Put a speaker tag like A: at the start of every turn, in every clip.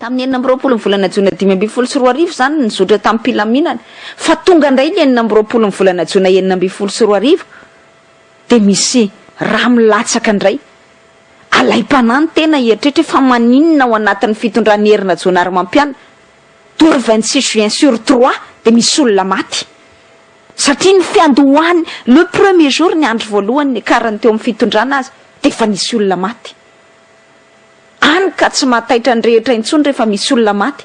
A: Tamin'ny 26 ny volana jona 2015 izany nizotra tamim-pilaminana, fa tonga indray ny 26 ny volana jona 2016 dia misy rà milatsaka indray. Alaim-panahy ny tena hieritreritra hoe fa maninona ao anatin'ny fitondran'i Hery Rajaonarimampianina, deux 26 juin sur trois dia misy olona maty. Satria ny fiandohany, le premier jour, ny andro voalohany niakarany teo amin'ny fitondrana aza dia efa nisy olona maty. Any ka tsy mahataitra ny rehetra intsony rehefa misy olona maty.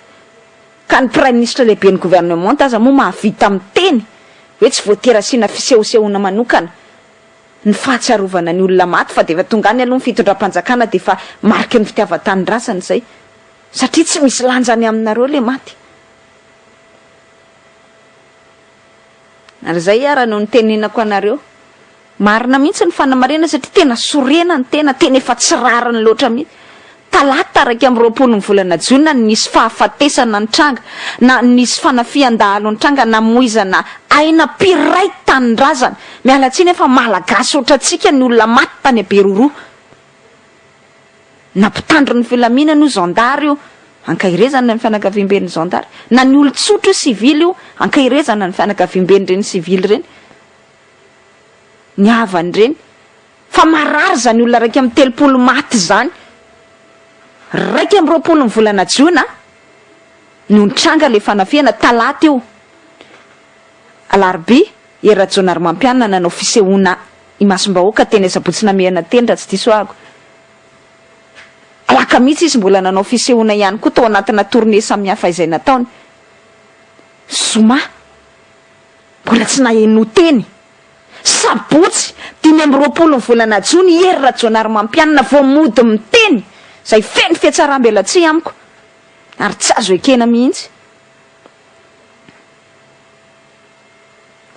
A: Ka ny praiminisitra lehiben'ny gouvernementa aza moa mahavita miteny hoe tsy voatery asiana fisehosehoana manokana ny fahatsiarovana ny olona maty fa dia efa tonga any aloha ny fitondram-panjakana dia efa mariky ny fitiavan-tanindrazana izay satria tsy misy lanjany aminareo ilay maty. Ary izay ara no nitenenako anareo. Marina mihitsy ny fanamarihana satria tena sorena ny tena, tena efa tsy rariny loatra mihitsy. Talata 21 ny volana jona no nisy fahafatesana nitranga, na nisy fanafihan-dahalo nitranga namoizana aina mpiray tanindrazana. Miala tsiny fa malagasy ohatrantsika ny olona maty tany Beroroha. Na mpitandro ny filaminana io, zandary io, ankaherezana ny fianakaviamben'ny zandary, na ny olon-tsotra io, sivily io, ankaherezana ny fianakaviamben'ireny sivily ireny, ny havany ireny. Fa marary izany olona 31 maty izany. 21 ny volana jona no nitranga ilay fanafihana, talata io. Alarobia, Hery Rajaonarimampianina nanao fisehoana imasom-bahoaka teny Asabotsy Namehana teny raha tsy diso ahako. Alakamisy izy mbola nanao fisehoana ihany koa tao anatina tournée samihafa izay nataony. Zoma, mbola tsy naheno teny. Sabotsy, 25 ny volana jona, i Hery Rajaonarimampianina vao mody miteny, izay feno fihatsaram-belatsihy amiko ary tsy azo ekena mihitsy.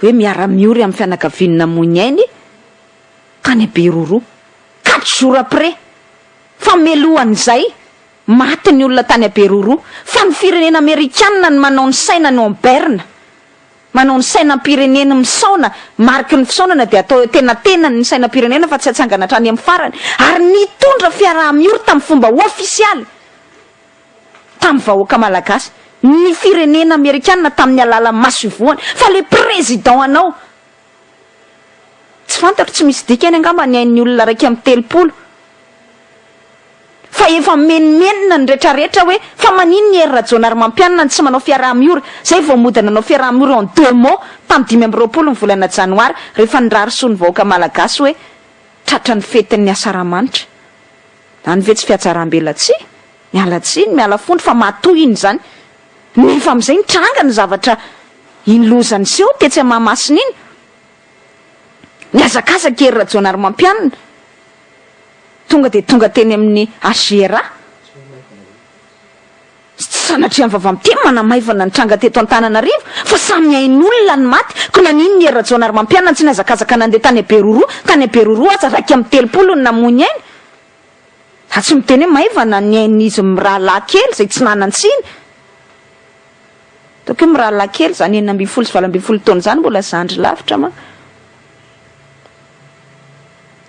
A: Hoe miara-miory amin'ny fianakaviany namoy ny ainy tany Beroroha. Quatre jours après, fa melohan'izay, maty ny olona tany Beroroha. Fa ny firenena amerikanina no manao ny sainany en berne. Manao ny sainam-pireneny misaona, mariky ny fisaonana dia atao eo tenatenany ny sainam-pirenena fa tsy atsangana hatrany amin'ny farany. Ary nitondra fiaraha-miory tamin'ny fomba ofisialy. tamin'ny vahoaka malagasy ny firenena amerikana tamin'ny alalan'ny masoivohony fa le président anao tsy fantatro tsy misy dikany angamba ny ain'ny olona 31 fa efa menomenona ny retraretra hoe fa maninona i Hery Rajaonarimampianina no tsy manao fiaraha-miory zay vao mody nanao fiaraha-miory en deux mots tamin'ny 25 ny volana janoary rehefa nirary soa ny vahoaka malagasy hoe tratra ny fetin'ny asaramanitra Zany ve tsy fihatsaram-belatsihy? Miala tsiny, miala fondro fa matoa iny izany. Nefa amin'izay nitranga ny zavatra iny loza niseho tetsy Mahamasina iny. Nihazakazaka i Hery Rajaonarimampianina. Tonga dia tonga teny amin'ny HJRA. Tsy sanatria ny vava miteny manamaivana ny tranga teto Antananarivo fa samy ain'olona ny maty, ko naninona i Hery Rajaonarimampianina tsy nihazakazaka nandeha tany Beroroha, tany Beroroha aza 31 no namoy ny ainy. Za tsy miteny hoe maivana ny ain'izy mirahalahy kely izay tsy nanan-tsiny. Ataoko hoe mirahalahy kely izany 16 sy 18 taona izany mbola zandry lavitra manko.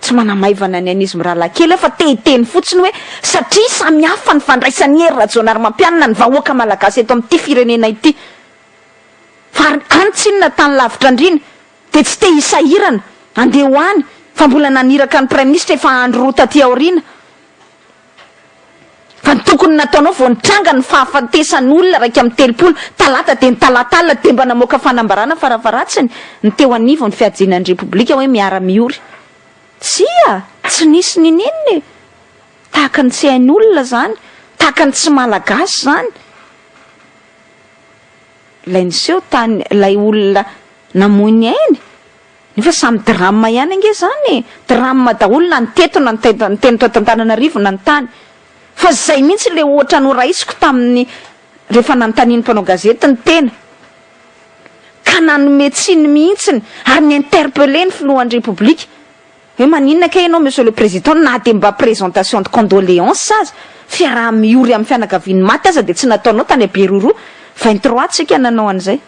A: Tsy manamaivana ny an'izy mirahalahy kely aho fa te hiteny fotsiny hoe satria samy hafa ny fandraisan'i Hery Rajaonarimampianina ny vahoaka malagasy eto amin'ity firenena ity. Fa ary any tsinona tany lavitra andriana dia tsy te hisahirana handeha ho any fa mbola naniraka ny praiminisitra efa andro roa taty aoriana. Fa ny tokony nataonao vao nitranga ny fahafatesan'olona 31 talata dia ny talata alina dia mba namoaka fanambarana farafaharatsiny ny teo anivon'ny fiadiana ny repoblika hoe miara miory. Tsia! Tsy nisy nininona e! Tahaka ny tsy hain'olona izany, tahaka ny tsy malagasy izany. Ilay niseho tany, ilay olona namoy ny ainy. Nefa samy drame ihany ange zany e! Drame daholo na ny teto na ny teto Antananarivo na ny tany. Fa zay mihitsy le ohatra noraisiko tamin'ny rehefa nanontanian'ny mpanao gazety ny tena. Ka nanome tsiny mihitsiny ary ni-interpeller ny filohan'ny Repoblika. Hoe maninona kay ianao Monsieur le Président na dia mba présentation de condoléances aza, fiaraha-miory amin'ny fianakavian'ny maty aza dia tsy nataonao tany Beroroha. 23 tsika nanao an'izay.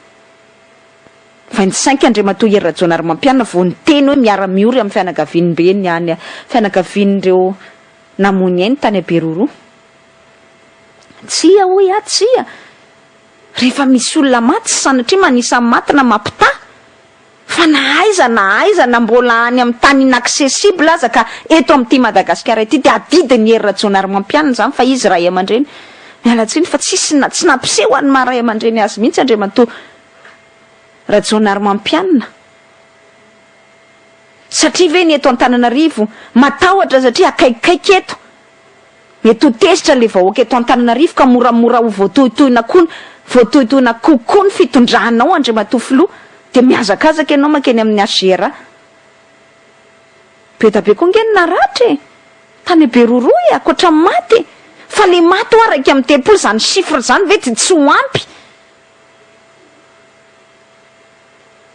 A: 25 Andriamatoa Hery Rajaonarimampianina vao niteny hoe miara-miory amin'ny fianakavian'ireny any fianakavian'ireo namoy ny ainy tany Beroroha. Tsia hoy aho, tsia. Rehefa misy olona maty, tsy sanatria manisa maty na mampitaha, fa na aiza na aiza na mbola any amin'ny tany inaccessible aza ka eto amin'ity Madagasikara ity dia adidin'i Hery Rajaonarimampianina izany fa izy ray aman-dreny. Miala tsiny fa tsisy na tsy nampiseho an'ny maha ray aman-dreny azy mihitsy Andriamatoa Rajaonarimampianina. Satria ve ny eto Antananarivo matahotra satria akaikikaiky eto? Mety ho tezitra le vahoaka eto Antananarivo ka moramora ho voatohitohina koa voatohitohina kokoa ny fitondranao Andriamatoa Filoha dia mihazakazaka ianao mankeny amin'ny HJRA. Be da be koa nge ny naratra e! Tany Beroroha e, ankoatra ny maty e! Fa le maty hoa 31 izany chiffre izany ve dia tsy ho ampy?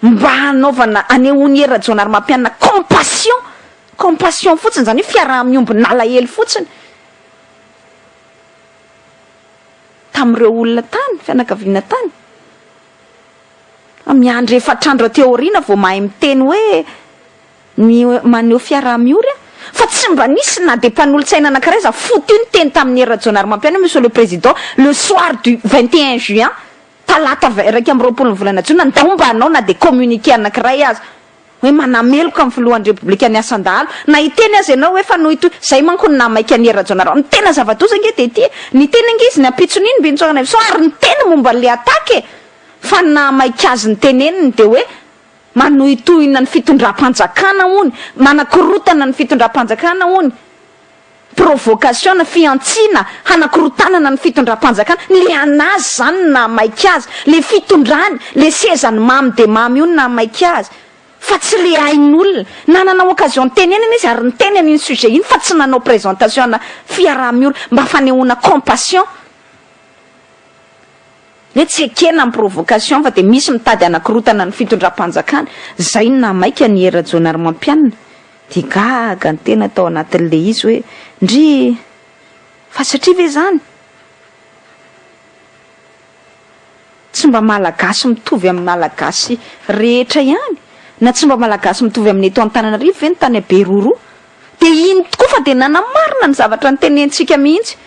A: Mba hanaovana, hanehoan'i Hery Rajaonarimampianina compassion, compassion fotsiny, izany hoe fiaraha-miombon'alahelo fotsiny tamin'ireo olona tany, fianakaviana tany. Fa miandry efatr'andro aty aoriana vao mahay miteny hoe ny maneho fiaraha-miory aho. Fa tsy mba nisy na dia mpanolotsaina anankiray aza foutu niteny tamin'i Hery Rajaonarimampianina hoe Monsieur le Président, le soir du 21 juin, Talata 21 ny volana jona, ndao mba hanao na dia communiqué anankiray aza hoe manameloka ny filohan'ny Repoblika ny asan-dahalo, na hiteny aza ianao hoe fanohitohy, izay manko no nahamaika an'i Hery Rajaonarimampianina. Ny tena zava-doza ange dia ity e, niteny ange izy ny ampitson'iny Mbinintsoaranaivoson ary niteny momba an'ilay attaque e, fa ny nahamaika azy niteneniny dia hoe manohitohina ny fitondram-panjakana hono, manakorotana ny fitondram-panjakana hono. Provocation na fihantsiana hanakorontanana ny fitondram-panjakana, le anazy zany no nahamaika azy, le fitondrany, le sezany mamy dia mamy io no nahamaika azy, fa tsy le ain'olona. Nanana occasion nitenenana izy ary niteny an'iny sujet iny fa tsy nanao présentation ana fiaraha-miory mba fanehoana compassion. Hoe tsy ekena ny provocation fa dia misy mitady hanakorotana ny fitondram-panjakana, zay no nahamaika an'i Hery Rajaonarimampianina. Dia gaga ny tena tao anatin'ilay izy hoe, ndry! Fa satria ve izany? Tsy mba Malagasy mitovy amin'ny Malagasy rehetra ihany? Na tsy mba Malagasy mitovy amin'ny eto Antananarivo ve ny tany Beroroha? Dia iny tokoa fa dia nanamarina ny zavatra notenentsika mihitsy.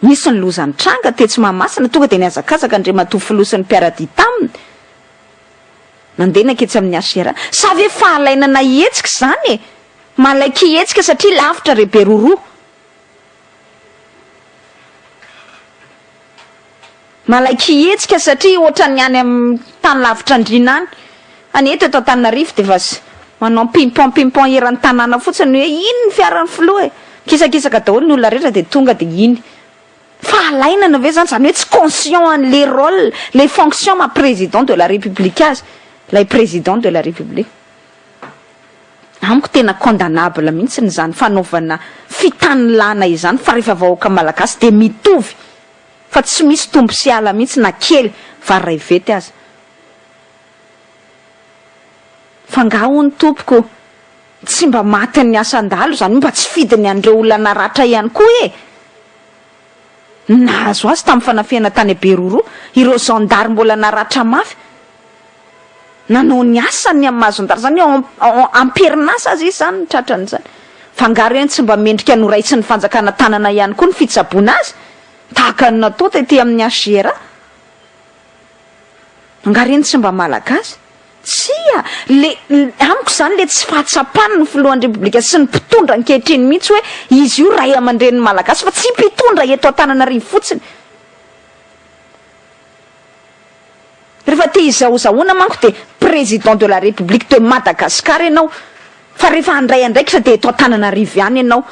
A: Nisy ny loza nitranga tetsy Mahamasina, tonga dia nihazakazaka Andriamatoa Filoha sy ny mpiara-dia taminy. Nandeha nanketsy amin'ny HCR. Sa ve fahalainana hihetsika izany e? Malaika hihetsika satria lavitra re Beroroha. Malaika hihetsika satria ohatran'ny any amin'ny tany lavitra andriana any. Fa ny eto eto Antananarivo dia efa manao pimpon pimpon eran'ny tanàna fotsiny hoe iny ny fiaran'ny filoha e. Mikisakisaka daholo ny olona rehetra dia tonga dia iny. Fahalainana ve zany? Zany hoe tsy conscient an'le role, le fonction maha président de la république azy ilay président de la république. Amiko tena condamnable mihitsy izany fanaovana fitanilana izany fa rehefa vahoaka malagasy dia mitovy fa tsy misy tombo sy ala mihitsy na kely vary ray vety aza. Fa nga hono tompoko tsy mba matin'ny asan-dahalo izany hoe mba tsy fidiny an'ireo olona naratra ihany koa e! Ny nahazo azy tamin'ny fanafihana tany Beroroha, ireo zandary mbola naratra mafy nanao ny asany amin'ny maha zandary izany hoe am-perinasa aza izy izany no tratran'izany. Fa angaha ireny tsy mba mendrika noraisin'ny fanjakana tanana ihany koa ny fitsaboana azy tahaka ny natao tety amin'ny HJRA? Angaha ireny tsy mba malagasy? Tsia! Le, amiko izany le tsy fahatsapan ny filohan'ny repoblika sy ny mpitondra ankehitriny mihitsy hoe izy io ray aman-drenin'ny malagasy fa tsy mpitondra eto Antananarivo fotsiny. Rehefa te hizahozahoana manko dia président de la république de Madagascar ianao fa rehefa handray andraikitra dia eto Antananarivo ihany ianao.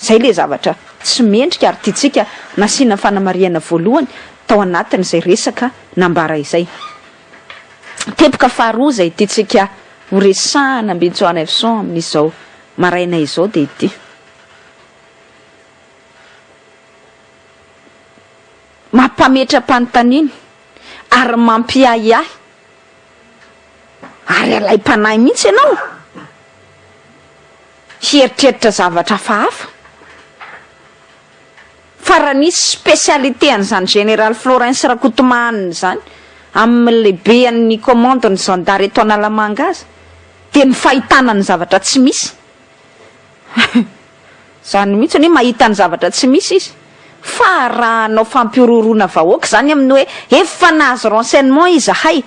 A: Izay le zavatra tsy mendrika ary tiantsika nasiana fanamarihana voalohany tao anatin'izay resaka nambara izay. Teboka faharoa izay tiantsika ho resahana Ambinintsoanaivoson amin'izao maraina izao dia ity. Mampametra-panontaniana ary mampiahiahy ary alaim-panahy mihitsy ianao hieritreritra zavatra hafahafa. Fa raha nisy spécialité an'izany Général Florens Rakotomahanina izany amin'ny lehibean'ny commande ny zandary eto Analamanga aza dia ny fahitana ny zavatra tsy misy. Izany mihitsy hoe mahita ny zavatra tsy misy izy. Fa raha hanao fampihorohoroana vahoaka izany amin'ny hoe efa nahazo renseignement izahay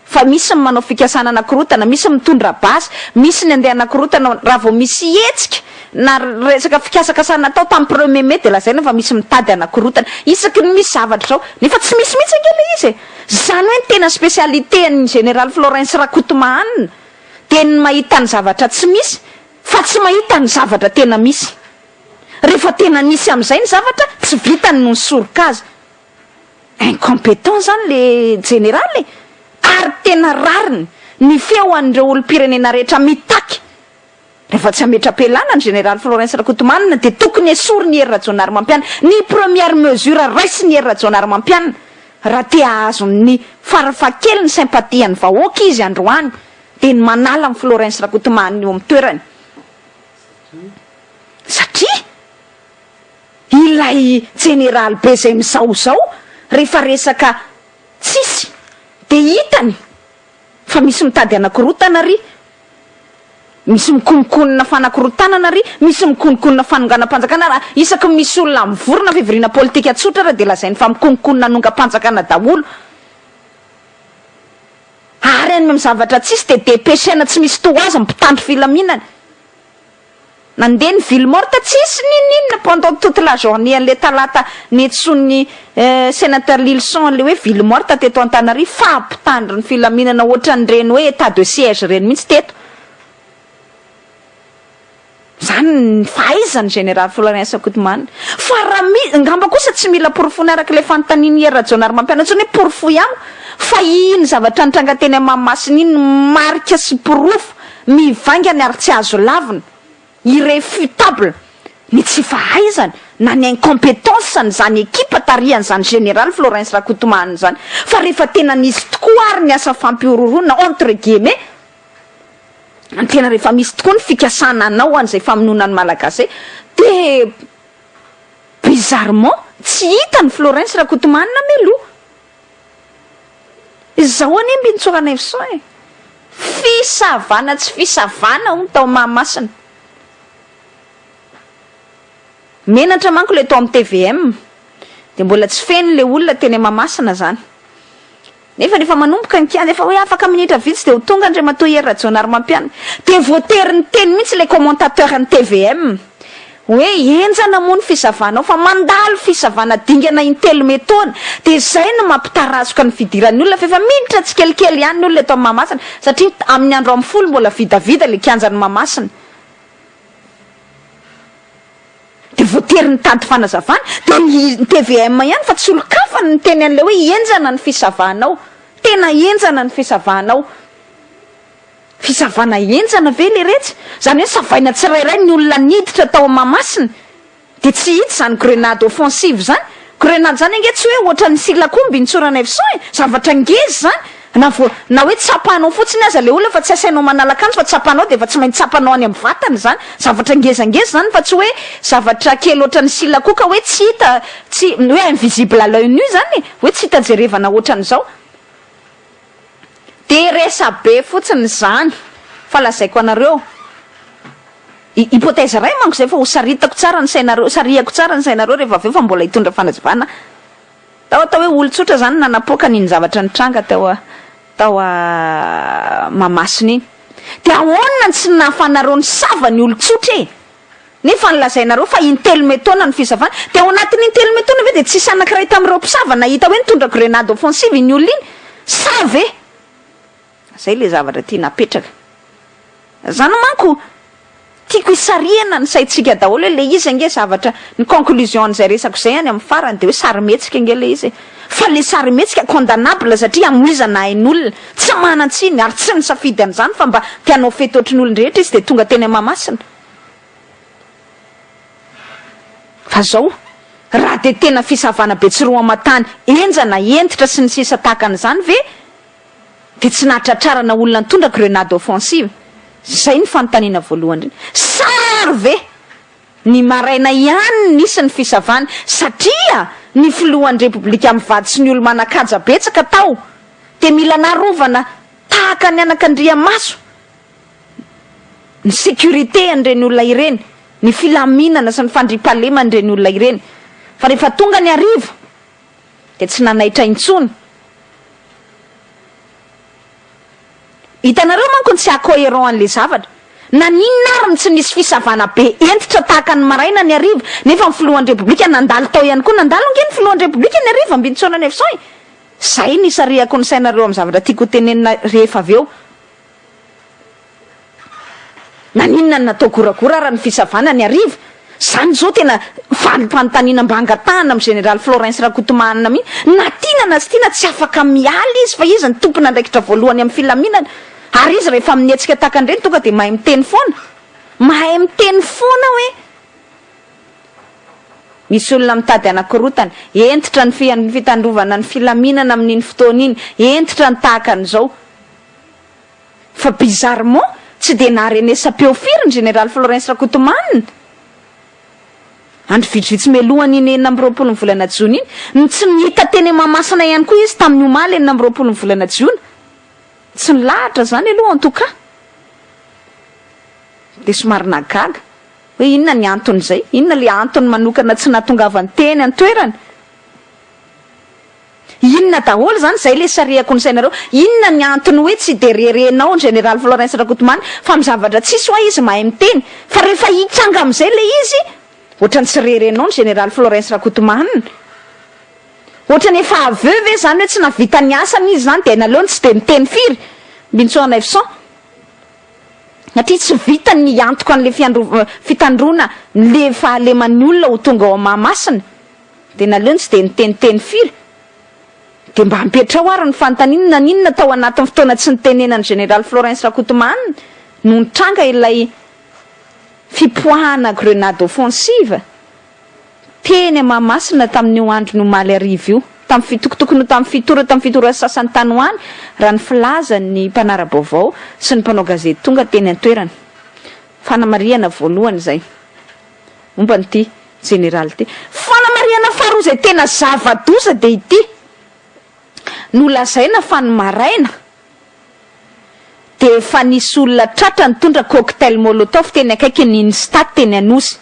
A: fa misy ny manao fikasana hanakorotana, misy mitondra basy, misy ny andeha hanakorotana, raha vao misy hetsika na resaka fikasakasana atao tamin'ny premier mai dia lazaina fa misy mitady hanakorotana isaky ny misy zavatra izao, nefa tsy misy mihitsy ange ilay izy e! Izany hoe ny tena spécialité an'ny Général Florens Rakotomahanina dia ny mahita ny zavatra tsy misy fa tsy mahita ny zavatra tena misy. Rehefa tena nisy amin'izay ny zavatra, tsy vitany no nisoroka azy. Incompétent zany le jeneraly e! Ary tena rariny ny feo an'ireo olom-pirenena rehetra mitaky rehefa tsy hametra-pialana ny Général Florens Rakotomanana dia tokony esorin'i Hery Rajaonarimampianina ny première mesure raisin'i Hery Rajaonarimampianina raha te hahazo ny farafahakeliny sympathie an'ny vahoaka izy androany dia ny manala an'i Florens Rakotomanana eo amin'ny toerany satria Ilay jeneraly be zay mizaozao rehefa resaka tsisy de hitany fa misy mitady hanakorotana ary, misy mikononkonona fanakorotanana ary, misy mikononkonona fanonganam-panjakana ary, isaky ny misy olona mivory na fivoriana politika tsotra ary de lazainy fa mikononkonona hanongam-panjakana daholo. Ary any amin'ny zavatra tsisy de depechena tsy misy toa azy ny mpitandro filaminana. Nandeha ny ville morte tsisy n'inon'inona pendant toute la journée an'le talata niantsoan'ny sénateur Lylison an'le hoe ville morte teto Antananarivo fa mpitandro ny filaminana ohatran'ireny hoe état de siège ireny mihitsy teto. Zany ny fahaizan'ny général Florens Rakotomanana. Fa raha mi, ngamba kosa tsy mila porofoina araka ilay fanontanian'i Hery Rajaonarimampianina intsony hoe porofoy amiko fa iny zavatra nitranga teny Mahamasina iny no marika sy porofo Mivaingana ary tsy azo lavina, irréfutable, ny tsy fahaizany na ny incompetence-ny izany ekipa tarihan'izany Général Florens Rakotomahanina izany. Fa rehefa tena nisy tokoa ary ny asa fampihorohoroana, entre guillemets, ny tena rehefa misy tokoa ny fikasana hanao an'izay famonoana ny Malagasy izay, dia bizarrement tsy hita ny Florens Rakotomahanina mialoha. Izao anie Mbinintsoa Ranaivoson e! Fisavana tsy fisavana hono tao Mahamasina. Menatra manko le tao amin'ny tvm dia mbola tsy feno le olona teny Mahamasina zany. Nefa rehefa manomboka ny kianja efa hoe afaka minitra vitsy dia ho tonga Andriamatoa Hery Rajaonarimampianina dia voatery niteny mihitsy le commentateur ny tvm. Hoe henjana moa ny fisavana ao fa mandalo fisavana dingana intelo metaona dia izay no mampitarazoka ny fidiran'ny olona fa efa miditra tsikelikely ihany ny olona eto amin'ny Mahamasina satria amin'ny andro amin'ny folo mbola vidavida ilay kianjan'i Mahamasina dia voatery nitady fanazavana dia ny tvm ihany fa tsy olon-kafa no niteny an'ilay hoe henjana ny fisavana ao tena henjana ny fisavana ao. Fisavana henjana ve leretsy? Zany hoe savaina tsirairay ny olona niditra tao Mahamasina dia tsy hita izany grenade offensive zany? Grenade zany ange tsy hoe ohatran'ny silakomby intsoran'Evson e! Zavatra ngeza zany! Na vo na hoe tsapanao fotsiny aza le olona fa tsy asainao manala akanjo fa tsapanao dia efa tsy maintsy tsapanao any amin'ny vatany zany! Zavatra ngezangeza zany fa tsy hoe zavatra kely ohatran'ny silakoho ka hoe tsy hita tsy hoe invisible à l'oeil nu zany e! Hoe tsy hita jerevana ohatran'izao. Dia resabe fotsiny izany fa lazaiko anareo, hypothèse iray manko izay fa ho saritako tsara ny sainareo, sarihako tsara ny sainareo rehefa avy eo fa mbola hitondra fanazavana tao atao hoe olon-tsotra izany nanapoaka an'iny zavatra nitranga tao tao Mahamasina iny. Dia ahoana no tsy nahafanareo nisava ny olon-tsotra e? Nefa nolazainareo fa intelo metaona ny fisavana, dia ao anatin'ny intelo metaona ve dia tsisy anankiray tamin'ireo mpisava nahita hoe nitondra grenade offensive iny olona iny? Sa ve? Zay ilay zavatra tiana apetraka. Zany manko tiako hisarihana ny saintsika daholo hoe ilay izy ange zavatra, ny conclusion an'izay resako izay any amin'ny farany dia hoe sarimihetsika ange ilay izy e. Fa ilay sarimihetsika condamnable satria amoizana ain'olona, tsy manan-tsiny ary tsy nisafidy an'izany fa mba te hanao fety ohatry ny olon-drehetra izy dia tonga teny Mahamasina. Fa zao, raha dia tena fisavana be tsiroamatany henjana, hentitra sy ny sisa tahaka an'izany ve dia tsy nahatratrarana olona nitondra grenade offensive? Zay ny fanontaniana voalohany indrindra. Sary ve ny maraina ihany no nisy ny fisavana satria ny filohan'ny repoblika mivady sy ny olo-manan-kaja betsaka tao dia mila narovana tahaka ny anakandriamaso? ny sécurité an'ireny olona ireny, ny filaminana sy ny fandriampahaleman'ireny olona ireny. Fa rehefa tonga ny hariva dia tsy nanaitra intsony. Hitanareo manko ny tsy haha-coherent an'ilay zavatra. Naninona ary no tsy nisy fisavana be hentitra tahaka ny maraina ny hariva nefa ny filohan'ny Repoblika nandalo tao ihany koa? Nandalo ange ny filohan'ny Repoblika ny hariva, Ambinintsoana 900 e! Izay no isarihako ny sainareo amin'ny zavatra tiako ho tenenina rehefa avy eo. Naninona no natao goragora ara ny fisavana ny hariva? Zany zao tena valim-panontaniana mba angatahana amin'ny Général Florens Rakotomahanina mihitsy. Na tiana na tsy tiana tsy afaka miala izy fa izy no tompon'andraikitra voalohany amin'ny filaminana. Ary izy rehefa mihetsika tahaka an'ireny tonga dia mahay miteny foana. Mahay miteny foana hoe misy olona mitady hanakorotana. Hentitra ny fitandrovana ny filaminana amin'iny fotoana iny. Hentitra ny tahaka an'izao. Fa bizarrement, tsy dia naharenesam-peo firy ny Général Florens Rakotomanina, andro vitsivitsy mialohan'iny 26 ny volana jona iny, no tsy nihita teny Mahamasina ihany koa izy tamin'ny omaly 26 ny volana jona. Tsy nilahatra izany aloha en tout cas. Dia somary nahagaga hoe inona ny anton'izay, inona ilay antony manokana tsy nahatongavany teny an-toerana. Inona daholo izany izay le sarihako ny sainareo? Inona ny antony hoe tsy dia rerenao ny Général Florens Rakotomanga fa amin'ny zavatra tsisy hoa izy mahay miteny fa rehefa hitranga amin'izay le izy ohatrany tsy rerenao ny Général Florens Rakotomanga? Ohatrany efa aveu ve izany hoe tsy nahavita ny asany izy izany dia naleony tsy dia niteny firy? Mbintsoa 900 Satria tsy vitany ny hiantoka an'le fitandroana le fahaleman'ny olona ho tonga ao Mahamasina. Dia naleony tsy dia niteniteny firy. Dia mba ampetraho ary ny fanontaniana, naninona tao anatin'ny fotoana tsy nitenenan'ny Général Florens Rakotomanana no nitranga ilay fipoahana grenade offensive teny Mahamasina tamin'io andron'ny omaly hariva io, tamin'ny fito, tokony ho tamin'ny fito ora, tamin'ny fito ora sy sasany tany ho any, raha ny filazan'ny mpanara-baovao sy ny mpanao gazety tonga teny an-toerana. Fanamarihana voalohany izay momba an'ity Jeneraly ity. Fanamarihana faharoa izay tena zava-doza dia ity, nolazaina fa ny maraina dia efa nisy olona tratra nitondra cocktail molotov teny akaikin'ny Instat teny Anosy.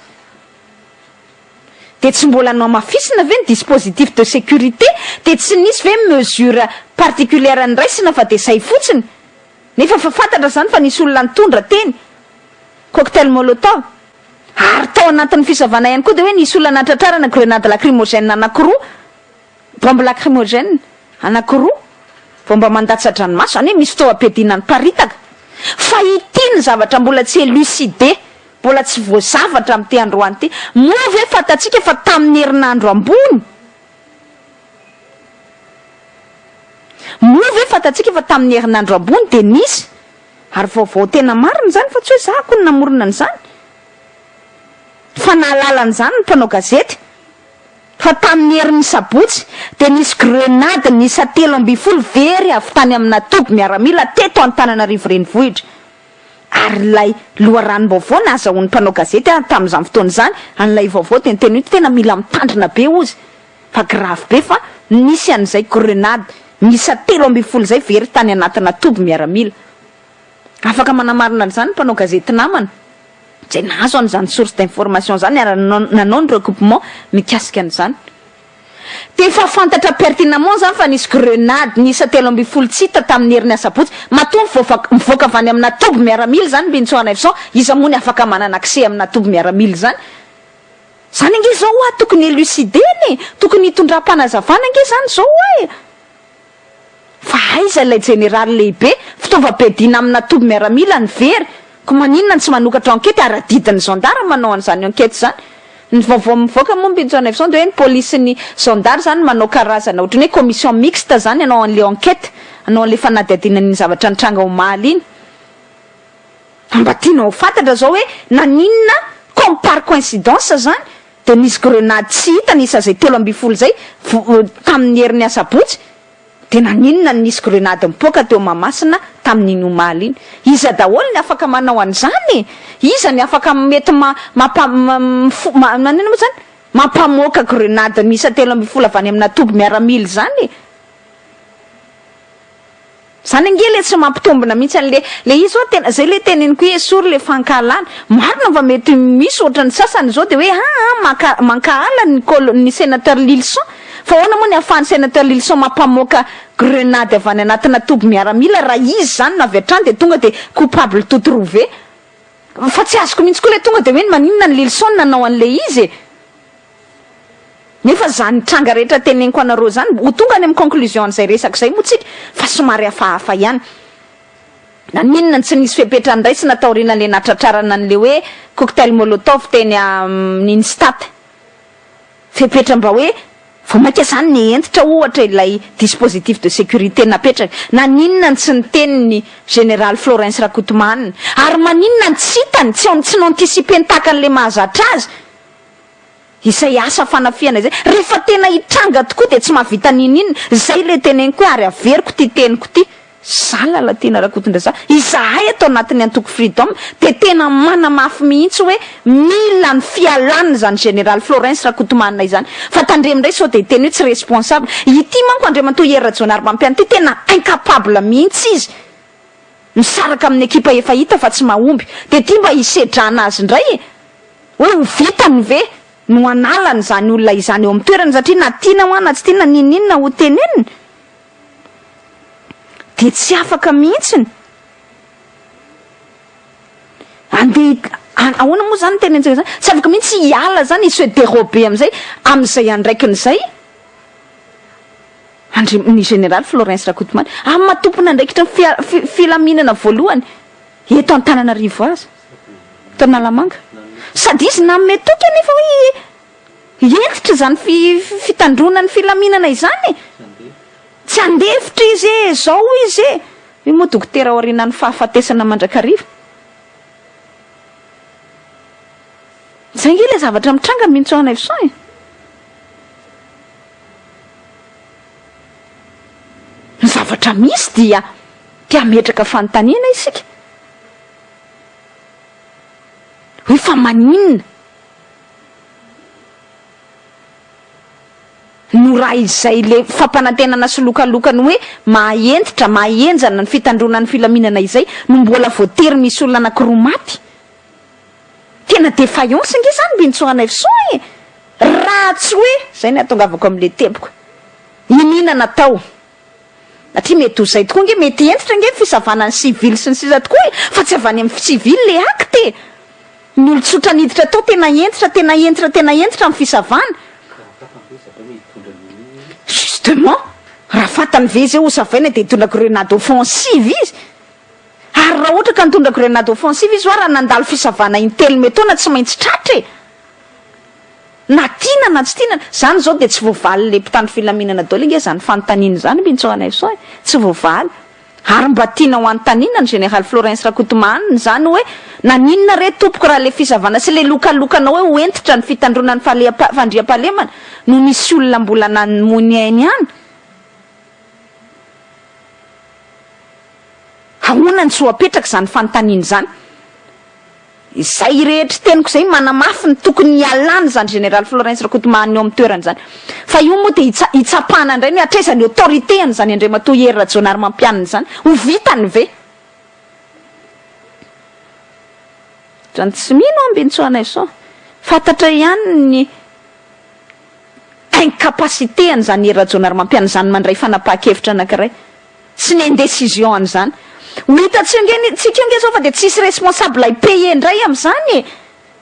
A: Dia tsy mbola nohamafisina ve ny dispositif de sécurité? Dia tsy nisy ve mesure particulière noraisina fa dia izay fotsiny? Nefa efa fantatra izany fa nisy olona nitondra teny cocktail molotov. Ary tao anatin'ny fisavana ihany koa dia hoe nisy olona nahatratrarana grenade lacrymogène anankiroa, bombe lacrymogène anankiroa, bomba mandatsa-dranomaso, izany hoe misy fitaovam-piadiana niparitaka. Fa ity ny zavatra mbola tsy élucidé, mbola tsy voazava hatramin'ity androany ity. Moa ve fantatsika fa tamin'ny herinandro ambony, moa ve fantatsika fa tamin'ny herinandro ambony dia nisy Ary vaovao tena marina izany fa tsy hoe za akory no namorona an'izany fa nahalala an'izany ny mpanao gazety fa tamin'ny herin'ny sabotsy dia nisy grenade niisa 13 very avy tany amina toby miaramila teto Antananarivo renivohitra ary ilay loharanom-baovao nahazahoan'ny mpanao gazety tamin'izany fotoana izany an'ilay vaovao dia niteny hoe tena mila mitandrina be hozy fa grave be fa nisy an'izay grenade miisa 13 izay very tany anatina toby miaramila. Afaka manamarina an'izany ny mpanao gazety namana izay nahazo an'izany source d'information izany ary nanao ny recoupement mikasika an'izany. Dia efa fantatra pertinemment izany fa nisy grenade niisa 13 tsy hita tamin'ny herin'ny asabotsy. Matoa mivoaka avy any amina toby miaramila izany Mbinintsoa Naivoson, iza moa ny afaka manana accès amina toby miaramila izany? Zany ange zao hoa tokony elucider-na e! Tokony hitondram-panazavana ange zany zao hoa e! Fa aiza ilay jeneraly lehibe? Fitaovam-piadiana amina toby miaramila ny very, ko maninona no tsy manokatra enquête ary adidin'ny gendarme manao an'izany enquête izany? Ny vaovao mivoaka moa Mbinintsoa Naivoson dia hoe ny polisy sy ny gendarme zany manao karazana ohatran'ny hoe commission mixte zany hanao an'ilay enquête, hanao an'ilay fanadihadiana an'iny zavatra nitranga omaly iny. Fa mba tianao ho fantatra zao hoe naninona comme par coincidence zany de nisy grenade tsy hita ny isa zay 13 zay tamin'ny herin'ny asabotsy de naninona no nisy grenade nipoaka teo Mahamasina tamin'iny omaly iny? Iza daholo ny afaka manao an'izany e? Iza ny afaka mety ma mampa manina moa zany? Mampamoaka grenade miisa 13 avy any amina toby miaramila izany e? Zany ange le tsy mampitombina mihitsy anle le izy oa tena zay le teneniko hoe esory le fankahalana, marina fa mety misy ohatran'ny sasany zao de hoe aa maka mankahala ny col ny senateur Lilison fa ahoana moa ny ahafahan'ny senateur Lilison mampamoaka grenade avy any anatina toby miaramila raha izy zany no avy hatrany de tonga de coupable tout trouvé fa tsy azoko mihitsy koa le tonga de hoe maninona ny Lilison nanao anle izy e. Nefa zany tranga rehetra teneniko anareo zany, ho tonga any amin'ny conclusion an'izay resaka izay moa tsika fa somary hafahafa ihany. Naninona no tsy nisy fepetra niraisina taorianan'le natratrarana an'le hoe cocktail molotov teny amin'ny INSTAT? Fepetra mba hoe vao mainka zany nihentitra ohatra ilay dispositif de sécurité napetraka. Naninona no tsy niteny ny Général Florens Rakotomanana? Ary maninona no tsy hitany, tsy tsy ni-anticiper-ny tahaka an'le mahazatra azy? Izay asa fanafihana izay, rehefa tena hitranga tokoa dia tsy mahavita n'inon'inona, izay ilay teneniko hoe ary averiko ity teniko ity, za Lalatiana Rakotondrazaha, izahay ato anatin'ny antoko Freedom dia tena manamafy mihitsy hoe mila ny fialana izany Général Florens Rakotomanana izany, fa tandremo indray sao dia hiteny hoe tsy responsable, ity manko Andriamatoa Hery Rajaonarimampianina ity tena incapable mihitsy izy, misaraka amin'ny ekipa efa hita fa tsy mahomby dia ity mba hisedrana azy indray e! Hoe ho vitany ve no hanalana izany olona izany eo amin'ny toerany satria na tiana hoa na tsy tiana n'inon'inona ho teneniny dia tsy afaka mihitsiny andeha ahoana moa izany ny tenentsika izany tsy afaka mihitsy hiala izany hi-se dérober amin'izay amin'izay andraikiny izay Andri ny Général Florens Rakotomanga amin'ny maha tompon'andraikitra ny fia filaminana voalohany eto Antananarivo azy, eto Analamanga. Sady izy nanome toky anefa hoe hentitra izany fi fitandroana ny filaminana izany e! Tsy handefitra izy e! Zao izy e! Io moa dokotera aorianan'ny fahafatesana mandrakariva. Izay ange ilay zavatra mitranga Mintsoa Naivoson e! Ny zavatra misy dia te hametraka fanontaniana isika hoe fa maninona no raha izay le fampanantenana sy lokalokany hoe mahahentitra, mahahenjana ny fitandroana ny filaminana izay no mbola voatery misy olona anankiroa maty? Tena défaillance ange zany Mbinintsoa Ranaivoson e! Raha tsy hoe, zay ny ahatongavako amin'le teboka, iniana natao, satria mety ho zay tokoa ange, mety hentitra ange ny fisavana ny civil sy ny sisa tokoa e, fa tsy avy any amin'ny civil le acte e! Ny olon-tsotra niditra tao tena hentitra, tena hentitra, tena hentitra amin'ny fisavana. Justement, raha fantany ve izay hosavaina dia hitondra grenade offensive izy? Ary raha ohatra ka nitondra grenade offensive izy hoa raha nandalo fisavana intelo metaona tsy maintsy tratra e! Na tiana na tsy tiana, zany zao dia tsy voavaly le mpitandro filaminana daholo ange zany fanontaniana izany Mbintsoanaisoa e! Tsy voavaly. Ary mba tiana ho anontaniana ny Général Florens Rakotomahanina izany hoe naninona re tompoko raha le fisavana sy le lokalokanao hoe ho hentitra ny fitandroana ny fandriampahalemana no nisy olona mbola namoy ny ainy ihany? Ahoana no tsy ho apetraka izany fanontaniana izany? Izay rehetra teniko izay manamafy ny tokony hialana izany Général Florens Rakotomahanina eo amin'ny toerany izany. Fa io moa dia hitsa, hitsapana indray ny hoe hatraiza ny autorité an'izany Andriamatoa Hery Rajaonarimampianina izany. Ho vitany ve? Ohatran'ny tsy mino aho Mbintsoanaisoa. Fantatra ihany ny incapacité an'izany Hery Rajaonarimampianina izany mandray fanapahan-kevitra anankiray. Sy ny indécision an'izany. Ho hitantsika ange ny, tsika ange zao fa dia tsisy responsable hi-payer indray amin'izany e!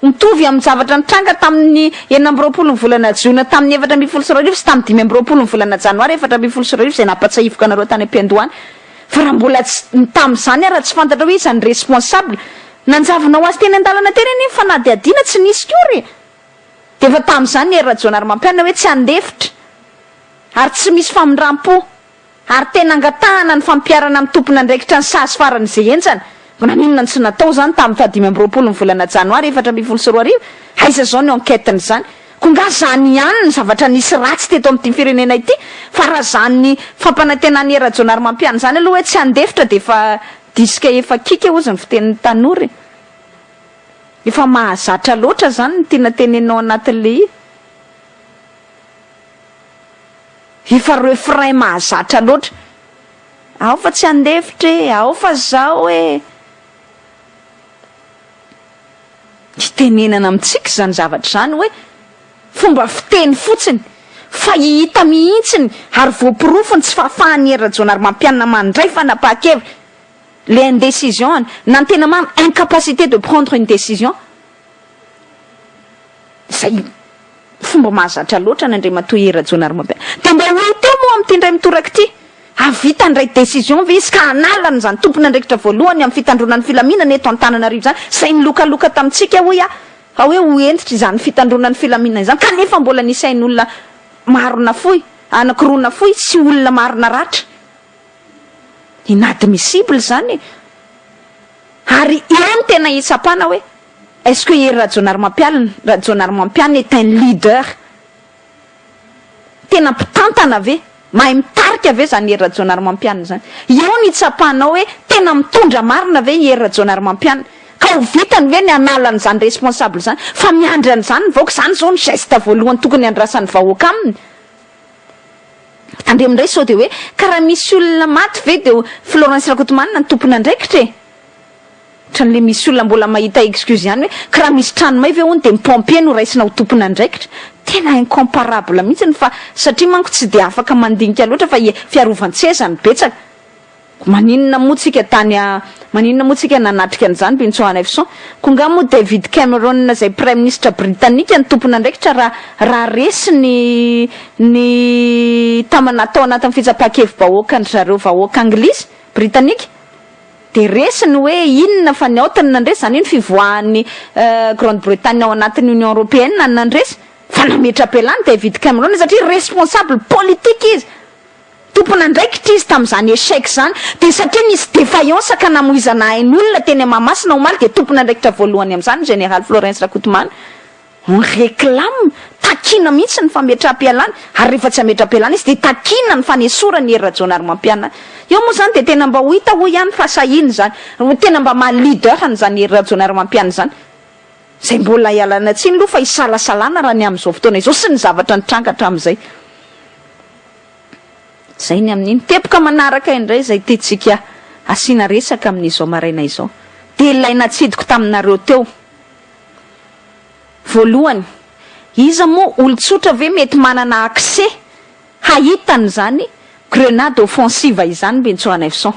A: Mitovy amin'ny zavatra nitranga tamin'ny 26 ny volana jona tamin'ny 2014 sy tamin'ny 25 ny volana janoary 2014 izay nampatsiahiviko anareo tany am-piandohana. Fa raha mbola tsy, ny tamin'izany ara tsy fantatra hoe iza ny responsable. Nanjavona ho azy teny an-dalana teny anie ny fanadihadiana, tsy nisy koa re! Dia efa tamin'izany Hery Rajaonarimampianina hoe tsy handefitra ary tsy misy famindram-po. Ary tena angatahana ny fampiharana amin'ny tompon'andraikitra ny sazy faran'izay henjana. Naninona no tsy natao izany tamin'ny faha 25 ny volana janoary 2014? Aiza izao ny enquête-n'izany? Koa nga zany ihany ny zavatra nisy ratsy teto amin'ity firenena ity? Fa raha zany fampanantenan'i Hery Rajaonarimampianina izany aloha hoe tsy handefitra dia efa disque efa kika hozy ny fitenin'ny tanora e! Efa mahazatra loatra izany ny tiana tenenina ao anatin'ilay izy. Efa refrain mahazatra loatra. Ao fa tsy handefitra e, ao fa zao e. Hitenenana amintsika izany zavatra izany hoe fomba fiteny fotsiny fa hita mihitsiny ary voaporofo ny tsy fahafahan'i Hery Rajaonarimampianina mandray fanapahan-kevitra, le indécision-ny, na ny tena marina incapacité de prendre une décision. Izay fomba mahazatra loatra an'Andriamatoa Hery Rajaonarimampianina. Dia mba ho hita eo moa amin'ity indray mitoraka ity. Hahavita handray décision ve izy ka hanala an'izany tompon'andraikitra voalohany amin'ny fitandroana ny filaminana eto Antananarivo izany, izay nilokaloka tamintsika hoy aho fa hoe ho hentitra izany fitandroana ny filaminana izany kanefa mbola nisy ain'olona maro nafoy, anankiroa nafoy sy olona maro naratra. Inadmissible izany e! Ary eo no tena hitsapana hoe est-ce que Hery Rajaonarimampialina, Rajaonarimampianina est un leader? Tena mpitantana ve? Mahay mitarika ve izany Hery Rajaonarimampianina izany? Eo no hitsapanao hoe tena mitondra marina ve i Hery Rajaonarimampianina? Ka ho vitany ve ny hanala an'izany responsable izany? Fa miandry an'izany ny vahoaka, izany izao no geste voalohany tokony handrasan'ny vahoaka aminy. Tandremo indray sao dia hoe ka raha misy olona maty ve dia Florence Rakotomanana no tompon'andraikitra e? Ohatran'le misy olona mbola mahita excuse ihany hoe ka raha misy trano may ve hono dia ny pompier no raisina ho tompon'andraikitra? Tena incomparable mihitsy fa satria manko tsy dia afaka mandinika loatra fa fiarovan-tseza no betsaka. Maninona moa tsika tany a maninona moa tsika nanatrika an'izany Bintsou Anefson? Ko nga moa David Cameron izay praiminisitra britanika no tompon'andraikitra raha raha resy ny ny tamana tao anatin'ny fitsapan-kevi-bahoakan-dry zareo vahoaka anglisy, britanika? Dia resy ny hoe inona fa ny aotra no nandresy, izany hoe ny fivoahan'ny Grande Bretagne ao anatin'ny Union Européenne no nandresy, fa nametra-pialana David Cameron satria responsable politique izy, tompon'andraikitra izy tamin'izany échec izany, dia satria nisy défaillance ka namoizana ain'olona teny Mahamasina omaly dia tompon'andraikitra voalohany amin'izany ny Général Florens Rakotomanga. On réclame, takiana mihitsy ny fametraham-pialana, ary rehefa tsy hametra-pialana izy dia takiana ny fanesorana i Hery Rajaonarimampianina. Eo moa izany dia tena mba ho hita hoy ihany fa sahiny izany, tena mba maha leader an'izany Hery Rajaonarimampianina izany, izay mbola ialana tsiny aloha fa isalasalana raha ny amin'izao fotoana izao sy ny zavatra nitranga hatramin'izay. Izay ny amin'iny. Teboka manaraka indray izay tiantsika asiana resaka amin'izao maraina izao dia ilay natsidiko taminareo teo. Voalohany, iza moa olon-tsotra ve mety manana accès hahita an'izany grenade offensive izany Mbentsoanefson?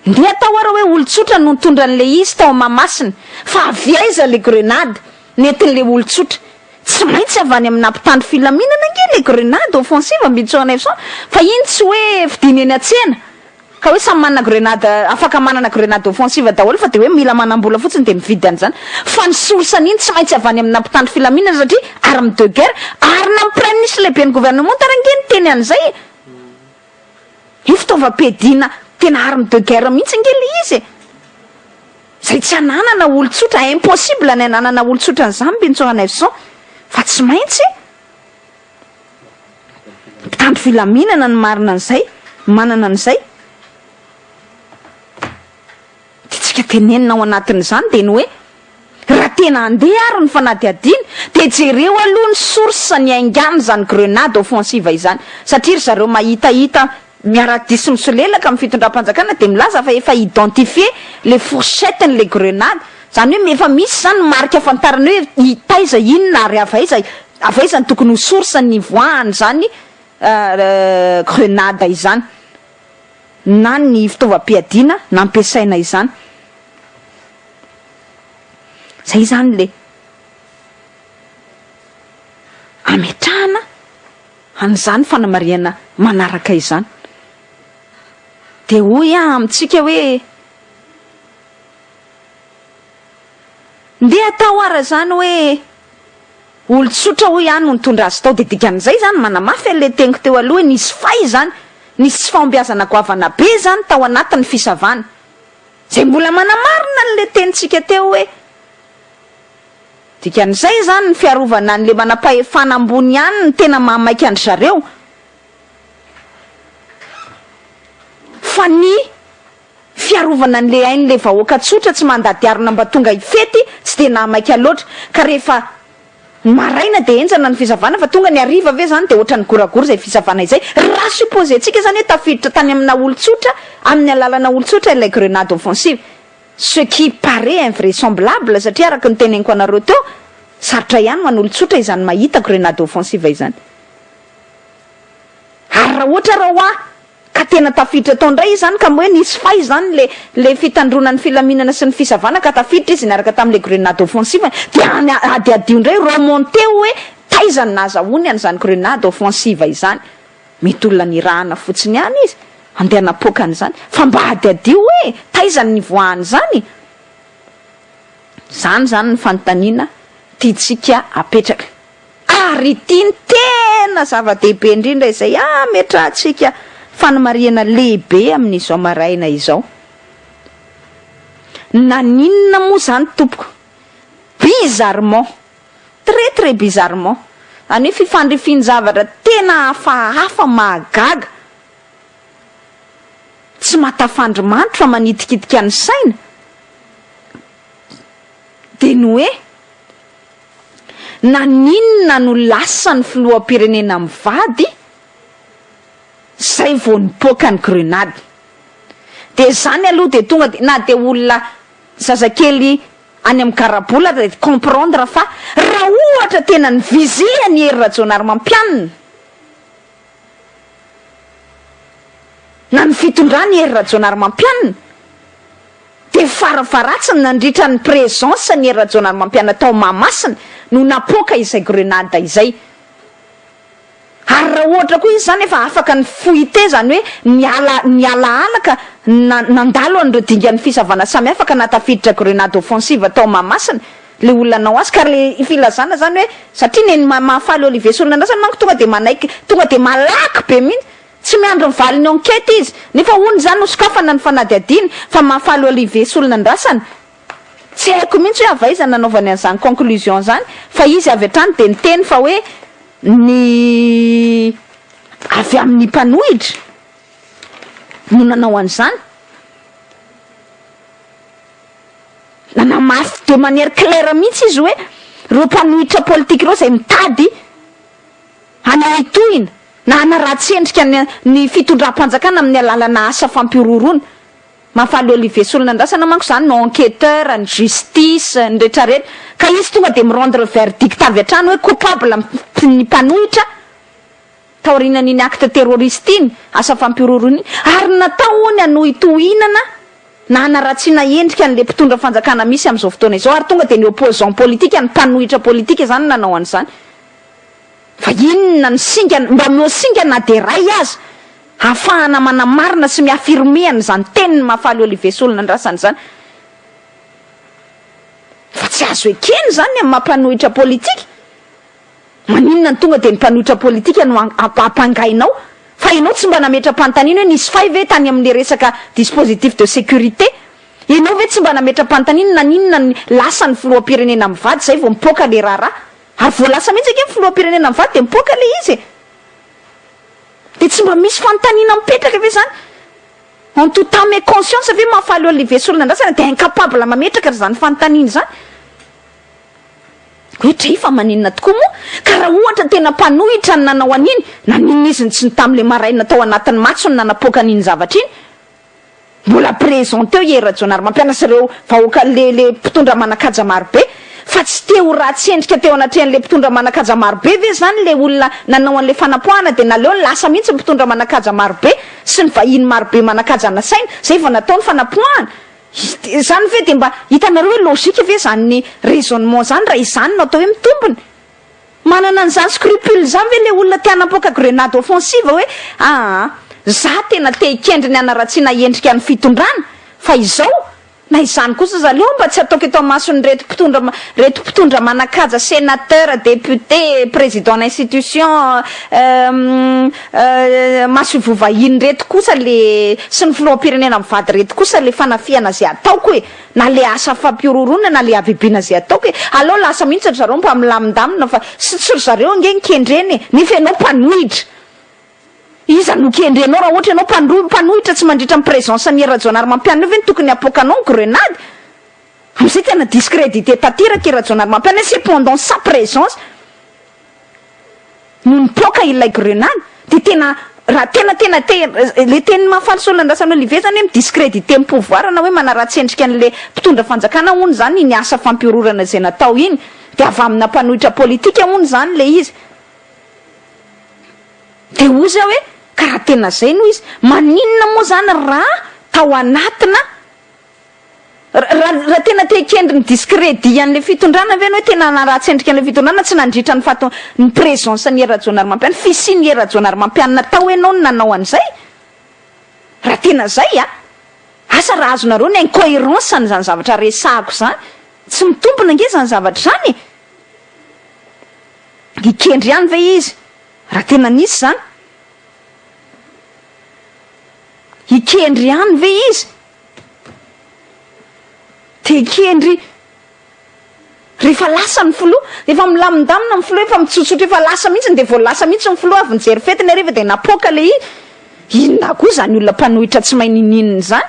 A: Ndeha atao ara hoe olon-tsotra no nitondra an'ilay izy tao Mahamasina, fa avy aiza ilay grenade nentin'ilay olon-tsotra? Tsy maintsy avy any amina mpitandro filaminana ange ilay grenade offensive Mbentsoanefson, fa iny tsy hoe vidiana eny an-tsena. Ka hoe samy manana grenade, afaka manana grenade offensive daholo fa dia hoe mila manam-bola fotsiny dia mividy an'izany. Fa ny source an'iny tsy maintsy avy any amina mpitandro filaminana satria arme de guerre, ary na ny praiminisitra lehiben'ny gouvernemanta ary ange niteny an'izay e! Io fitaovam-piadiana tena arme de guerre mihitsy ange ilay izy e! Izay tsy ananana olon-tsotra, impossible ny ananana olon-tsotra an'izany Mbintsonanaivoson fa tsy maintsy Mpitandro filaminana no marina an'izay, manana an'izay. Tiantsika tenenina ao anatin'izany dia ny hoe, raha tena handeha ary ny fanadihadiana dia jereo aloha ny source niaingan'izany grenade offensive izany, satria ry zareo mahitahita miara-dia sy misolelaka amin'ny fitondram-panjakana dia milaza fa efa identifier le fourchette n'le grenade, izany hoe efa misy izany ny marika afantarana hoe taiza inona ary avy aiza avy aiza no tokony ho source nivoahan'izany grenade izany na ny fitaovam-piadiana nampiasaina izany. Izay izany le ametrahana an'izany fanamarihana manaraka izany. Dia hoy aho amintsika hoe, Ndeha atao ara izany hoe olon-tsotra hoy aho no nitondra azy tao, dia dikan'izay izany manamafy an'ilay teniko teo aloha hoe nisy fay izany, nisy tsy fahombiazana goavana be izany tao anatin'ny fisavana. Izay mbola manamarina an'ilay tenintsika teo hoe, Dikan'izay izany ny fiarovana an'ilay manam-pahefana ambony ihany no tena mahamaika an-dry zareo fa ny fiarovana an'ilay ain'ilay vahoaka tsotra tsy mandady harona mba tonga hifety tsy dia nahamaika loatra ka rehefa. Ny maraina dia henjana ny fisavana fa tonga ny hariva ve zany dia ohatran'ny goragora izay fisavana izay. Raha supposer-tsika zany hoe tafiditra tany amina olon-tsotra amin'ny alalana olon-tsotra ilay grenade offensive, ce qui parait invraisemblable satria araka ny teneniko anareo teo, sarotra ihany ho an'olon-tsotra izany mahita grenade offensive izany. Ary raha ohatra raha hoa ka tena tafiditra tao indray izy izany ka hoe nisy fay izany le le fitandroana ny filaminana sy ny fisavana ka tafiditra izy niaraka tamin'ilay grenade offensive dia any adiadio indray remonter hoe taiza no nahazahoany an'izany grenade offensive izany. Mety olona nirahana fotsiny ihany izy andeha hanapoaka an'izany fa mba adiadio hoe taiza no nivoahan'izany? Izany izany ny fanontaniana tiantsika apetraka. Ary ity ny tena zava-dehibe indrindra izay ametrahantsika fanamarihana lehibe amin'izao maraina izao. Naninona moa izany tompoko? Bizarrement, très très bizarrement, izany hoe fifandrifian-javatra tena hafahafa mahagaga, tsy mahatafandry-mandry fa manitikitika ny saina, dia ny hoe, Naninona no lasa ny filoham-pirenena mivady zay vao nipoaka ny grenade? Dia zany aloha dia tonga dia na dia olona zazakely any amin'ny garabola aza dia comprendre fa raha ohatra tena ni-viser an'i Hery Rajaonarimampianina na ny fitondran'i Hery Rajaonarimampianina dia farafaharatsiny nandritra ny présence ny Hery Rajaonarimampianina tao Mahamasina no napoaka izay grenade izay. Ary raha ohatra koa izy izany efa afaka ny fuite izany hoe niala nialaala ka nandalo an'ireo dingan'ny fisavana samihafa ka nahatafiditra grenade offensive tao Mahamasina le olona nanao azy ka le filazana izany hoe satria neny Mahafaly Olivier Solonandrasana manko tonga dia manaiky tonga dia malaky be mihitsy Tsy miandry ny valin'ny enquête izy, nefa hono izany nosokafana ny fanadihadiana fa Mahafaly Olivier Solonandrasana. Tsy haiko mihitsy hoe avy aiza nanaovany an'izany conclusion izany fa izy avy hatrany dia niteny fa hoe ny avy amin'ny mpanohitra no nanao an'izany. Nanamafy de manière claire mihitsy izy hoe ireo mpanohitra politika ireo izay mitady Hanohitohina na hanaratsy endrika ny ny fitondram-panjakana amin'ny alalana asa fampihorohoroana. Mahafaly Olivier Solonandrasana manko izany no enquêteur, ny justice, ny retraretra. Ka izy tonga dia mi-rendre verdict avy hatrany hoe coupable ny mpanohitra taorianan'iny acte terroriste iny, asa fampihorohoroana iny. Ary natao hono hanohitohinana na hanaratsiana endrika an'ilay mpitondra fanjakana misy amin'izao fotoana izao. Ary tonga dia ny opposant politika, ny mpanohitra politika izany no nanao an'izany. Fa inona ny singa, mba omeo singa na dia iray aza, hahafahana manamarina sy mi-affirmer an'izany tenin'i Mahafaly Olivier Solonandrasana izany? Fa tsy azo ekena izany ny amin'ny maha mpanohitra politika. Maninona no tonga dia ny mpanohitra politika no ampangainao? Fa ianao tsy mba nametra-panontaniana hoe nisy fay ve tany amin'ilay resaka dispositif de sécurité? Ianao ve tsy mba nametra-panontaniana naninona ny lasa ny filoham-pirenena mivady izay vao mipoaka ilay raharaha? Ary vao lasa mihitsy ange ny filoham-pirenena mivady dia mipoaka ilay izy e! Dia tsy mba misy fanontaniana mipetraka ve izany? En toute âme et conscience ve Mahafaly Olivier Solonandrasana dia incapable mametraka izany fanontaniana izany? Hoe dray fa maninona tokoa moa? Ka raha ohatra tena mpanohitra no nanao an'iny, naninona izy no tsy ny tamin'ilay maraina tao anatin'ny matso no nanapoaka an'iny zavatra iny? Mbola présent teo i Hery Rajaonarimampianina sy ireo vahoaka le le mpitondra manakaja marobe fa tsy te ho ratsy endrika teo anatrehan'le mpitondra manakaja marobe ve zany le olona nanao an'le fanapoahana de naleony lasa mihitsy ny mpitondra manakaja marobe sy ny vahiny marobe manakaja nasaina zay vao natao ny fanapoahana zany ve de mba hitanareo hoe logique ve zany raisonnement zany raha izany no atao hoe mitombina Manana an'izany scrupule izany ve le olona te hanampoaka grenade offensive hoe aa za tena te hikendry ny hanaratsiana endrika ny fitondrana fa izao na izany kosa aza aleo mba tsy ataoko eto amason'ireto mpitondra reto mpitondra manakaja senateur, député, président n'institution masoivoho vahiny reto kosa le sy ny filoham-pirenena mivady reto kosa le fanafihana ze ataoko e! Na le asa fampihorohoroana na le habibiana zay ataoko e! Aleo lasa mihitsy ry zareo mba milamindamina fa sy tsy ry zareo ange no kendrena e! Nefa ianao mpanohitra! Iza no kendrenao raha ohatra ianao mpandro mpanohitra tsy mandritra ny présence an'i Hery Rajaonarimampianina eo ve no tokony hapoakanao ny grenade? Amin'izay tena discrédité tanteraka i Rajaonarimampianina c'est pendant sa présence! no nipoaka ilay grenade de tena raha tena tena te le tenin'i Mahafaly Solonandrasana Olivier zany hoe mi-discréditer ny pouvoir na hoe manaratsy endrika an'le mpitondra fanjakana hono zany iny asa fampihorohorana izay natao iny de avy amina mpanohitra politika hono zany le izy. De hozy aho hoe ka raha tena zay no izy maninona moa zany raha tao anatina Raha raha tena te hikendry ny discrédit an'ilay fitondrana ve ianao hoe tena hanaratsy endrika an'ilay fitondrana tsy nandritra ny fato ny présence an'i Hery Rajaonarimampianina, fisian'i Hery Rajaonarimampianina tao ianao no nanao an'izay? Raha tena zay a! Asa raha azonareo ny incohérence an'izany zavatra resahako izany? Tsy mitombina ange izany zavatra izany e! Hikendry ihany ve izy raha tena nisy izany? Hikendry ihany ve izy? Dia kendry rehefa lasa ny filoha, efa milamindamina ny filoha, efa mitsotsotra efa lasa mihitsy dia vao lasa mihitsy ny filoha avy nijery fety ny hariva dia napoaka ilay izy. Inona koa izany olona mpanohitra tsy mahay ninininona izany?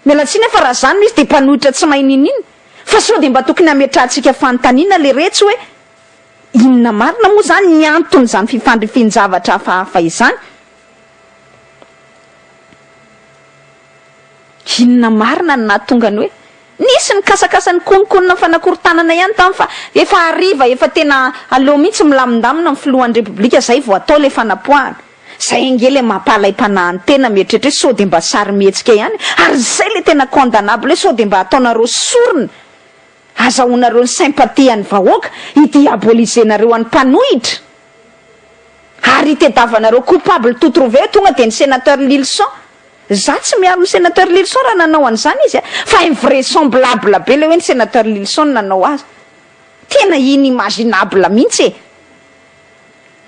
A: Miala tsiny aho fa raha izany no izy dia mpanohitra tsy mahay ninininona. Fa sao dia mba tokony hametrahantsika fanontaniana ilay retsy hoe inona marina moa izany ny anton'izany fifandrifian-javatra hafahafa izany? Inona marina no nahatonga ny hoe nisy ny kasakasa nikononkonona ny fanakorontanana ihany tamin'ny fa efa hariva efa tena aleo mihitsy milamindamina ny filohan'ny repoblika zay vao atao le fanapoahana. Zay ange le mampalaim-panahy ny tena mieritreritra hoe sao dia mba sarimihetsika ihany ary zay le tena condamnable hoe sao dia mba ataonareo sorona azahoanareo ny sympathie an'ny vahoaka hi-diaboliser-nareo an'ny mpanohitra ary hitediavanareo coupable tout trouvé tonga dia ny sénateur Lilison Za tsy miaro ny sénateur Lilison raha nanao an'izany izy a! Fa invraisemblable be le hoe ny sénateur Lilison no nanao azy. Tena inimaginable mihitsy e!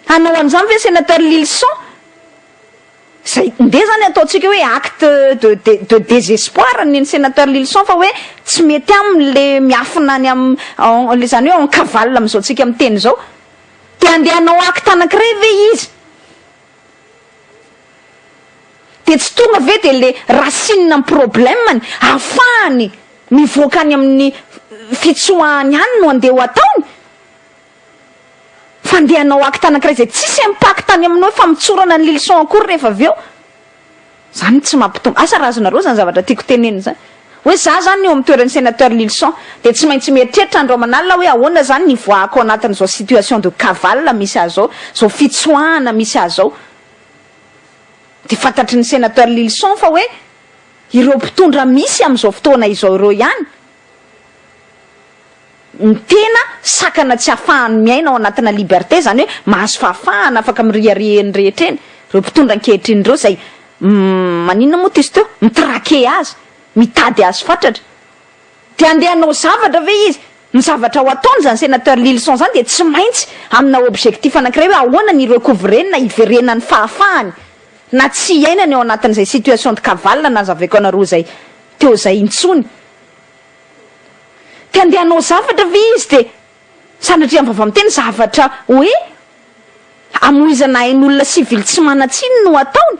A: Hanao an'izany ve sénateur Lilison? Zay, ndeha zany ataontsika hoe acte de de de désespoir ny an'i sénateur Lilison fa hoe tsy mety aminy le miafina any am en le zany hoe en cavale amin'izao tsika miteny izao. De handeha hanao acte anankiray ve izy? Dia tsy tonga ve dia le racine ny problème-ny ahafahany mivoaka any amin'ny fitsoahany any no andeha ho ataony? Fa andeha hanao acte anankiray izay tsisy impact any amin'ny hoe famotsorana an'i Lilison akory rehefa avy eo? Zany tsy mampitombo. Asa raha azonareo zany zavatra tiako tenenina zany. Hoe za zany eo amin'ny toeran'ny sénateur Lilison dia tsy maintsy mieritreritra andro aman'alina hoe ahoana zany ny hivoahako ao anatin'izao situation de cavale misy ahy zao, zao fitsoahana misy ahy zao. Dia fantatry ny sénateur Lilison fa hoe ireo mpitondra misy amin'izao fotoana izao ireo ihany ny tena sakana tsy ahafahany miaina ao anatina liberté, izany hoe mahazo fahafahana afaka miriaria eny rehetra eny, ireo mpitondra ankehitriny ireo izay maninona moa ty izy teo, mi-traquer azy, mitady azy fatratra. Dia handeha hanao zavatra ve izy? Ny zavatra ho ataony izany sénateur Lilison izany dia tsy maintsy amina objectif anankiray hoe ahoana ny hi-recouvrer-ny na hiverenan'ny fahafahany na tsy hiainany ao anatin'izay situation de cavale nazavaiko anareo izay teo izay intsony. Te handeha hanao zavatra ve izy dia sanatria amin'ny vava miteny zavatra hoe hamoizana ain'olona sivily tsy manan-tsiny no ataony?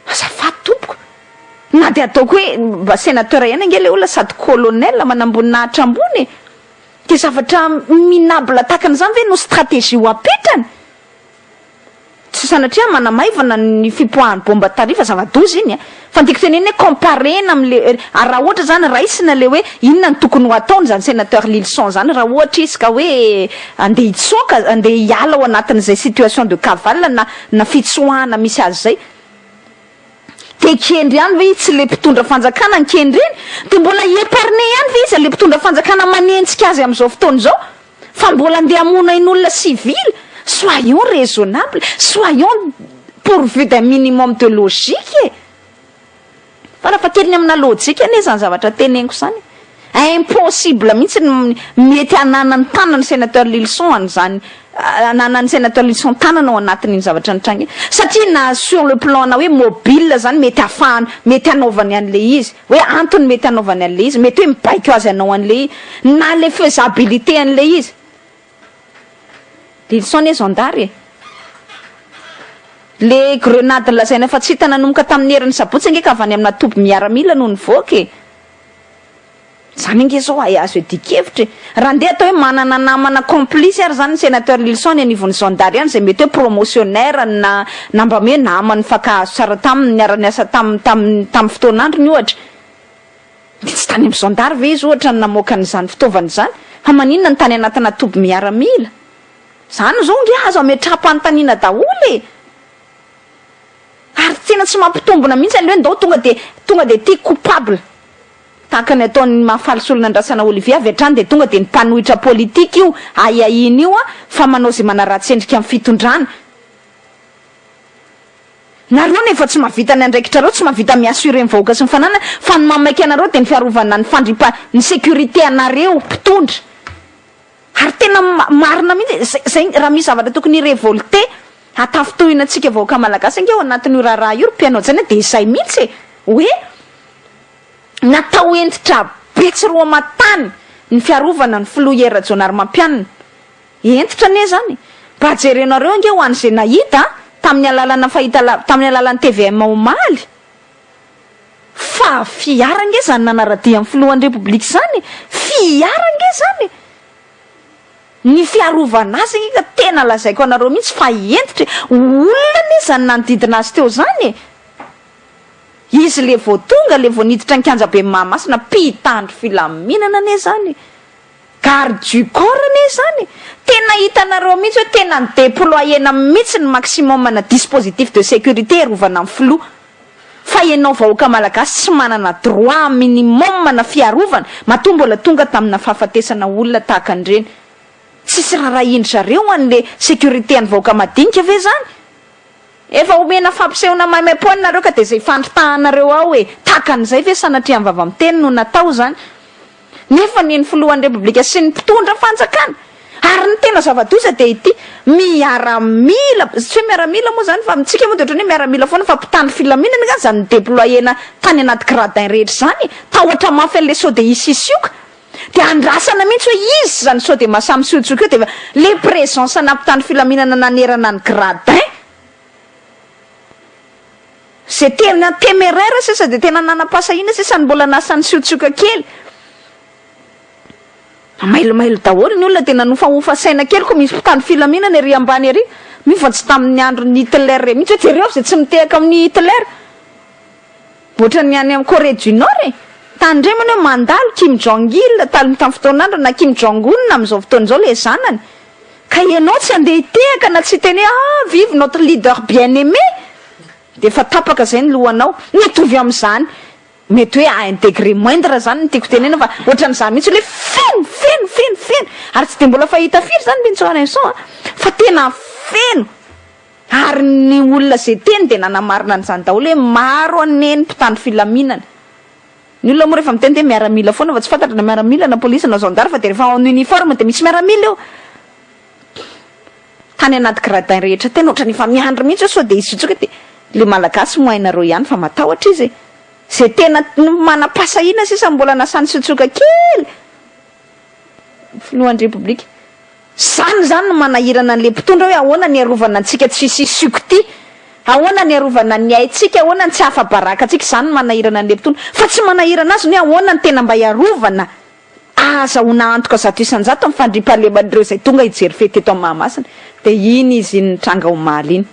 A: Azafady tompoko, na dia ataoko hoe mba sénateur ihany ange ilay olona sady colonel manamboninahitra ambony e! Dia zavatra minable tahaka an'izany ve no stratégie ho apetrany? Tsy sanatria manamaivana ny fipoahan'ny bomba tary fa zava-doza iny a! Fa ny tiako tenenina hoe comparer-na amin'le ary raha ohatra zany raisina le hoe inona no tokony ho ataony zany sénateur Lilison zany raha ohatra izy ka hoe andeha hitsoaka andeha hiala ao anatin'izay situation de cavale na na fitsoahana misy azy zay de kendry ihany ve izy tsy le mpitondra fanjakana ny kendreny de mbola hi-épargner ihany ve izy le mpitondra fanjakana manenjika azy amin'izao fotoana izao Fa mbola andeha hamono ain'olona civil? Soyons raisonnable, soyons pourvu d'un minimum de logique e! Farafahakeliny amina lojika anie izany zavatra teneniko izany e! Impossible mihitsy ny mety hananan'ny tanan'ny sénateur Lilison an'izany, hananan'ny sénateur Lilison tanana ao anatin'iny zavatra nitranga iny. Satria na sur le plan na hoe mobile izany mety hahafahany, mety hanaovany an'ilay izy. Hoe antony mety hanaovany an'ilay izy, mety hoe mibaiko azy hanao an'ilay izy, na le faisabilité an'ilay izy. Lilison anie zandary e! Le grenade lazaina fa tsy hita nanomboka tamin'ny herin'ny sabotsy ange ka avy any amina toby miaramila no nivoaka e! Zany ange zao hay azo iadian-kevitra e! Raha ndeha atao hoe manana namana complice ary zany ny Sénateur Lilison any anivon'ny zandary any izay mety hoe promotionnaire na na mba hoe namany nifankahazo tsara taminy niara-niasa taminy tamin'ny tamin'ny fotoan'androny ohatra. Dia tsy tany amin'ny zandary ve izy ohatra no namoaka an'izany fitaovana izany? Fa maninona no tany anatina toby miaramila? Zany zao ange azo ametraham-panontaniana daholo e! Ary tena tsy mampitombina mihitsy an'ilay hoe ndao tonga dia tonga dia ity coupable. Tahaka ny ataon'i Mahafaly Solonandrasana Olivier avy hatrany dia tonga dia ny mpanohitra politika io ahiahiana io fa manao izay manaratsy endrika ny fitondrana. Nareo nefa tsy mahavita ny andraikitrareo, tsy mahavita mi-assurer ny vahoaka sy ny fananany fa ny mahamaika anareo dia ny fiarovana ny fandripa ny sécurité anareo mpitondra. Ary tena marina mihitsy e, zay zay raha misy zavatra tokony hi-revolter hatafintohina antsika vahoaka malagasy ange ao anatin'io raharaha io ry mpihaino hajaina dia izay mihitsy e, hoe natao hentitra be tsy roa aman-tany ny fiarovana ny filoha Hery Rajaonarimampianina. Hentitra anie izany e! Mba jerenareo ange ho an'izay nahita tamin'ny alalana fahitalav tamin'ny alalan'ny tvm omaly fa fiara ange izany nanara-dia ny filohan'ny Repoblika izany e! Fiara ange izany e! Ny fiarovana azy ange ka tena lazaiko anareo mihitsy fa hentitra e! Olona anie izany nanodidina azy teo izany e! Izy le vao tonga, le vao niditra ny kianjaben'i Mahamasina, mpitandro filaminana anie izany e! Garde du corps anie izany e! Tena hitanareo mihitsy hoe tena ni-deployer-na mihitsy ny maximum-na dispositif de sécurité hiarovana ny filoha. Fa ianao vahoaka malagasy tsy manana droit minimum-na fiarovana, matoa mbola tonga tamina fahafatesana olona tahaka an'ireny. Tsisy rarahian-dry zareo an'le sécurité an'ny vahoaka madinika ve izany? Efa omena fampisehoana maimaimpoana nareo ka dia izay fandritahanareo ao e! Tahaka an'izay ve sanatria amin'ny vava miteny no natao izany? Nefa ny ny filohan'ny repoblika sy ny mpitondra fanjakana! Ary ny tena zava-doza dia ity, miaramila, tsy hoe miaramila moa izany fa amintsika moa dia ohatran'ny hoe miaramila foana fa mpitandro filaminana angaha izany ni-deployer-na tany anaty gradin rehetra izany e! Tahotra mafy an'ilay sao dia hisy hisioka! Dia andrasana mihitsy hoe iza izany sao dia mahasahy misiotsioka eo dia efa le présence ana mpitandro filaminana nanerana ny gradin ze tena téméraire sisa dia tena nanam-pahasahiana sisa no mbola nahasahy nisiotsioka kely. Mailomailo daholo ny olona dia nanofahofa saina kely koa misy mpitandro filaminana ery ambany ery. Mino fa tsy tamin'ny andron'i Hitler re mihitsy hoe jereo izay tsy mitehaka amin'i Hitler. Ohatran'ny any amin'ny Corée du Nord e! Tandremana hoe mandalo Kim Jong Il tamin'ny fotoan'androny na Kim Jong Un amin'izao fotoana izao ilay zanany. Ka ianao tsy handeha hitehaka na tsy hiteny hoe ah vive notre leader bien aimé! Dia efa tapaka izay ny lohanao. Mitovy amin'izany. Mety hoe à un degré moindre izany no tiako tenenina fa ohatran'izany mihitsy ilay feno, feno, feno, feno. Ary tsy dia mbola fahita firy izany Mbinintsoa Rainson a! Fa tena feno. Ary ny olona izay teny dia nanamarina an'izany daholo hoe maro anie ny mpitandro filaminana. Ny olona moa rehefa miteny dia miaramila foana fa tsy fantatra na miaramila na polisy na zandary fa dia rehefa en uniforme dia misy miaramila eo. Tany anaty gradin rehetra teny ohatran'ny efa miandry mihitsy hoe sao dia hisy hitsoka dia le malagasy moa hainareo ihany fa matahotra izy e. Izay tena manam-pahasahiana sisa no mbola nasany sotsoka kely. Filohan'ny Repoblika. Zany izany no manahirana an'le mpitondra hoe ahoana ny hiarovana antsika tsy hisy hisioka ity? Ahoana ny hiarovana ny aintsika? Ahoana ny tsy hahafa-baraka antsika? Izany no manahirana an'le mpitondra. Fa tsy manahirana azy ny hoe ahoana ny tena mba hiarovana ahazahoana antoka 100% ny fandriampahaleman'ireo izay tonga hijery fety eto Mahamasina. Dia iny izy iny nitranga omaly iny.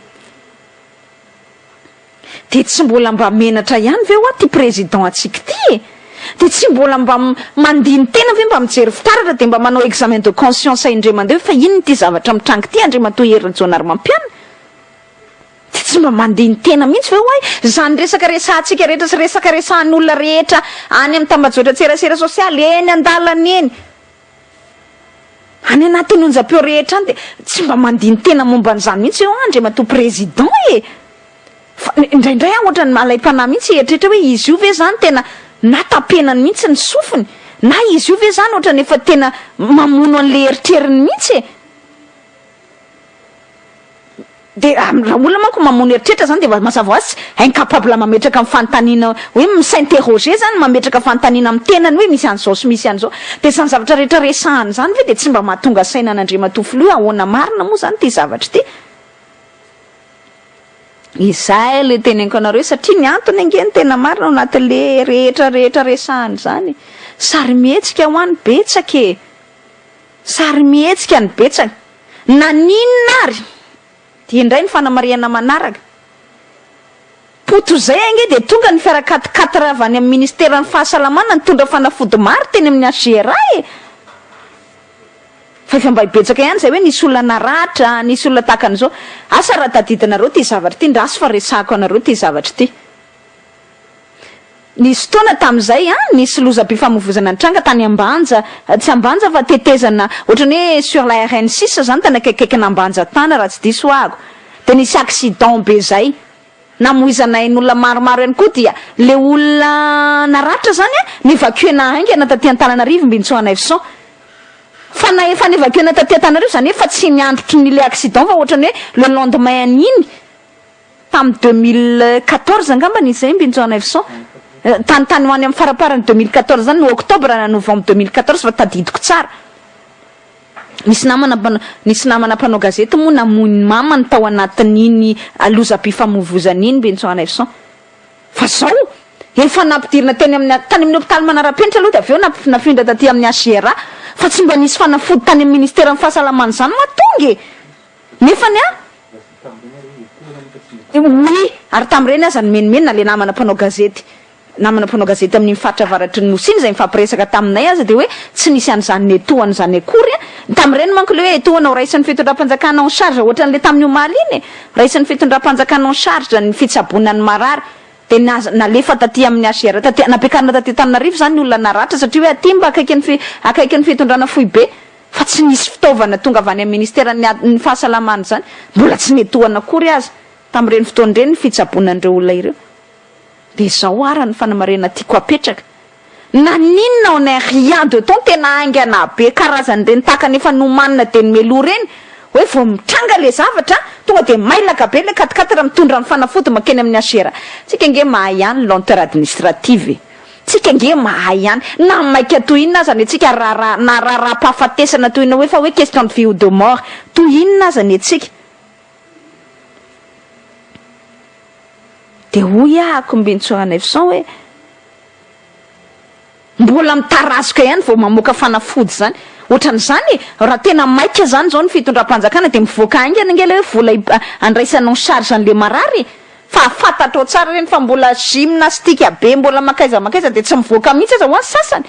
A: Dia tsy mbola mba menatra ihany ve hoa ty président antsika ty e? Dia tsy mbola mba mandini-tena ve mba mijery fitaratra dia mba manao examen de conscience indray mandeha hoe fa inona ity zavatra mitranga ity Andriamatoa Hery Rajaonarimampianina? Dia tsy mba mandini-tena mihitsy ve hoa izany resaka resahantsika rehetra sy resaka resahan'olona rehetra any amin'ny tambajotran-tserasera sosialy eny an-dalana eny Any anatin'ny onjam-peo rehetra any dia tsy mba mandini-tena momba an'izany mihitsy eo Andriamatoa Président e! Fa indraindray aho ohatran'ny alaim-panahy mihitsy hieritreritra hoe izy io ve izany tena na tapenany mihitsy ny sofiny na izy io ve izany ohatran'ny efa tena mamono an'ilay eritreriny mihitsy e! Dia raha olona manko mamono eritreritra zany dia mazava ho azy incapable mametraka ny fanontaniana hoe mi-s'interroger zany mametraka fanontaniana amin'ny tenany hoe misy an'izao sy misy an'izao. Dia izany zavatra rehetra resahana izany ve dia tsy mba mahatonga saina an'Andriamatoa Filoha hoe ahoana marina moa izany ity zavatra ity? Izay ilay teneniko anareo satria ny antony ange ny tena marina ao anatin'le rehetra rehetra resahana izany. Sarimihetsika ho any betsaka e! Sarimihetsika ny betsaka. Naninona ary? Dia indray ny fanamarihana manaraka. Poto izay ange dia tonga ny fiara quatre quatre avy any amin'ny ministeran'ny fahasalamana nitondra fanafody maro teny amin'ny HJRA e! Fa efa mba betsaka ihany izay hoe nisy olona naratra, nisy olona tahaka an'izao. Asa raha tadidinareo ity zavatra ity, ndraso fa resahako anareo ity zavatra ity. Nisy fotoana tamin'izay an, nisy lozam-pifamoivozana nitranga tany Ambanja, tsy Ambanja fa tetezana, ohatran'ny hoe sur la RN six izany, tany akaikikaikin'Ambanja tany raha tsy diso ahako. Dia nisy accident be izay. Namoizana ain'olona maromaro ihany koa dia le olona naratra izany an, nevacuena haingana taty Antananarivo Mbinintsoa Neuf-cent. Fa na efa nevacuena taty Antananarivo izany hoe efa tsy ny androtry ny le accident fa ohatran'ny hoe le lendemain an'iny, tamin'ny 2014 angambany izay Mbinintsoa Neuf-cent. Tany tany ho any amin'ny faramparan'ny 2014 zany, no octobre na novembre 2014 fa tadidiko tsara. Nisy namana mpanao, nisy namana mpanao gazety moa namoy ny mamany tao anatin'iny lozam-pifamoivozana iny Mbinintsoa Neuf-cent. Fa zao, efa nampidirina teny amin'ny, tany amin'ny hopitaly manara-penitra aloha dia avy eo nafindra taty amin'ny HJRA, fa tsy mba nisy fanafody tany amin'ny ministeran'ny fahasalamana izany mahatonga e! Nefany an! Oui, ary tamin'ireny aza nimenomenona ilay namana mpanao gazety, namana mpanao gazety amin'iny faritra avaratry ny Nosy iny izay nifampiresaka taminay aza dia hoe tsy nisy an'izany netohana izany akory an! Tamin'ireny manko ilay hoe etohana ho raisin'ny fitondram-panjakana en charge ohatran'ilay tamin'ny omaly iny e! Raisin'ny fitondram-panjakana en charge ny fitsaboana ny marary dia nalefa taty amin'ny HCR taty, nampiakarina taty Antananarivo izany ny olona naratra satria hoe aty mba akaikin'ny akaikin'ny fitondrana foibe. Fa tsy nisy fitaovana tonga avy any amin'ny ministeran'ny ny fahasalamana izany, mbola tsy netohana akory aza tamin'ireny fotoana ireny ny fitsaboana an'ireo olona ireo. Dia izao ara ny fanamarihana tiako hapetraka, naninona en un rien de temps tena haingana be karazan'ireny tahaka ny efa nomanina dia nomeloha ireny, hoe vao mitranga ilay zavatra tonga dia mailaka be ilay quatre quatre mitondra ny fanafody mankeny amin'ny HCR. Tsika ange mahay ihany lenteur administrative e. Tsika ange mahay ihany, na maika toy inona aza ny antsika raharaha, na raharaham-pahafatesana toy inona hoe fa hoe question de vie ou de mort toy inona aza ny antsika. Dia hoy ahako Mbinintsoa Ranaivoson hoe, mbola mitarazoka ihany vao mamoaka fanafody izany. Ohatran'izany e! Raha tena maika izany izao ny fitondram-panjakana dia mivoaka haingana ange ilay hoe vola andraisana en charge an'ilay marary e! Fa fantatrao tsara ireny fa mbola gymnastique be mbola mankaiza mankaiza dia tsy mivoaka mihitsy aza ho an'ny sasany.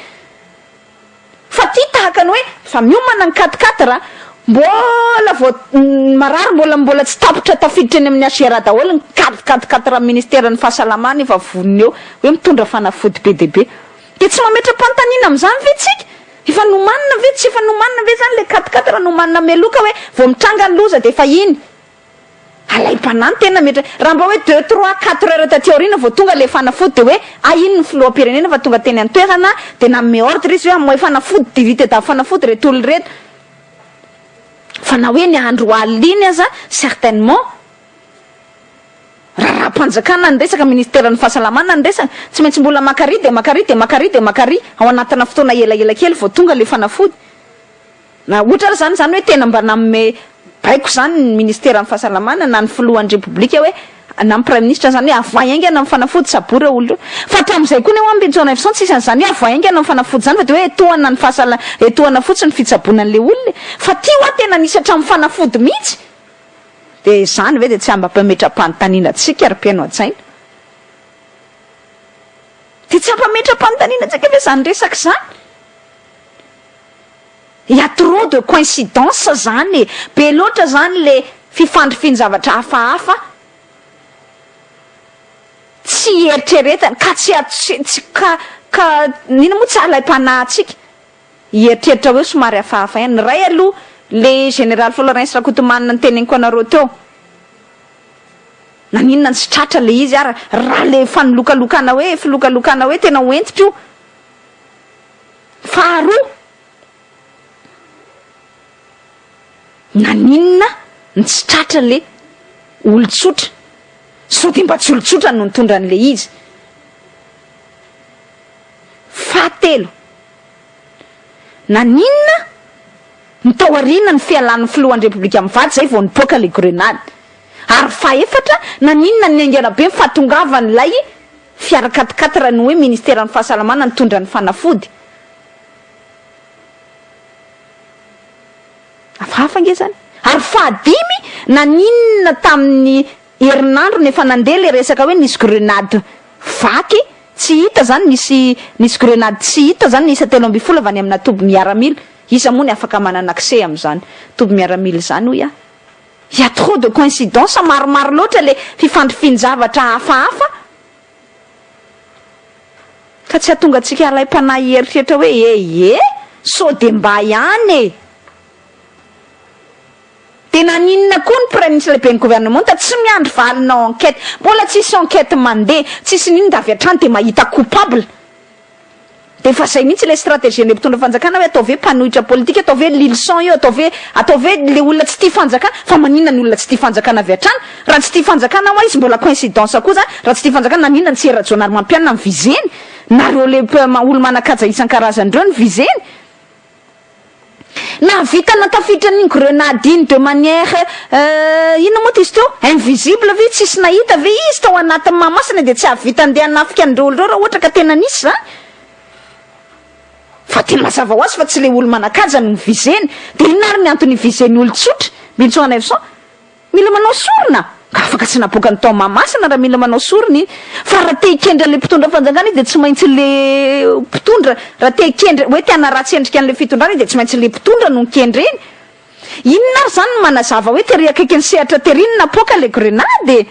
A: Fa ty tahaka ny hoe fa miomana ny quatre quatre a, mbola vao ny marary mbola mbola tsy tapitra tafiditra eny amin'ny HRA daholo ny quatre quatre quatre ministeran'ny fahasalamana efa vonona eo hoe mitondra fanafody be dia be. Dia tsy mametra-panontaniana amin'izany ve tsika? Efa nomanina ve? Tsy efa nomanina ve izany ilay quatre quatre nomanina mialoha ka hoe vao mitranga ny loza dia efa iny? Alaim-panahy ny tena metra, raha mba hoe deux, trois, quatre heures taty aoriana vao tonga ilay fanafody dia hoe hay iny ny filoham-pirenena fa tonga teny an-toerana dia nanome ordre izy hoe amoay fanafody dia vita daholo fanafody ireto olona ireto. Fa na hoe ny andro alina iny aza certainement raharaham-panjakana ny resaka, ministeran'ny fahasalamana ny resaka, tsy maintsy mbola makary dia makary dia makary dia makary ao anatina fotoana elaela kely vao tonga ilay fanafody. Na ohatra ary izany izany hoe tena mba nanome baiko izany ny ministeran'ny fahasalamana na ny filohan'ny repoblika hoe na ny praiminisitra izany hoe avoahy haingana ny fanafody tsaboy ireo olona ireo. Fa hatramin'izay koa nefa Mbinintsoanaivoson tsisy an'izany hoe avoahy haingana ny fanafody izany fa dia hoe etohana ny fahasala etohana fotsiny ny fitsaboana an'ilay olona e. Fa ty hoa tena nisy hatramin'ny fanafody mihitsy. Dia izany ve dia tsy hampametra-panontaniana antsika ry mpihaino an-tsaina? Dia tsy hampametra-panontaniana antsika ve izany resaka izany? Il y a trop de coïncidence zany e! Be loatra zany le fifandrifian-javatra hafahafa tsy ieritreretana ka tsy tsy ka ka inona moa tsy alaim-panahy antsika hieritreritra hoe somary hafahafa ihany. Ny iray aloha le général Florens Rakotomanana noteneniko anareo teo, naninona no tsy tratra le izy ary raha le fanilokalokana hoe filokalokana hoe tena ho hentitra io. Faharoa, naninona no tsy tratra le olon-tsotra? Sao dia mba tsy olon-tsotra no nitondra an'le izy? Fahatelo, naninona no tao aoriana ny fialan'ny filohan'ny Repoblika mivady zay vao nipoaka le grenade? Ary fahefatra, naninona no niaingana be ny fahatongavan'ilay fiara quatre quatre ny hoe ministeran'ny fahasalamana nitondra ny fanafody? Hafahafa ange zany. Ary fahadimy, naninona tamin'ny herinandro no efa nandeha le resaka hoe nisy grenade vaky tsy hita zany, nisy nisy grenade tsy hita zany niisa 13 avy any amina toby miaramila. Iza moa ny afaka manana accès amin'izany toby miaramila izany hoy aho. Il y a trop de coïncidence, maromaro loatra le fifandrifian-javatra hafahafa ka tsy hahatonga antsika halaim-panahy hieritreritra hoe e e, sao dia mba ihany e! Dia naninona koa ny praiminisitra lehiben'ny gouvernementa tsy miandry valina enquête? Mbola tsisy enquête mandeha, tsisy n'inona dia avy hatrany dia mahita coupable. Dia efa zay mihitsy ilay stratégie an'ilay mpitondra fanjakana hoe ataovy hoe mpanohitra politika, ataovy hoe Lilison io, ataovy hoe ataovy hoe le olona tsy tia fanjakana, fa maninona ny olona tsy tia fanjakana avy hatrany? Raha tsy tia fanjakana hoa izy mbola coïncidence koa zany, raha tsy tia fanjakana naninona ny tsy Hery Rajaonarimampianina no visé-ny? Nareo le olo manan-kaja isan-karazany ireo no visé-ny? Nahavita natafiditra an'iny grenade iny de manière inona moa izy teo? Invisible ve? Tsisy nahita ve izy tao anatin'ny Mahamasina dia tsy hahavita andeha hanafika an'ireo olona ireo raha ohatra ka tena nisy izany? Fa dia mazava ho azy fa tsy ilay olo-manan-kaja no ni-viser-ny. Dia inona ary ny antony hi-viser-ny olon-tsotra? Mbintsonga Naivoson. Mila manao sorona? Ka afaka tsy naboakany tao Mahamasina raha mila manao sorona izy. Fa raha te hikendry an'ilay mpitondra fanjakana izy dia tsy maintsy le mpitondra, raha te hikendry, hoe te hanaratsy endrika an'ilay fitondrana izy dia tsy maintsy le mpitondra no kendreny. Inona ary izany no manazava hoe tery akaikin'ny sehatra tery no napoaka ilay grenade e?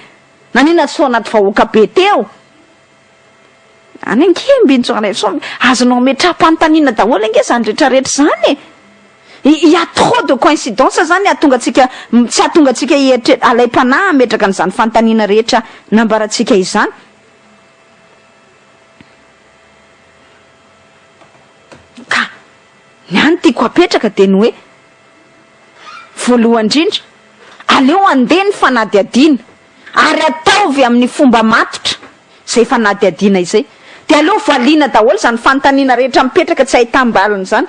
A: Naninona tsy tao anaty vahoaka be teo? Any ange Mbinjoanaivoson, azonao ametraham-panontaniana daholo ange izany rehetrarehetra izany e! Il y a trop de coïncidence zany hahatonga antsika, tsy hahatonga antsika hieritreritra, alaim-panahy hametraka an'izany fanontaniana rehetra nambarantsika izany. Ka ny ahy ny tiako hapetraka dia ny hoe, voalohany indrindra, aleo handeha ny fanadihadiana ary ataovy amin'ny fomba matotra izay fanadihadiana izay. Dia aleo valiana daholo izany fanontaniana rehetra mipetraka tsy ahitam-baliny izany.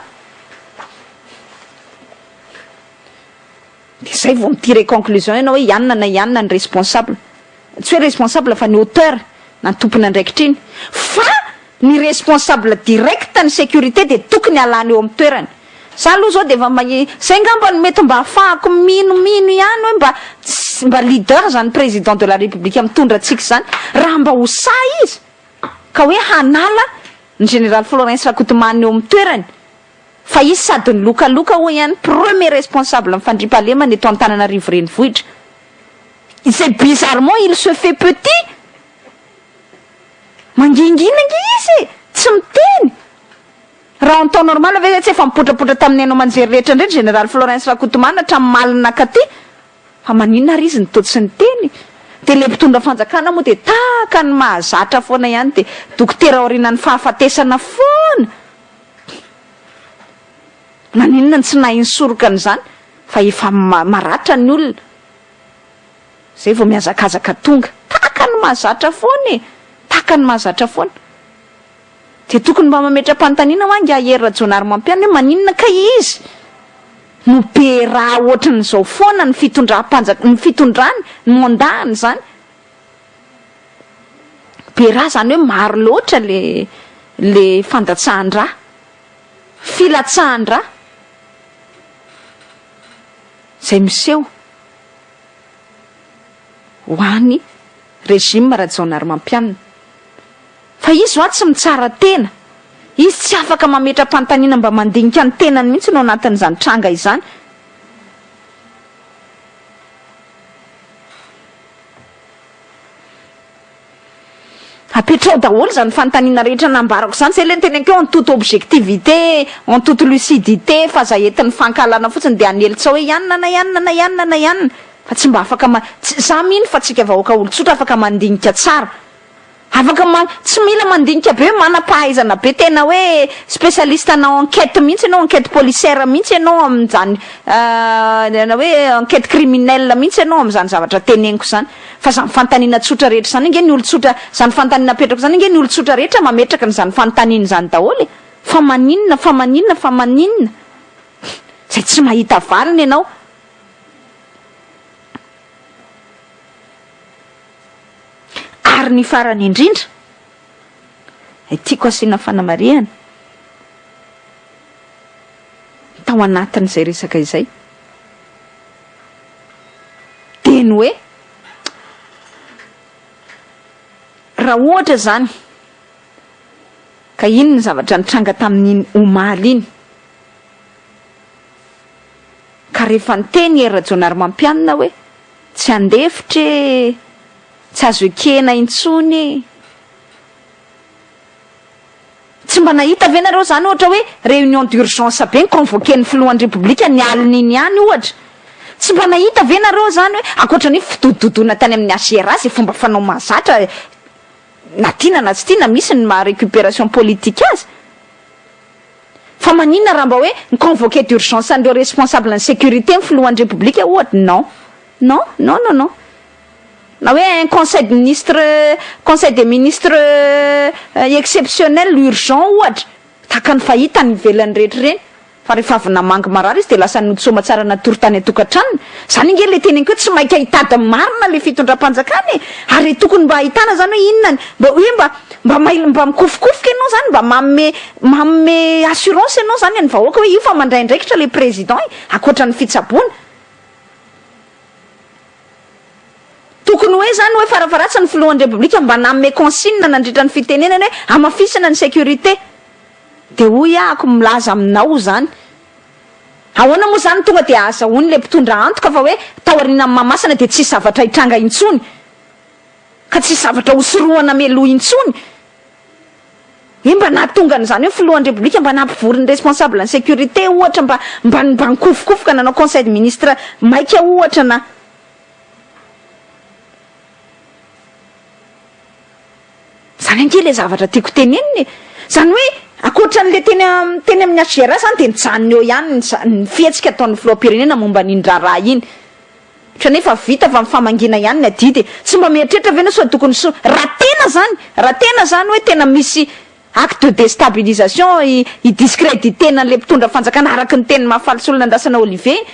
A: Dia izay vao mi-tirer conclusion ianao hoe i anona na i anona ny responsable. Tsy hoe responsable fa ny auteur na ny tompon'andraikitra iny. Fa ny responsable direct ny sécurité dia tokony alana eo amin'ny toerany. Za aloha zao dia efa mahi, zay ngamba no mety mba ahafahako minomino ihany hoe mba mba leader zany président de la république mitondra antsika izany raha mba ho sahy izy ka hoe hanala ny général Florens Rakotomahana eo amin'ny toerany fa izy sady nilokaloka hoy ihany premier responsable ny fandriampahalemana eto Antananarivo renivohitra izay bizarrement il se fait petit mangingina ange izy e tsy miteny Raha en temps normal ve zay tsy efa mipotrapotra tamin'ny haino aman-jery rehetra indray ny Général Florens Rakotomana hatramin'ny maly nakaty? Fa maninona ary izy no toa tsy niteny? Dia ilay mpitondra fanjakana moa dia tahaka ny mahazatra foana ihany dia dokotera aorianan'ny fahafatesana foana! Naninona no tsy nahay nisoroka an'izany fa efa maratra ny olona zay vao mihazakazaka tonga? Tahaka ny mahazatra foana e! Tahaka ny mahazatra foana. Dia tokony mba mametra-panontaniana hoa ingahy Hery Rajaonarimampianina hoe maninona kay izy no be raha ohatran'izao foana ny fitondram-panjak ny fitondrany, ny mandat-ny izany. Be raha izany hoe maro loatra le le fandatsahan-drà, filatsahan-drà izay miseho ho an'ny régime Rajaonarimampianina. Fa izy hoa tsy mitsara tena. Izy tsy afaka mametra-panontaniana mba mandinika ny tenany mihitsy no anatin'izany tranga izany. Apetraho daholo izany fanontaniana rehetra nambarako izany, izay ilay niteneniko hoe en toute objectivité, en toute lucidité, fa aza entin'ny fankahalana fotsiny dia hanely tsaho hoe i anona na i anona na i anona na i anona. Fa tsy mba afaka ma-, tsy, za mino fa tsika vahoaka olon-tsotra afaka mandinika tsara. Afaka ma, tsy mila mandinika be hoe manam-pahaizana be tena hoe spécialiste ana enquête mihitsy ianao, enquête policière mihitsy ianao amin'izany na hoe enquête criminelle mihitsy ianao amin'izany zavatra teneniko izany. Fa izany fanontaniana tsotra rehetra izany ange ny olon-tsotra, izany fanontaniana apetrako izany ange ny olon-tsotra rehetra mametraka an'izany fanontaniana izany daholo e! Fa maninona, fa maninona, fa maninona? Izay tsy mahita valiny ianao. Ary ny farany indrindra, tiako asiana fanamarihana, tao anatin'izay resaka izay. ny hoe raha ohatra izany ka iny ny zavatra nitranga tamin'iny omaly iny, ka rehefa niteny Hery Rajaonarimampianina hoe tsy handefitra e, tsy azo ekena intsony e, Tsy mba nahita ve nareo zany ohatra hoe réunion d'urgence be ni-convoquer ny filohan'ny Repoblika ny alin'iny ihany ohatra? Tsy mba nahita ve nareo zany hoe ankoatra ny hoe fidodododoana tany amin'ny HCRA izay fomba fanao mahazatra na tiana na tsy tiana misy ny maha récupération politique azy? Fa maninona raha mba hoe ni-convoquer d'urgence an'ireo responsable ny sécurité ny filohan'ny Repoblika ohatra? Non. Non, non, non, non. Na hoe un conseil de ministre, conseil des ministres exceptionnel, urgent ohatra, tahaka ny fahita any ivelany rehetra ireny, fa rehefa avy namangy marary izy dia lasa nody soamatsara natory tany an-tokantranony. Izany ange ilay teneniko hoe tsy maika hitady ny marina ilay fitondram-panjakana e! Ary tokony mba ahitana izany hoe inona ny, mba hoe mba mba mail mba mikofokofoka ianao izany, mba manome manome assurance ianao izany ny vahoaka hoe io fa mandray andraikitra ilay président e, ankoatra ny fitsaboana. Tokony hoe izany hoe farafaharatsiny ny filohan'ny Repoblika mba nanome consigne nandritra ny fitenenany hoe hamafisina ny sécurité. Dia hoy ahako milaza aminao izany. Ahoana moa izany tonga dia ahazahoan'ilay mpitondra antoka fa hoe taorianan'ny Mahamasina dia tsisy zavatra hitranga intsony? Ka tsisy zavatra hosorohana mialoha intsony? Hoe mba nahatonga an'izany hoe filohan'ny Repoblika mba nampivory ny responsable ny sécurité ohatra mba mba mba nikofokofoka nanao conseil de ministre maika ohatra na Zany ange le zavatra tiako tenenina e! Zany hoe ankoatran'le teny teny amin'ny HGRA zany dia nijanona eo ihany ny ny fihetsika ataon'ny filoham-pirenena momba an'iny raharaha iny. Kanefa vita fa mifamangiana ihany ny adidy e! Tsy mba mieritreritra ve ianao sao tokony so raha tena zany raha tena zany hoe tena misy acte de destabilisation hi-discrediter-na an'ilay mpitondra fanjakana araka ny tenin'i Mahafaly Solonandrasana Olivier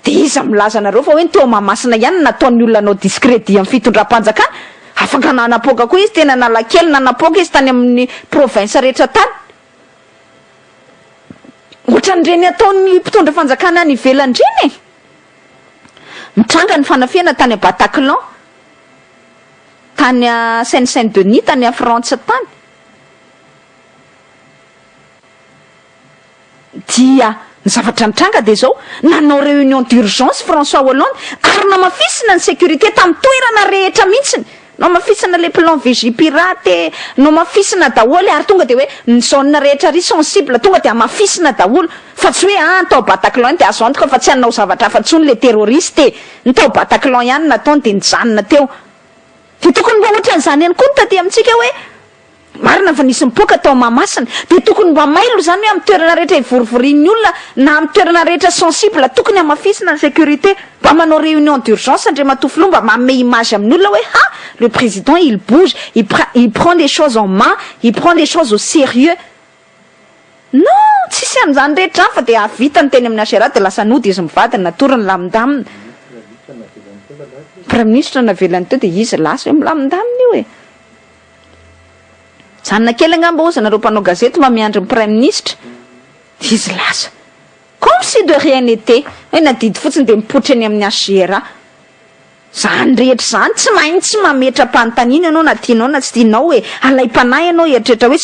A: dia iza milaza anareo fa hoe ny teo Mahamasina ihany no nataon'ny olona hanao discredit amin'ny fitondram-panjakana? Afaka nanapoaka koa izy teny Analakely nanapoaka izy tany amin'ny province rehetra tany. Ohatran'ireny ataon'ny mpitondra fanjakana any ivelany ireny e! Nitranga ny fanafihana tany Bataclan, tany Seine Saint Denis, tany Frantsa tany. Dia ny zavatra nitranga dia izao, nanao réunion d'urgence François Hollande ary namafisina ny sécurité tamin'ny toerana rehetra mihitsiny. Nohamafisina le plan Vigipirate, nohamafisina daholo ary tonga dia hoe ny zone rehetra ary sensible tonga dia hamafisina daholo fa tsy hoe ah ny tao Bataclan iny dia azo antoka fa tsy hanao zavatra hafa intsony le terroriste e! Ny tao Bataclan ihany no nataony dia nijanona teo. Dia tokony mba ohatran'izany ihany koa ny taty amintsika hoe Marina fa nisy nipoaka tao Mahamasina. Dia tokony mba mailo izany hoe amin'ny toerana rehetra hivorivorian'ny olona na amin'ny toerana rehetra sensible tokony hamafisina ny sécurité. Mba manao réunion d'urgence Andriamatoa Filoha mba manome image amin'ny olona hoe ha! le président il bouge, il il prend les choses en main, il prend les choses au sérieux. Non! Tsisy an'izany rehetra izany fa dia vita ny teny amin'ny HRA dia lasa nody izy mivady natory nilamindamina. Praiminisitra navelany teo dia izy lasa hoe milamindamina io e! Mijanona kely angamba ozy nareo mpanao gazety mba miandry ny praiminisitra dia izy lasa. Comme si de rien n'était. Hoe nadidy fotsiny dia mipoitra eny amin'ny HJRA. Zany rehetra izany tsy maintsy mametra-panontaniana ianao na tianao na tsy tianao e. Alaim-panahy ianao hieritreritra hoe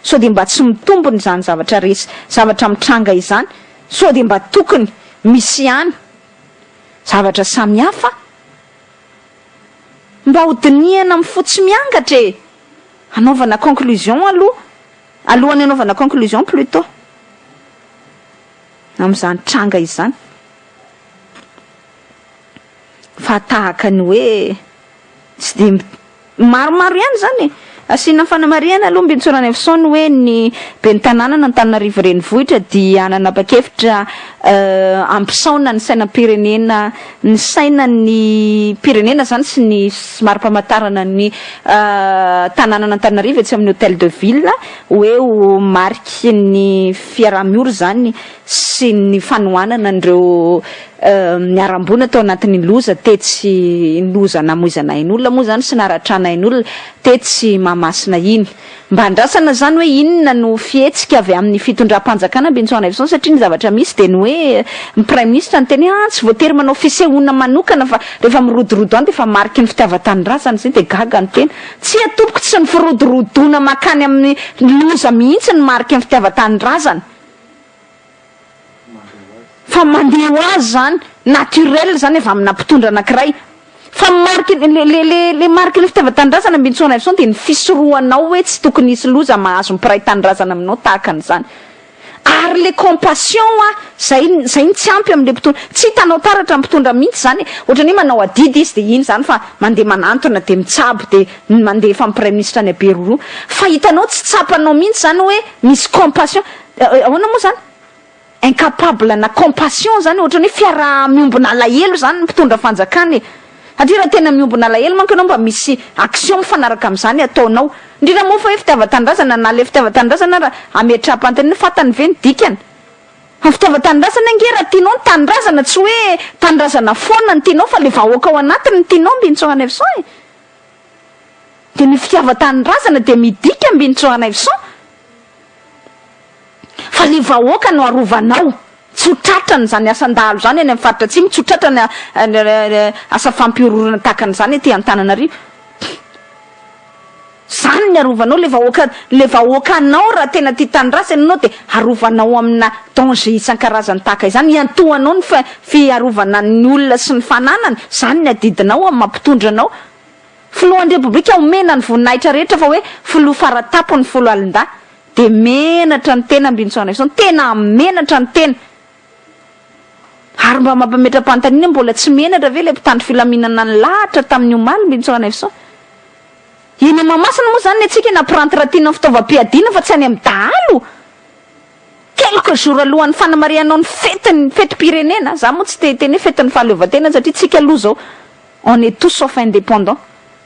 A: sao dia mba tsy mitombina izany zavatra res zavatra mitranga izany. Sao dia mba tokony misy ihany zavatra samihafa. Mba ho dinihana amin'ny fo tsy miangatra e! Hanaovana conclusion aloha, alohan'ny hanaovana conclusion plutot, amin'izany tranga izany. Fa tahaka ny hoe tsy dia Maromaro ihany izany e! Asiana fanamarihana aloha Mbintsora Ranaivoson hoe ny ben'ny tanànan'Antananarivo Renivohitra dia nanapa-kevitra hampisaona ny sainam-pirenena ny sainan'ny pirenena izany sy ny mari-pamantarana ny tanànan'Antananarivo etsy amin'ny Hotel de Ville hoe ho mariky ny fiaraha-miory izany sy ny fanohanana an'ireo. Niharam-boina tao anatin'iny loza tetsy, iny loza namoizana ain'olona moa izany sy naratrana ain'olona tetsy Mahamasina iny. Mba andrasana izany hoe inona no fihetsika avy amin'ny fitondram-panjakana Ambinintsoanaivoson satria ny zavatra misy dia ny hoe ny Praiminisitra niteny hoe ah tsy voatery manao fisehoana manokana fa rehefa mirodorodo any dia efa mariky ny fitiavan-tanindrazana izay dia gaga ny tena. Tsia tompoko tsy ny firodorodoana mankany amin'ny loza mihitsy no mariky ny fitiavan-tanindrazana. Fa mandeha ho azy zany, naturel zany avy amina mpitondra anakiray. Fa ny mariky ny, le, le, le, le mariky ny fitiavan-tanindrazana Mbintsonaivoson dia ny fisorohanao hoe tsy tokony hisy loza mahazo ny mpiray tanindrazana aminao tahaka an'izany. Ary le compassion hoa, zay, zay no tsy ampy amin'le mpitondra. Tsy hitanao taratra ny mpitondra mihitsy zany e. Ohatran'ny hoe manao adidy izy dia iny zany fa mandeha manantona dia mitsabo dia mandefa ny praiminisitra any Beroroha. Fa hitanao tsy tsapanao mihitsy zany hoe misy compassion. Ahoana moa zany? Incapable na compassion zany, ohatran'ny hoe fiaraha-miombona alahelo zany ny mpitondra fanjakana e! Satria raha tena miombona alahelo manko ianao mba misy action mifanaraka amin'izany ataonao. Indrindra moa fa hoe fitiavan-tanindrazana, na le fitiavan-tanindrazana ara ametraham-panontaniana fantany ve ny dikany? Fa ny fitiavan-tanindrazana ange raha tianao ny tanindrazana tsy hoe tanindrazana foana no tianao fa le vahoaka ao anatiny no tianao Mbinintsoanaivoson e! Dia ny fitiavan-tanindrazana dia midika Mbinintsoanaivoson Fa le vahoaka no arovanao, tsy ho tratrany izany asan-dahalo izany any amin'ny faritra atsimo, tsy ho tratrany asa fampihorohoroana tahaka an'izany aty Antananarivo. Izany ny arovanao, le vahoaka, le vahoakanao raha tena tia tanindrazana ianao dia arovanao amina danger isan-karazany tahaka izany, iantohanao ny fiarovana ny olona sy ny fananany, izany ny adidinao amin'ny maha mpitondra anao. Filohan'ny Repoblika omena ny voninahitra rehetra fa hoe filoha faratapony foloalindahy. Dia menatra ny tena Ambinintsoanaivoson, tena menatra ny tena. Ary mba mampametra-panontaniana mbola tsy menatra ve ilay mpitandro filaminana nilahatra tamin'ny omaly Mbinintsoanaivoson? Eny Mahamasina moa izany ny antsika nampirantirantiana ny fitaovam-piadiana fa tsy any amin'ny dahalo. Quelques jours alohan'ny fanamarihanao ny fetin'ny fetim-pirenena, za moa tsy te hiteny hoe fetin'ny fahaleovantena satria tsika aloha izao On est tous sauf indépendant.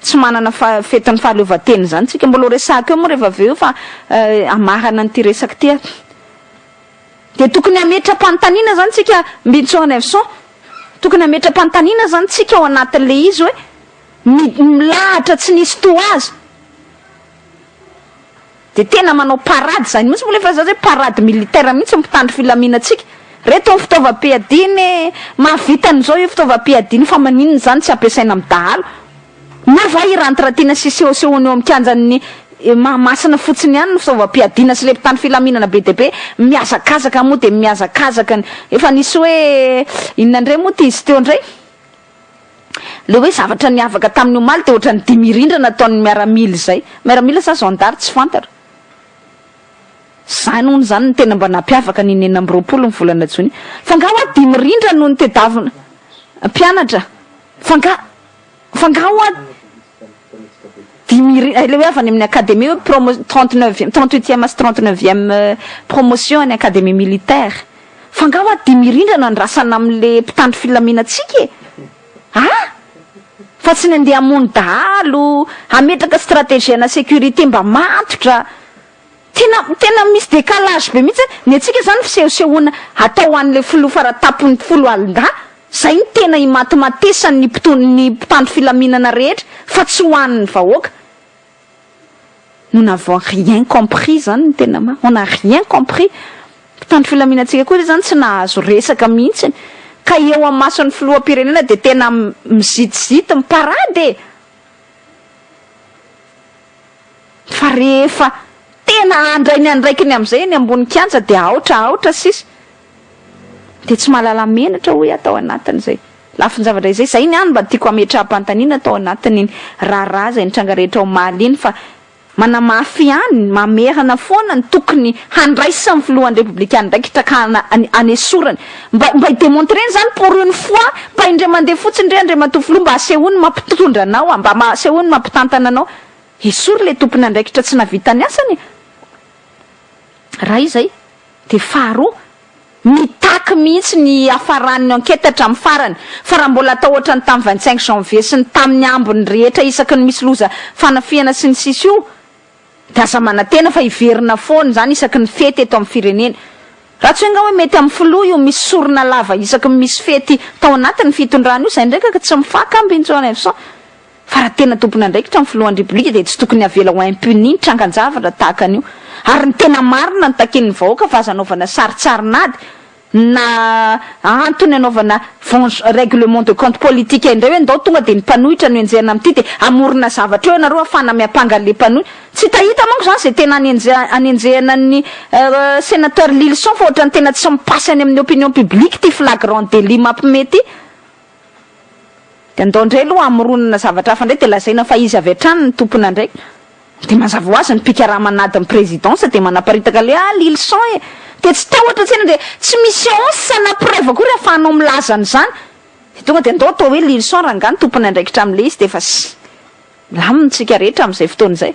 A: Tsy manana fetin'ny fahaleovantena izany tsika. Mbola ho resahako eo moa rehefa avy eo fa hamarana an'ity resaka ity aho. Dia tokony hametra-panontaniana izany tsika Mbintsonevson. Tokony hametra-panontaniana izany tsika ao anatin'ilay izy hoe milahatra tsy nisy toa azy. Dia tena manao parade izany mihitsy moa ilay filazana hoe parade militaire mihitsy ny mpitandro filaminantsika. Reto ny fitaovam-piadiana e! Mahavita an'izao io fitaovam-piadiana io fa maninona izany tsy ampiasaina amin'ny dahalo? Moa va irantirantiana sy sehosehoana eo amin'ny kianjan'ny Mahamasina fotsiny ihany ny fitaovam-piadiana sy ilay mpitandro filaminana be dia be mihazakazaka moa dia mihazakazaka ny efa nisy hoe inona indray moa ity izy teo indray? Le hoe zavatra niavaka tamin'ny omaly dia ohatran'ny dihy mirindra nataon'ny miaramila izay. Miaramila sa zandary tsy fantatra. Izany hono izany no tena mba nampiavaka an'iny 26 ny volana jona iny. Fa nga hoa dihy mirindra no nitedavina mpianatra? Fa nga fa nga hoa dihy mirindra, ilay hoe avy any amin'ny académie hoe promo 39 38e sy 39e promotion any académie militaire. Fa nga hoa dia mirindra no andrasana amin'le mpitandro filaminantsika e? A! Fa tsy ny andeha hamono dahalo, hametraka stratégie ana sécurité mba matotra. Tena tena misy décalage be mihitsy, ny antsika zany fisehosehoana atao ho an'le filoha faratampony foloalindahy, zay no tena imatimatesan'ny mpitondra ny mpitandro filaminana rehetra fa tsy ho an'ny vahoaka. Nous n'avons rien compris zany ny tena marina, on n'a rien compris. Mpitandro filaminantsika koa zany tsy nahazo resaka mihitsy ka eo amason'ny filoham-pirenena dia tena mizitizity miparade e! Fa rehefa tena handray ny andraikiny amin'izay eny ambony kianja dia aotra aotra sisa. Dia tsy mahalala menatra hoy aho tao anatin'izay lafin-javatra izay. Izay ny ahy no mba tiako hametraham-panontaniana tao anatin'iny raharaha izay nitranga rehetra omaly iny fa manamafy ihany, mamerina foana ny tokony handraisan'ny filohan'ny Repoblika andraikitra ka hanesorany. Mba mba hi-demontrer-ny izany pour une fois, mba indray mandeha fotsiny re Andriamatoa Filoha mba asehoy ny maha mpitondra anao, mba asehoy ny maha mpitantana anao. Esory ilay tompon'andraikitra tsy nahavita ny asany e! Raha izay. Dia faharoa, mitaky mihitsy ny hiafaran'ny enquête hatramin'ny farany, fa raha mbola atao ohatran'ny tamin'ny 25 janvier sy ny tamin'ny ambiny rehetra isaky ny misy loza fanafihana sy ny sisa io, dia aza manantena fa hiverina foana izany isaky ny fety eto amin'ny firenena. Raha tsy hoe nga hoe mety amin'ny filoha io misy sorona lava isaky ny misy fety tao anatin'ny fitondrana io, izay indray kaka tsy mifaka Ambinintsoanaivoson. Fa raha tena tompon'andraikitra ny filohan'ny Repoblika dia tsy tokony avela ho impuni ny trangan-javatra tahaka an'io. Ary ny tena marina no takian'ny vahoaka fa aza anaovana sarintsarin'ady na antony anaovana venge règlement de compte politique indray hoe ndao tonga dia ny mpanohitra no enjehina amin'ity dia hamorona zavatra eo ianareo hahafahana miampanga an'ilay mpanohitra. Tsy hitahita manko izany izay tena anenjehana ny sénateur Lylison fa ohatran'ny tena tsy mi-passe any amin'ny opinion publique ity flagrant délit mampime ity. Dia andao indray aloha hamoronana zavatra hafa indray dia lazaina fa izy avy hatrany no tompon'andraikitra. Dia mazava ho azy ny mpikarama an'adin'ny présidence dia manaparitaka ilay ah Lylison e! Dia tsy tahotra tsena dia tsy misy once na preuve akory ahafahanao milaza an'izany. Dia tonga dia andao atao hoe Lylison rangahy no tompon'andraikitra amin'ilay izy dia efa milamina tsika rehetra amin'izay fotoana izay.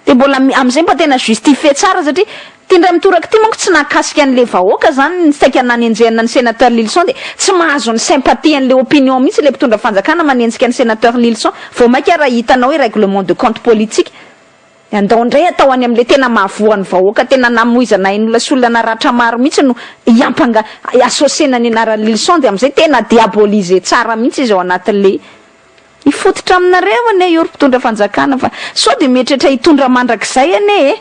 A: Dia mbola amin'izay mba tena justifier tsara satria ity indray mitoraka ity manko tsy nahakasika an'ilay vahoaka izany ny saika nanenjehana ny sénateur Lylison dia tsy mahazo ny sympathie an'ilay opinion mihitsy ilay mpitondra fanjakana manenjika ny sénateur Lylison vao mainka raha hitanao hoe règlement de compte politique dia andao indray atao any amin'ilay tena mahavoa ny vahoaka tena namoizana ain'olona sy olona naratra maro mihitsy no hiampanga associer-na ny anaran'i Lylison dia amin'izay tena diaboliser tsara mihitsy izy ao anatin'ilay Hifototra aminareo anie io ry mpitondra fanjakana fa sao dia mieritreritra hitondra mandrakizay anie e!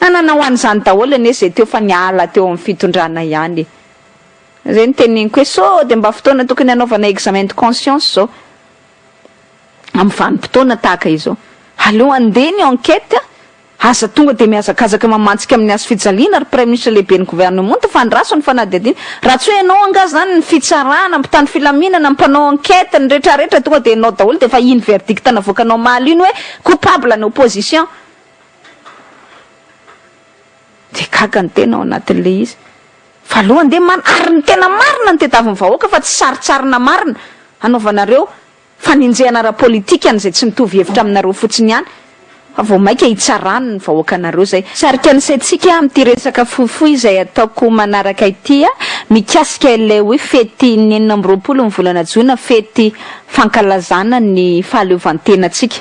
A: Nanana ho an'izany daholo anie izay teo fa niala teo amin'ny fitondrana ihany e! Izay no teneniko hoe sao dia mba fotoana tokony hanaovana examen de conscience izao amin'ny vanim-potoana tahaka izao. Aleo handeha ny enquête Aza tonga dia mihazakazaka mamantsika amin'ny hazo fijaliana ry Praiminisitra lehiben'ny gouvernementa fa andraso ny fanadihadiana. Raha tsy hoe ianao angaha izany ny fitsarana, mpitandro filaminana, mpanao enquête, ny retraretra tonga dia ianao daholo dia efa iny verdict navoakanao omaly iny hoe coupable ny opposition. Dia gaga ny tena ao anatin'ilay izy. Fa aleo andeha marina, ary ny tena marina no tediavin'ny vahoaka fa tsy sarintsarina marina hanaovanareo Fanenjehana ara-politika an'izay tsy mitovy hevitra aminareo fotsiny ihany fa vao maika hitsarany ny vahoakanareo izay. Sarika ny saintsika amin'ity resaka fohifohy izay ataoko manaraka ity mikasika ilay hoe fety ny 26 ny volana jona, fety fankalazana ny fahaleovantenantsika.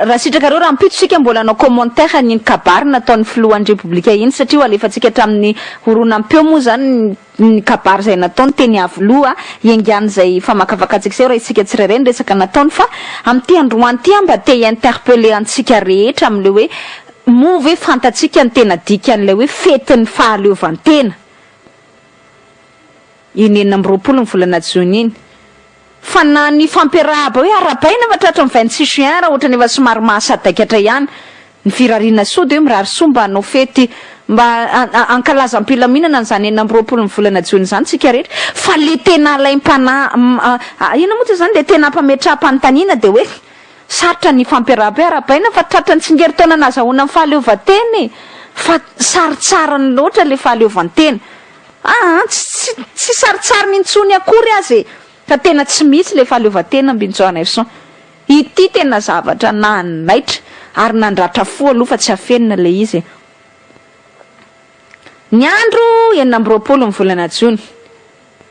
A: Raha sitrakareo rahampitso isika mbola hanao commentaire an'iny kabary nataon'ny filohan'ny Repoblika iny satria ho alefantsika hatramin'ny horonam-peo moa izany ny kabary izay nataony teny Iavoloha, hiaingan'izay famakavakantsika izay, raisintsika tsirairay ny resaka nataony fa amin'ity androany ity aho mba te hi-interpeller antsika rehetra amin'ilay hoe moa ve fantatsika ny tena dikan'ilay hoe fetin'ny fahaleovantena iny 26 ny volana jona iny? Fa na ny fampiarahaba hoe arahabaina fa tratry ny 26 juin raha ohatrany efa somary mahasadaikatra ihany ny firariana soa dia hoe mirary soa mba hanao fety mba hankalaza am-pilaminana an'izany 26 ny volana jona izany tsika rehetra fa le tena alaim-panahy inona moa ty izany le tena ampametraham-panontaniana dia hoe sarotra ny fampiarahaba hoe arahabaina fa tratran'ny tsingerin-taona nazahoana ny fahaleovantena e fa sarotsariny loatra le fahaleovantena Aa tsy tsy sarintsariny intsony akory aza e! Fa tena tsy misy le fahaleovantena Mbinjoanarison. Ity tena zavatra nanaitra ary nandratra fo aloha fa tsy afenina le izy e! Ny andro 26 ny volana jona,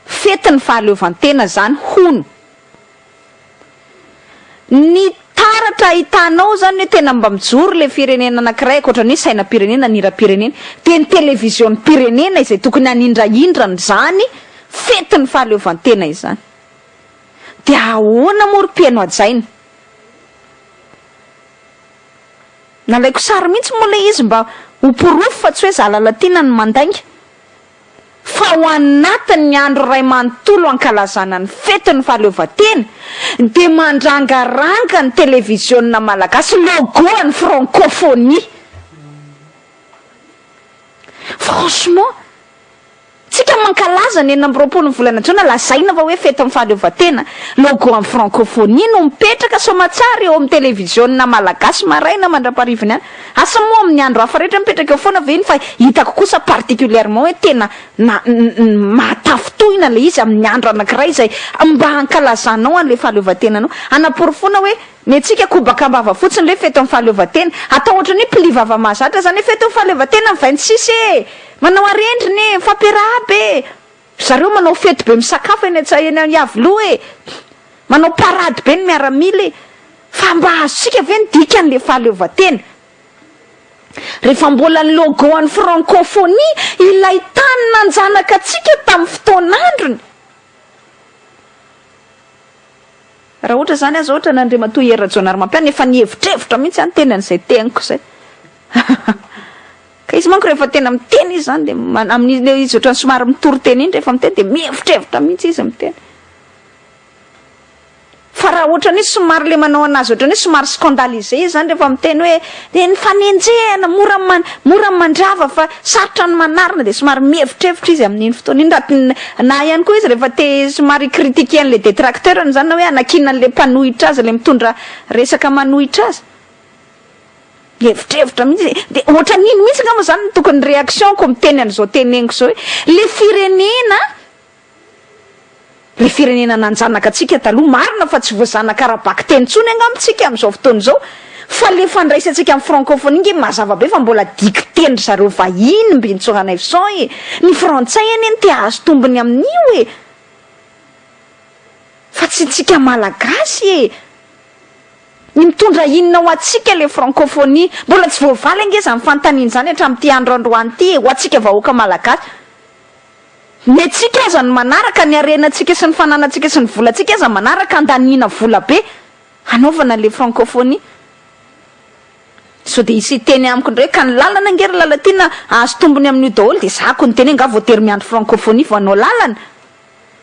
A: fetin'ny fahaleovantena zany hono. Ny taratra ahitanao zany hoe tena mba mijoro le firenena anakiray ankoatra ny hoe sainam-pirenena ny hiram-pirenena dia ny televisionim-pirenena izay tokony hanindrahindra an'izany fetin'ny fahaleovantena izany. Dia ahoana moa ry mpihaino hajaina? Nalaiko sary mihitsy moa ilay izy mba ho porofo fa tsy hoe za Lalatiana no mandainga. Fa ao anatin'ny andro iray manontolo ankalazana ny fetin'ny fahaleovantena dia mandrangaranga ny televiziona malagasy logo an'ny francophonie. Franchement, tsika mankalaza ny 26 ny volana jona lazaina fa hoe fetin'ny fahaleovantena, logo an'ny francophonie no mipetraka soamatsara eo amin'ny televiziona malagasy maraina mandrapariviny any. Asa moa amin'ny andro hafa rehetra mipetraka eo foana ve iny fa hitako kosa particulièrement hoe tena na mahatafintohina ilay izy amin'ny andro anankiray izay mba hankalazanao an'ilay fahaleovantenanao. Hanaporofoana hoe ny antsika kobaka am-bava fotsiny ilay fetin'ny fahaleovantena. Atao ohatran'ny hoe pli vava mahazatra izany hoe fetin'ny fahaleovantena ny 26 e! Manao arendrina e! Mifampiarahaba e! Ry zareo manao fety be misakafo eny an-tsa eny Iavoloha e! Manao parade be ny miaramila e! Fa mba azontsika ve ny dikan'ilay fahaleovantena? Rehefa mbola ny logo an'ny francophonie ilay tany nanjanaka antsika tamin'ny fotoan'androny. Raha ohatra izany aza ohatra an'Andriamatoa Hery Rajaonarimampianina efa nihevitrevitra mihitsy aho niteny an'izay teniko izay. Ka izy manko rehefa tena miteny izy izany dia amin'ilay izy ohatran'ny somary mitory teny iny rehefa miteny dia mihevitrevitra mihitsy izy miteny. Fa raha ohatran'ny hoe somary le manao anazy ohatran'ny hoe somary scandalisé izy zany rehefa miteny hoe dia ny fanenjehana mora mora ny mandrava fa sarotra ny manarina dia somary mihevitrevitra izy amin'iny fotoana iny raha na ihany koa izy rehefa te somary hi-critiquer an'le détracteur-ny zany na hoe hanakiana an'le mpanohitra azy le mitondra resaka manohitra azy mihevitrevitra mihitsy dia ohatran'iny mihitsy angamba zany no tokony réaction-ko miteny an'izao teneniko izao hoe le firenena Ilay firenena nanjanaka antsika taloha, marina fa tsy voazanaka ara-bakiteny intsony angamba isika amin'izao fotoana izao, fa ilay fandraisantsika ny francophonie nge mazava be fa mbola dicter-ndry zareo vahiny Mbintsonganaivoson e! Ny frantsay anie no te hahazo tombony amin'io e! Fa tsy ntsika malagasy e! Ny mitondra inona ho antsika ilay francophonie? Mbola tsy voavaly ange izany fanontaniana izany hatramin'ity andro androany ity e! Ho antsika vahoaka malagasy. Ny antsika aza no manaraka, ny harenantsika sy ny fananantsika sy ny volantsika aza manaraka andaniana vola be hanaovana le francophonie. Sao dia hisy hiteny amiko indray ka ny lalana ange ry Lalatiana hahazo tombony amin'io daholo dia za ko niteny hoe nga voatery miandry francophonie vao hanao lalana?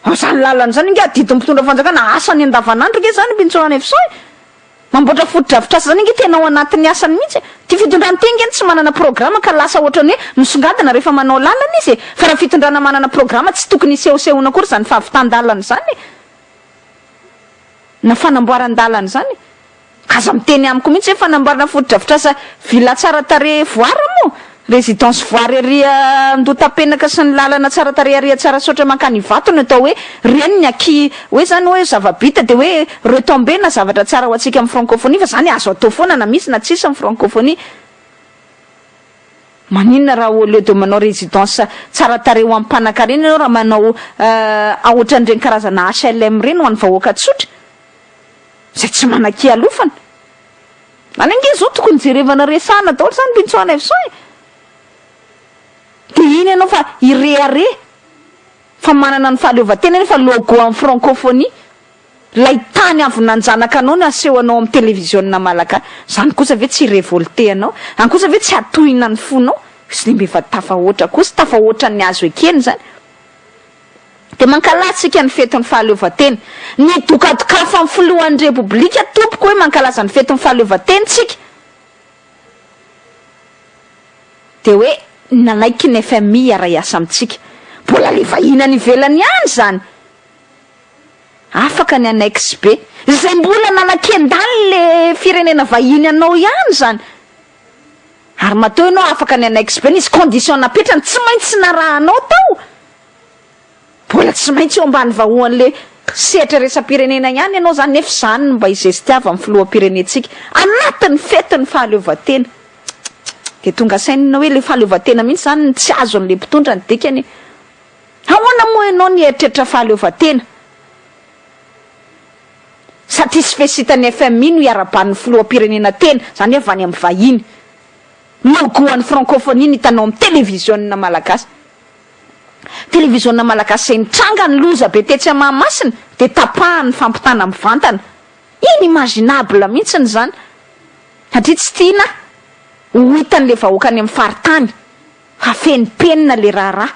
A: Izany lalana izany ange adidin'ny mpitondra fanjakana, asany andavanandro ange izany Mbintsonanefson e! Mamboatra fotodrafitrasa zany ange tena ao anatin'ny asany mihitsy e! Ty fitondrana ty ange no tsy manana programa ka lasa ohatran'ny hoe misongadina rehefa manao lalana izy e! Fa raha fitondrana manana programa tsy tokony hisehosehoana akory izany fahavitan-dalana izany e! Na fanamboaran-dalana izany e! Ka aza miteny amiko mihitsy hoe fanamboarana fotodrafitrasa villa tsara tarehy voara moa? Résidence voary ery Andohatapenaka sy ny lalana tsara tarehy ary Tsarasaotra mankany Ivato no atao hoe reny ny aky hoe zany hoe zava-bita dia hoe retombées na zavatra tsara ho antsika amin'ny francophonie fa zany azo atao foana na misy na tsisy ny francophonie. Maninona raha au lieu de manao résidence tsara tarehy ho an'ny mpanankarena ianao raha manao ohatran'ireny karazana HLM ireny ho an'ny vahoaka tsotra izay tsy manan-kialofana. Any ange zao tokony jerevana resahana daholo zany Mbintsoanaivoson e! De iny ianao fa hirehareha fa manana ny fahaleovantena nefa logo an'ny francophonie lay tany avy nanjanaka anao no aseho anao amin'ny televiziona malagasy, zany kosa ve tsy hi-revolter anao? Zany kosa ve tsy hatohina ny fonao? Izy mba efa tafahoatra kosa, tafahoatra ny azo ekena zany. Dia mankalaza isika ny fetin'ny fahaleovantena. Ny dokadokafan'ny filohan'ny Repoblika tompoko hoe mankalaza ny fetin'ny fahaleovantena isika dia hoe nanaiky ny FMI hiara-hiasa amintsika. Mbola le vahiny any ivelany ihany izany. Afaka ny annexe be. Izay mbola nanakendany le firenena vahiny anao ihany izany. Ary matoa ianao afaka ny annexe be nisy condition napetrany tsy maintsy narahanao tao. Mbola tsy maintsy eo ambany vahoan'le sehatra iraisam-pirenena ihany ianao zany nefa izany no mba hizestiavan'ny filoham-pirenentsika anatin'ny fetin'ny fahaleovantena. Dia tonga saina ianao hoe le fahaleovantena mihitsy zany no tsy azon'le mpitondra ny dikany e. Ahoana moa ianao nieritreritra fahaleovantena? Satisfecit-n'ny FMI no iaraban'ny filoham-pirenena tena, izany hoe avy any amin'ny vahiny. Logo-an'ny francophonie no hitanao amin'ny televiziona malagasy. Televiziona malagasy izay nitranga ny loza be tetsy Mahamasina dia tapahany ny fampitana mivantana. Inimaginable mihitsiny izany. Satria tsy tiana ho hitan'ilay vahoaka any amin'ny faritany fa feno penina ilay raharaha.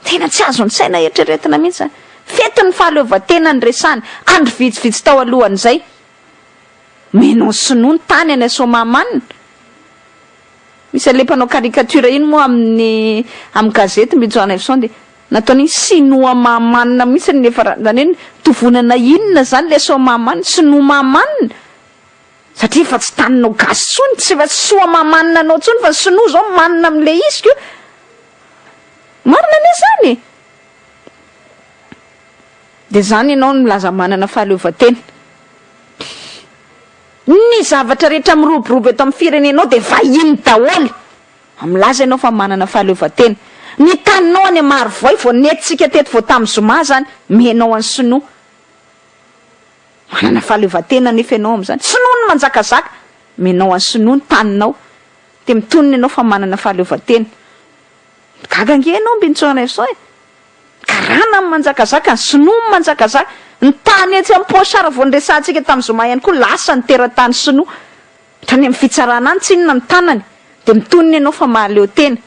A: Tena tsy azon'ny saina eritreretina mihitsy izany. Fetin'ny fahaleovantena no resahana. Andro vitsivitsy tao alohan'izay, Menon sinoa ny tany any Soamahamanina. Misy an'ilay mpanao caricature iny moa amin'ny amin'ny gazety Mbinjo Ranaivoson dia nataony sinoa Mahamanina mihitsy ny efa izany hoe tovonana inona izany ilay Soamahamanina, sinoa Mahamanina satria efa tsy taninao gasy intsony, tsy efa tsy soa Mahamanina anao intsony fa ny sinoa izao manina amin'ilay izy ko. Marina anie izany e! Dia izany ianao no milaza manana fahaleovantena. Ny zavatra rehetra miroborobo eto amin'ny firenenao dia vahiny daholo. Milaza ianao fa manana fahaleovantena. Ny taninao any Marovoay vao nentintsika teto vao tamin'ny zoma izany, omenao an'ny sinoa. Manana fahaleovantena anefa ianao amin'izany. Sinoa no manjakazaka. Omenao an'ny sinoa ny taninao. Dia mitonona ianao fa manana fahaleovantena. Gaga ange ianao Mbinitsoanaivoson e! Karana ny manjakazaka, ny sinoa ny manjakazaka. Ny tany etsy amin'ny Pochard vao niresahantsika tamin'ny zoma ihany koa lasa ny teratany sinoa. Hatrany amin'ny fitsarana any tsinona ny tanany. Dia mitonona ianao fa mahaleo tena.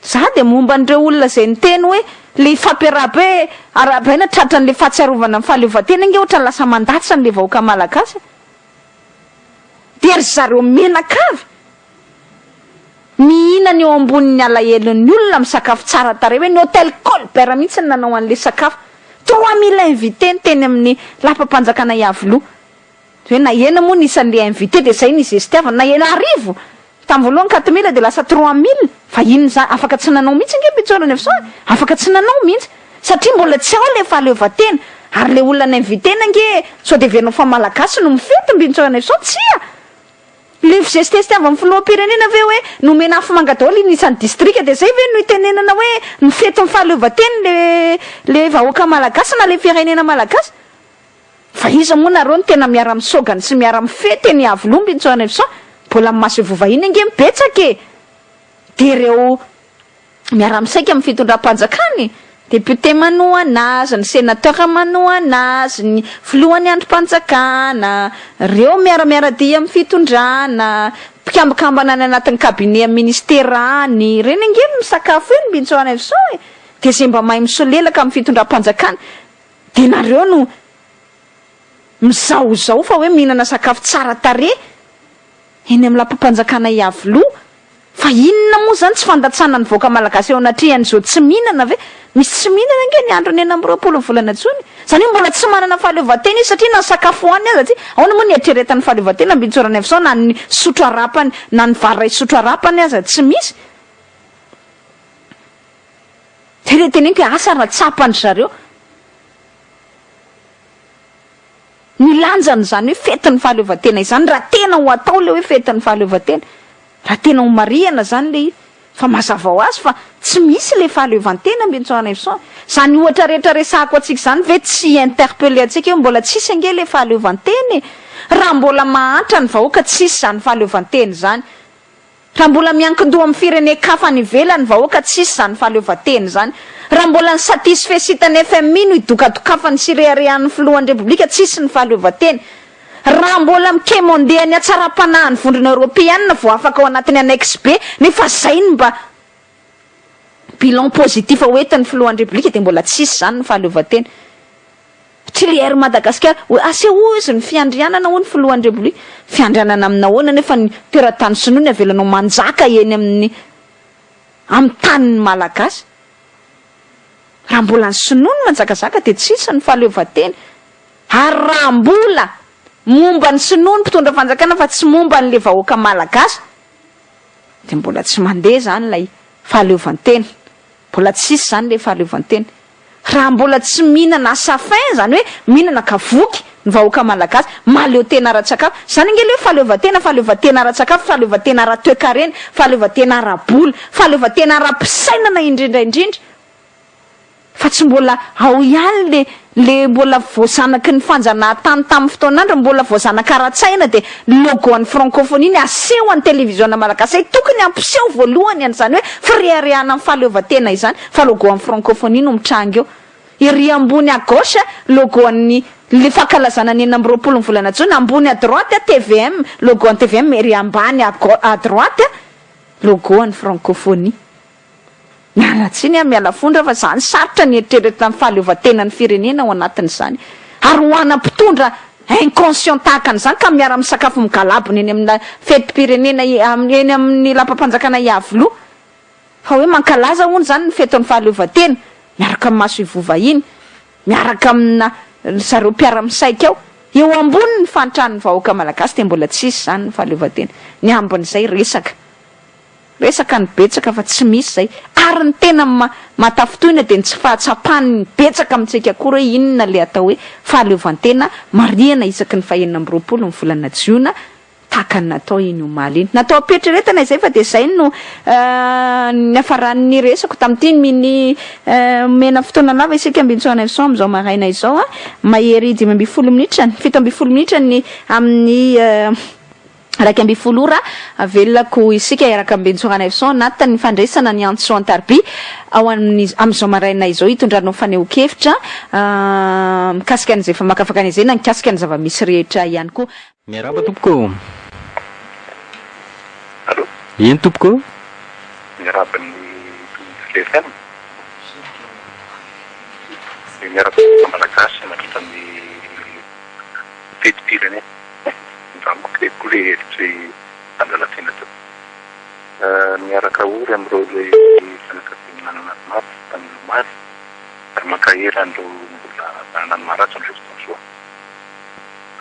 A: Za dia momba an'ireo olona izay niteny hoe le ifampiarahaba hoe arahabaina tratran'le fahatsiarovana ny fahaleovantena ange ohatran'ny lasa mandatsa an'le vahoaka malagasy e! Dia ry zareo menakavy mihinana eo ambonin'ny alahelon'ny olona misakafo tsara tarehy hoe ny hotel Colbert mihitsy no nanao an'le sakafo. 3000 invités ny teny amin'ny lapam-panjakana Iavoloha. Hoe nahena moa ny isan'le invité dia zay ny zestiavana, nahena arivo tamin'ny voalohany 4000 dia lasa 3000, fa inona izany, afaka tsy nanao mihitsy ange Mbitsoana Nefson e, afaka tsy nanao mihitsy satria mbola tsy ao le fahaleovantena, ary le olona ni-inviter-na ange sao dia heverinao fa malagasy no mifety Mbitsoana Nefson, tsia! Le fizestestiavan'ny filoham-pirenena ve hoe nomena afomanga daholo iny isan'ny distrika dia zay ve no itenenana hoe mifety ny fahaleovantena le le vahoaka malagasy na le firenena malagasy? Fa iza moa nareo no tena miara misôgany sy miara mifety eny Iavoloha Mbintsoanevson? Mbola ny masoivoho vahiny ange no betsaka e! Dia ireo miara misaika amin'ny fitondram-panjakana e! Député manohana azy, ny sénateur manohana azy, ny filohan'ny andrim-panjakana, ireo miara-miara-dia amin'ny fitondrana, mpikambakambana any anatin'ny cabinet amin'ny ministera any, ireny ange no misakafo eny Mbintsoanevson e! Dia izay mba mahay misolelaka amin'ny fitondram-panjakana Dia nareo no mizahozaho fa hoe mihinana sakafo tsara tarehy eny amin'ny lapam-panjakana Iavoloha. Fa inona moa izany tsy fandatsana ny vahoaka malagasy eo anatrehan'izao tsy mihinana ve? Misy tsy mihinana ange ny andron'ny 26 ny volana jona e! Izany hoe mbola tsy manana fahaleovantena izy satria na ny sakafo hohaniny aza tsy Ahoana moa ny eritreretany fahaleovantena Ambinintsoranaivoson na ny sotro harapany na ny vary iray sotro harapany aza tsy misy? Zay le teneniko hoe asa raha tsapan-dry zareo ny lanjan'izany hoe fetin'ny fahaleovantena izany, raha tena ho atao le hoe fetin'ny fahaleovantena, raha tena ho marihana zany le izy, fa mazava ho azy fa tsy misy le fahaleovantena Mbintsoanaivoson. Zany ohatra rehetra resahako antsika izany ve tsy hi-interpeller antsika hoe mbola tsisy ange le fahaleovantena e! Raha mbola mahantra ny vahoaka tsisy izany fahaleovantena izany. Raha mbola miankin-doha amin'ny firenen-kafa any ivelany ny vahoaka tsisy izany fahaleovantena izany. Raha mbola ny satisfecit-n'ny FMI no idokadokafany sy ireharehan'ny filohan'ny Repoblika tsisy ny fahaleovantena. Raha mbola mikemonder ny hatsaram-panahin'ny vondrona eoropeanina vao afaka ao anatin'ny annexe B nefa izay no mba bilan positif hoentin'ny filohan'ny Repoblika dia mbola tsisy izany ny fahaleovantena. Tsy le Air Madagascar, hoe asehoy izy ny fiandrianana hoy ny filohan'ny Repoblika. Fiandrianana amin'ny ahoana nefa ny teratany sinoa ny avelanao manjaka eny amin'ny amin'ny tanin'ny Malagasy. Raha mbola ny sinoa no manjakazaka dia tsisy ny fahaleovantena. Ary raha mbola momba ny sinoa ny mpitondra fanjakana fa tsy momba an'le vahoaka Malagasy dia mbola tsy mandeha izany ilay fahaleovantena. Mbola tsisy izany ilay fahaleovantena. Raha mbola tsy mihinana safin, izany hoe mihinana ka voky ny vahoaka malagasy, mahaleo tena ara-tsakafo. Izany ange ilay hoe fahaleovantena, fahaleovantena ara-tsakafo, fahaleovantena ara-toekarena, fahaleovantena ara-bola, fahaleovantena ara-pisainana indrindra indrindra. Fa tsy mbola ao ihany le le mbola voazanaky ny fanjanahantany tamin'ny fotoan'andro, mbola voazanaka ara-tsaina dia logo an'ny francophonie ny aseho an'ny televiziona malagasy. Izay tokony hampiseho voalohany an'izany hoe fireharehana amin'ny fahaleovantena izany. Fa logo an'ny francophonie no mitranga eo. Ery ambony à gauche logo an'ny le fankalazana ny 26 ny volana jona, ambony à droite tvm, logo an'ny tvm, ery ambany à à droite logo an'ny francophonie. Miala tsiny aho, miala fondro aho fa zany sarotra ny eritreretina ny fahaleovantenan'ny firenena ao anatin'izany. Ary ho ana mpitondra inconscient tahaka an'izany ka miara misakafo migalabona eny amina fetim-pirenena eny amin'ny lapam-panjakana Iavoloha. Fa hoe mankalaza hono izany ny fetin'ny fahaleovantena, miaraka amin'ny masoivoho vahiny, miaraka amina ry zareo mpiara-misaika ao. Eo ambony ny fahantran'ny vahoaka malagasy dia mbola tsisy izany ny fahaleovantena. Ny ambin'izay resaka. Resaka ny betsaka fa tsy misy izay. Ary ny tena mahatafintohina dia ny tsy fahatsapan'ny betsaka amintsika akory hoe inona ilay atao hoe fahaleovantena marihana isaky ny fahenina amby 20 ny volana jiona tahaka ny natao iny omaly iny. Natao am-pieritreretana izay fa dia izay no niafaran'ny resako tamin'ity mini omena fotoana lava isika Ambinintsoanaivoson amin'izao maraina izao mahery 15 minitra, 17 minitra ny amin'ny. 11 ora, avelako isika hiaraka amin'i Benjo Ranaivoson anatin'ny fandraisana ny antso an-tariby ao amin'ny amin'izao maraina izao hitondranao fanehoan-kevitra mikasika an'izay famakafakana izay na mikasika ny zava-misy rehetra ihany koa.
B: Miarahaba tompoko ô!
C: Allô?
B: Eny tompoko ô!
C: Miarahaba ny Tily FM. Dia miarahaba ny Malagasy mandritra ny fetim-pirenena. Indramiko kely koa ilay hevitry Andalatiana teo. Miaraka ory amin'ireo ilay fianakaviana nanana ny maty tamin'ny omaly ary mankahery an'ireo mbola manana ny maratra amin'izao fotoana izao.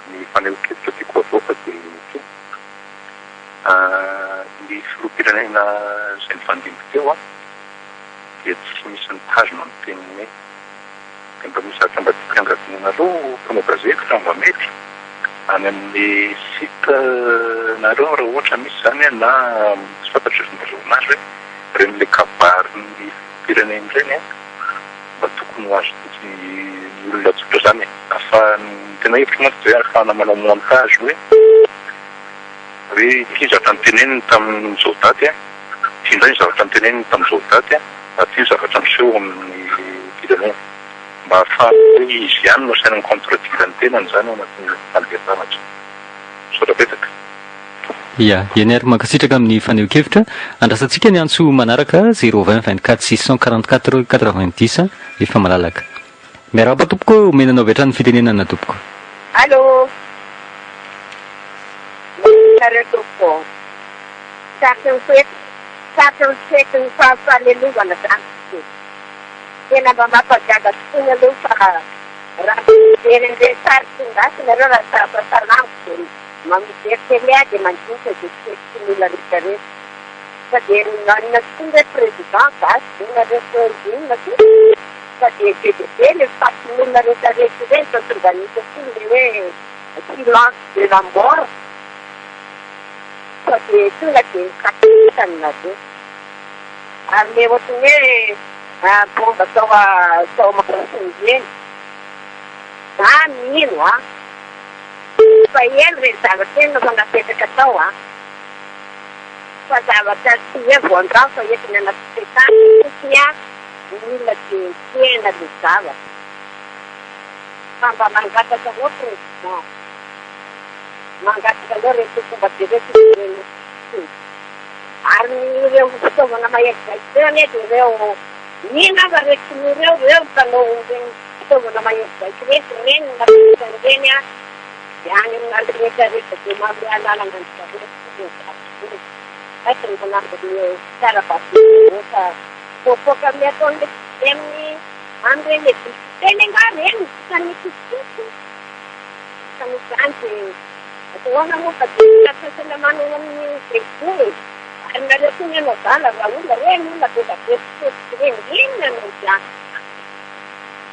C: Ny fanehoan-kevitra tiako havoaka dia ity, ny filoham-pirenena izay nifandimby teo dia tsy misy nitazona ny teniny. Dia mba misy zavatra mba tiako iangaviana anareo mpanao gazety raha mba mety, any amin'ny site nareo raha ohatra misy izany na tsy fantatro izay fomba azahoana azy hoe ireny ilay kabarin'ny filoham-pirenena ireny an, mba tokony ho azon'ny olona tsotra izany e. Ahafahan'ny, ny tena hevitro mantsy dia hoe ahafahana manao montage hoe hoe ity ny zavatra noteneniny tamin'izao daty an, ity indray ny zavatra noteneniny tamin'izao daty an, ary ity ny zavatra miseho amin'ny firenena. Mba ahafahana hoe izy ihany no asaina mi-contredire ny tenany izany ao anatin'ny fandehan-javatra. Misaotra betsaka.
B: Ya, eny ary mankasitraka amin'ny fanehoan-kevitra. Andrasantsika ny antso manaraka, zéro vingt 24 644 90, efa malalaka. Miarahaba tompoko, omena anao avy hatrany ny fitenenana tompoko.
D: Allô! Miarahaba anareo tompoko. Tratry ny fety, tratry ny fetin'ny fahafalelovana zany tompoko. Tena mba mampagaga tokoa aloha fa raha mijery an'ireny sary tongasy nareo raha tsapa talango dia Mba mijery télé aho dia mandinika izay fihetsiky ny olona rehetra rehetra. Fa dia nanina tokoa ny hoe président gasy ve nareo sa inona ty? Fa dia be dia be le fatin'olona rehetra rehetra ireny fa tonga misy koa le hoe silence de la mort fa dia tonga dia mikasika nareo. Ary le ohatran'ny hoe bomba tao tao Maroc ireny. Za mino an! Efa ela ireny zavatra ireny no efa napetraka tao an! Fa zavatra tsy hoe voandrano fa entina anaty fotsiny an, ny olona dia ekena le zavatra. Fa mba mangataka anao président, mangataka anao reto fomba jereo sy jerena fotsiny. Ary ny ireo fitaovana mahery vaika ireo anie dia ireo, mino aho fa ireo sinoa ireo, ireo no mpanao ireny Fitaovana mahery vaika ireto, ireny no mampiasa an'ireny an, dia any aminareo rehetra rehetra dia manome alalana an-dry zareo ireny zavatra ireny. Aiza no manampy ny fiara vaventy mipoapoaka amin'ny ataon'ilay amin'ny amin'ireny église ireny angaha ireny no vitan'ny tsotsotra. Ka noho izany dia atao ahoana moa fa dia fahasalamana eo amin'ny devoly e. Ary nareo koa ny hanao adala raha olona ireny olona be dia be tsotsotra ireny, inona no izany?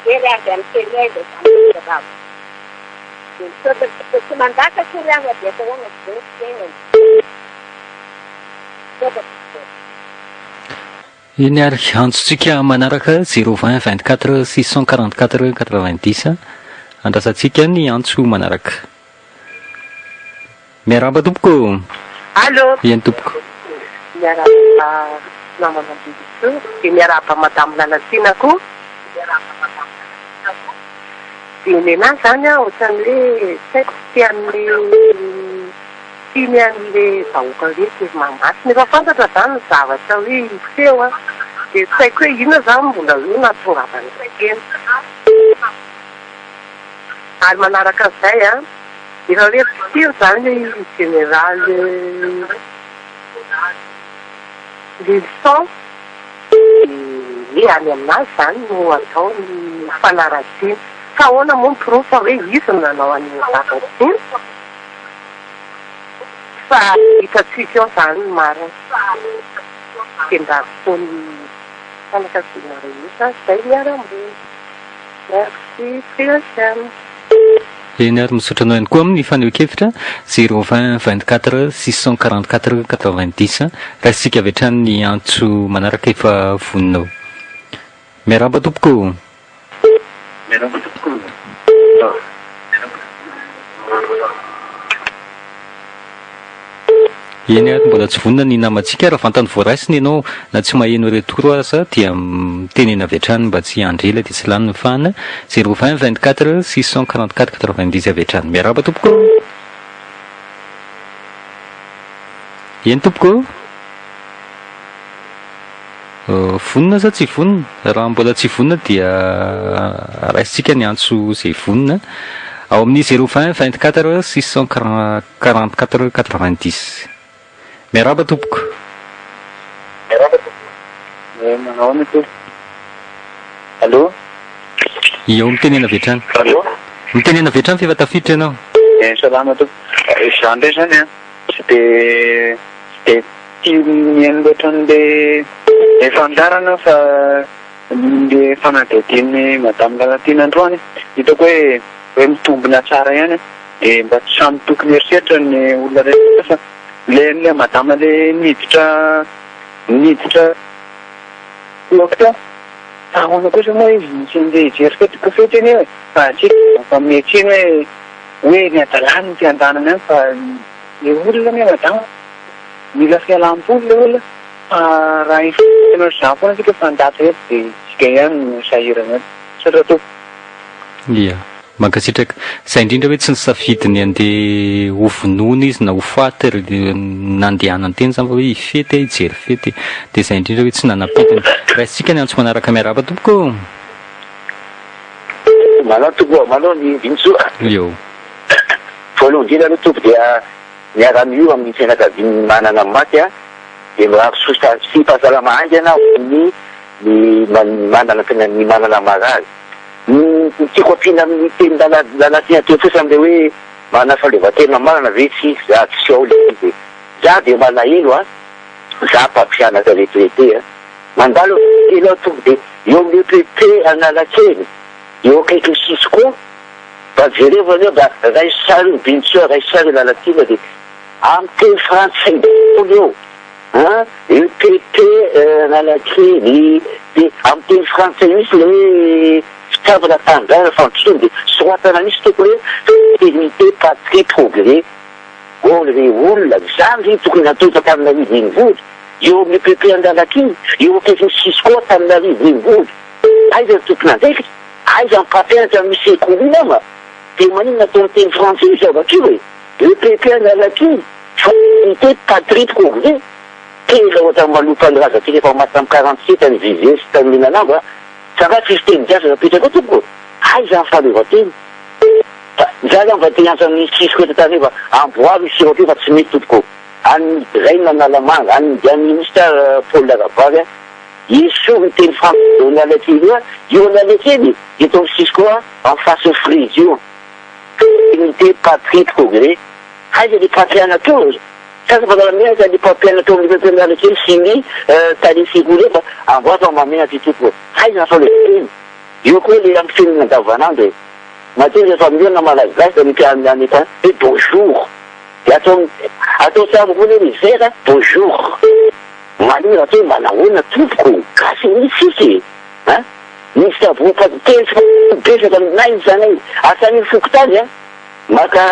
D: Very avy amin'ny tele izay zanak'i Ravo. Dia misaotra tompoko. Tsy mandaka akory aho fa dia atao ahoana izao ny fiainana. Misaotra tompoko.
B: Eny ary, antsontsika manaraka zéro vingt 24 644 90 andrasantsika ny antso manaraka. Miarahaba tompoko ô!
D: Allô!
B: Eny tompoko.
D: Miarahaba namana Mbelisoa, dia miarahaba madame Lalatiana koa. Miarahaba madame Lalatiana koa. Dia nenahy zany aho ohatran'ny hoe tsy haiko tsy tian'ny tiany an'le vahoaka rehetra ry Mahamasina. Efa fantatra zany ny zavatra hoe hiseho an, dia tsy haiko hoe inona zany mbola hoe nahatongavany teny. Ary manaraka an'izay an, efa hoe firy izany i Général Lylison dia hoe any aminazy izany no atao ny fanaratsiana. Fa ahoana moa ny porofo fa hoe izy no nanao an'iny zavatra iny? Fa hitantsika eo izany ny marina. Dia mirary soa ny fianakaviana rehetra izay niharam-boina. Merci Christian.
B: Eny ary misaotra anao ihany koa amin'ny fanehoan-kevitra, zéro vingt 24 644 90, raisintsika avy hatrany ny antso manaraka efa vonona ao. Miarahaba tompoko ô.
C: Miarahaba tompoko ô.
B: Eny ary, mbola tsy vonona ny namantsika, raha vantany voaraisina ianao na tsy maheno retour aza dia mitenena avy hatrany mba tsy hiandry ela dia tsy lany ny fahana, 0 20 24 644 90 avy hatrany. Miarahaba tompoko ô! Eny tompoko ô! Vonona sa tsy vonona? Raha mbola tsy vonona dia raisintsika ny antso izay vonona ao amin'ny 0 20 24 644 90. Miarahaba tompoko.
E: Miarahaba tompoko. Eh, manao ahoana tompoko? Allô?
B: Eo mitenena avy hatrany.
E: Allô?
B: Mitenena avy hatrany fa efa tafiditra ianao.
E: Eh, salama tompoko. Izaho indray izany an, tsy dia tsy dia tia mihaino loatra an'ilay ilay fandaharana fa ilay fanadihadian'i Madame Lalatiana androany hitako hoe hoe mitombina tsara ihany dia mba tsy samy tokony eritreritra ny olona rehetra fa ilay an'ilay madama ilay niditra niditra teo teo fa ahoana kosa moa izy nisy an'ilay hijery fety ka fety anie e fa antsika mifanome tsiny hoe hoe ny hadalany no fiandanany any fa ilay olona anie madama mila fialam-boly ilay olona fa raha efa tena ohatr'izany foana isika fa handatsa eto dia isika ihany no sahirana eto. Misaotra tompoko.
B: Ia. Mankasitraka. Izay indrindra hoe tsy nisafidy ny handeha ho vonoina izy na ho faty ry nandehanany teny izany fa hoe hifety e, hijery fety. Dia izay indrindra hoe tsy nanam-pidiny. Raisintsika ny antso manaraka miarahaba tompoko ô!
F: Manao tompoko ô, manao ny Vintsoa.
B: Eo.
F: Voalohany indrindra aloha tompoko dia miara-miory amin'ny fianakavian'ny manana maty a, dia mirary soa sy fahasalama haingana ho an'ny ny manana ny manana marary. Ny tiako ampiana amin'ny teny Lalatiana teo fotsiny amin'ilay hoe manana fahaleovantena marina ve tsy za tsy ao ilay izy e. Za dia malahelo a, za mpampianatra retraité a, mandalo kely aho tonga dia eo amin'ny EPP Analakely, eo akaikin'ny Cisco, mba jerevo anie mba raiso sary io Binitsoa, raiso sary io Lalatiana dia amin'ny teny frantsay daholo eo. An, EPP Analakely dia amin'ny teny frantsay mihitsy ilay hoe fitiavana tanindrazana fandrosoana dia soratana mihitsy tokony hoe fraternité patrie progrès. Ô ry olona, izany ve tokony hatao eto Antananarivo renivohitra? Eo amin'ny EPP Analakely, eo akaikin'ny Cisco Antananarivo renivohitra. Aiza ny tompon'andraikitra? Aiza ny mpampianatra amin'io sekoly io nama? Dia maninona atao amin'ny teny frantsay io zavatra io e? EPP Analakely. Fraternité patrie progrès, tena ohatran'ny maloto any razantsika efa maty tamin'ny 47 any Viviers sy tany Menalamba a! Fa nga tsisy teny gasy napetraka ao tompoko? Aiza ny fahaleovantena? Fa za zany mba te hiantso an'ny cisco eto Antananarivo fa amboary io sirop io fa tsy mety tompoko. Any Drain Analamanga, any any ministre Paul Rabary a, esory ny teny frantsay eo Analakely io a, io Analakely eto amin'ny cisco a, en face ny Freeze io. Fraternité patrie progrès. Aiza le mpampianatra eo e? Sasa fa menatra le mpampianatra eo amin'ny fampianarana kely sy ny tale sekoly eo fa amboary fa mahamenatra io tompoko e! Aiza fa le fiteny? Eo koa le amin'ny fiainana andavanandro e! Matetika rehefa mihaona malagasy dia mety any hoe bonjour dia atao atao tsara koa le vera bonjour manina raha atao hoe manahoana tompoko gasy mihitsy isika e! An! Misy tabou teny tsy betsaka n'aiza n'aiza hatramin'ny fokontany an! Maka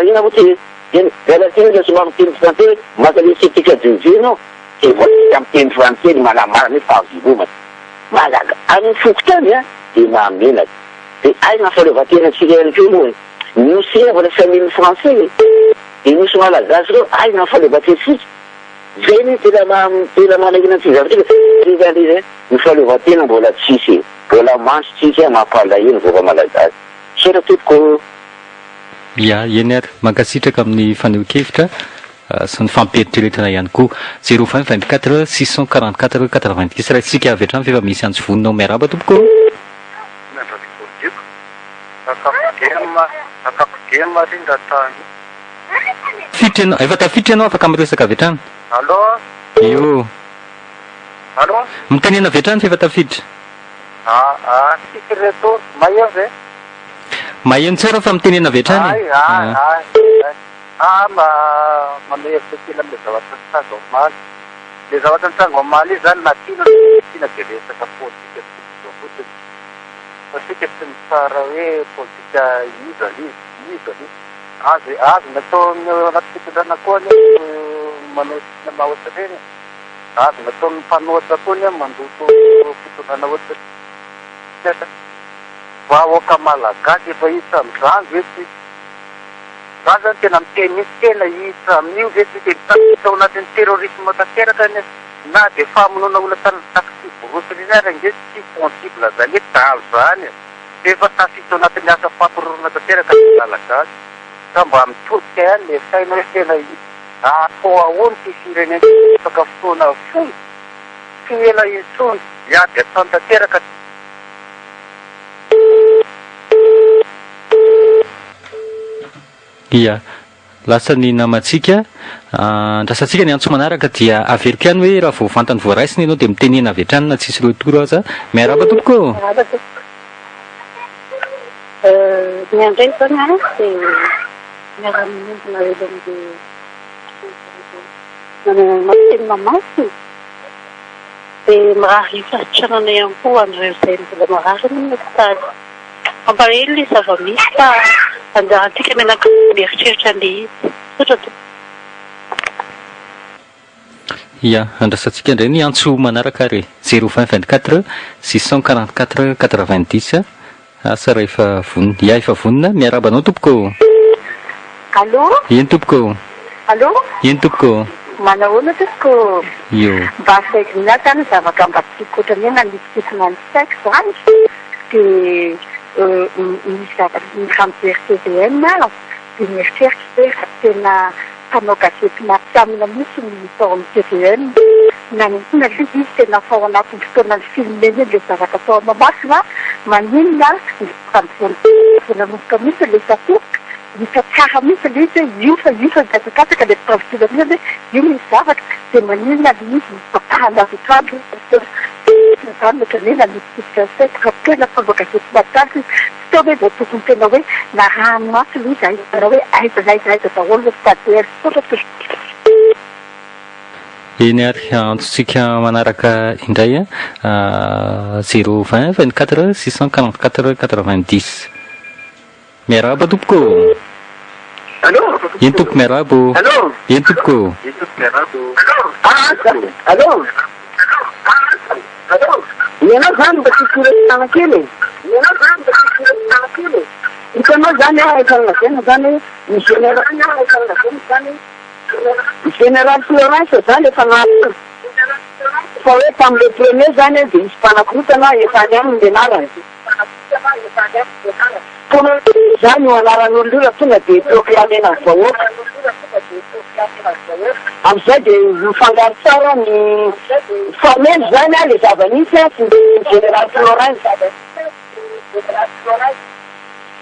F: inona moa ty eny miala tsiny fa somary miteny frantsay hoe maka le certificat de vie ianao de voatery amin'ny teny frantsay ny manamarina hoe fahavelomana. Mahagaga. Any amin'ny fokontany an de mahamenatra. De aiza ny fahaleovantenantsika ihany koa moa e? Ny nosy ireo mbola tsy amian'ny frantsay e! De nosy malagasy ireo aiza ny fahaleovantentsika? Zay anie tena maha tena manahirana antsika zavatra io fa zay zany izy ny fahaleovantena mbola tsisy e! Mbola mandry tsika mampalahelo vahoaka malagasy. Misaotra tompoko ô.
B: Ya, eny ary. Mankasitraka amin'ny fanehoan-kevitra sy ny fampieritreretana ihany koa. 0 20 24 644 90 Raisitsika avy hatrany fa efa misy antso vonona ao. Miarahaba tompoko ô. Tafiditra ianao, efa tafiditra ianao afaka miresaka avy hatrany.
G: Allô?
B: Io.
G: Allô?
B: Mitenena avy hatrany fa efa tafiditra.
G: Ah ah, tsisy retour, maheno ve?
B: Maheno tsara fa mitenena avy hatrany e.
G: Ay ay ay ay. Ah mba manome hevitra kely amin'ilay zavatra nitranga omaly. Ilay zavatra nitranga omaly io izany na tiana na tsy tiana dia resaka politika tsotra izao fotsiny. Fa isika tsy mitsara hoe politika iza izy, iza izy. Azo azo nataon'ny ao anaty fitondrana koa anie manao cinéma ohatran'ireny e. Azo nataon'ny mpanohitra koa anie mandoto fitondrana ohatran'ireny. Vahoaka malagasy efa hiditra amin'izany ve tsika? Za zany tena miteny mihitsy tena hiditra amin'io ve tsika? Tafiditra ao anatin'ny terrorisme tanteraka anie na dia famonoana olona tany taxi brousse ireny ary ange tsy possible zany hoe dahalo zany e! Efa tafiditra ao anatin'ny asa fampiroroana tanteraka ny Malagasy ka mba mitodika ihany le saina hoe tena atao ahoana ity firenena ity afaka fotoana fohy tsy ela intsony hiady an-trano tanteraka.
B: Ia. Lasa ny namantsika. Andrasantsika ny antso manaraka dia averiko ihany hoe raha vao vantany voaraisina ianao dia mitenena avy hatrany na tsisy retour aza. Miarahaba tompoko ô!
D: Miarahaba tompoko. Ny ahy indray izany an, dia miara-miombona eo amin'ny teny Mahamasina dia mirary fahasitranana ihany koa ho an'ireo izay mbola marary any amin'ny hopitaly. Mampalahelo ilay zava-misy fa anjarantsika mianakavy mieritreritra an'ilay izy. Misaotra tompoko.
B: Ia, andrasantsika indray ny antso manaraka ary e. Zéro vingt 24 644 90 Asa raha efa vonona. Ia, efa vonona. Miarahaba anao tompoko ô.
H: Allô?
B: Eny tompoko ô.
H: Allô?
B: Eny tompoko ô.
H: Manahoana tompoko ô?
B: Io.
H: Mba asaiko ny ahy zany zavatra mba tiako ohatran'ny hoe nanitikitina ny saiko zany dia misy zavatra raha mijery tvm aho dia mieritreritra hoe raha tena mpanao gazety matihanina mihitsy ny tao amin'ny tvm naninona ilay izy tena efa ao anatin'ny fotoana ni-filmer-na ilay zavatra tao Mahamasina maninona ny vao nanomboka mihitsy ilay tatoka hita tsara mihitsy ilay izy hoe io fa io fa nikatsakatsaka ilay mpitandro filaminana hoe io misy zavatra dia maninona ilay izy notapahana avy hatrany izany ohatran'ny hoe nanitikitika ny saiko raha tena mpanao gazety matihanina izy tsy teo ve vao tokony tena hoe narahany maso ilay izy ahitana hoe aiza na aiza aiza daholo ny mpitady hery misaotra tompoko.
B: Eny ary, antsontsika manaraka indray a, zéro vingt 24 644 90. Miarahaba tompoko ô.
F: Allô?
B: Eny tompoko miarahaba ô.
F: Allô?
B: Eny tompoko ô.
F: Allô? Allô? Ny anao zany mba tiako horesahana kely e. Ny anao zany mba tiako horesahana kely e. Hitanao zany aho efa nolazaina zany hoe ny général efa nolazaina zany hoe ny général Florens zany efa nahalala fa hoe tamin'le premier zany dia hisy mpanakorotana efa any aminy ny anarany. Tonga zany io anaran'olona io raha tonga dia proclamena ny vahoaka. Amin'izay dia mifangaro tsara ny fameno zany le zava-nisy sy ny général Florens.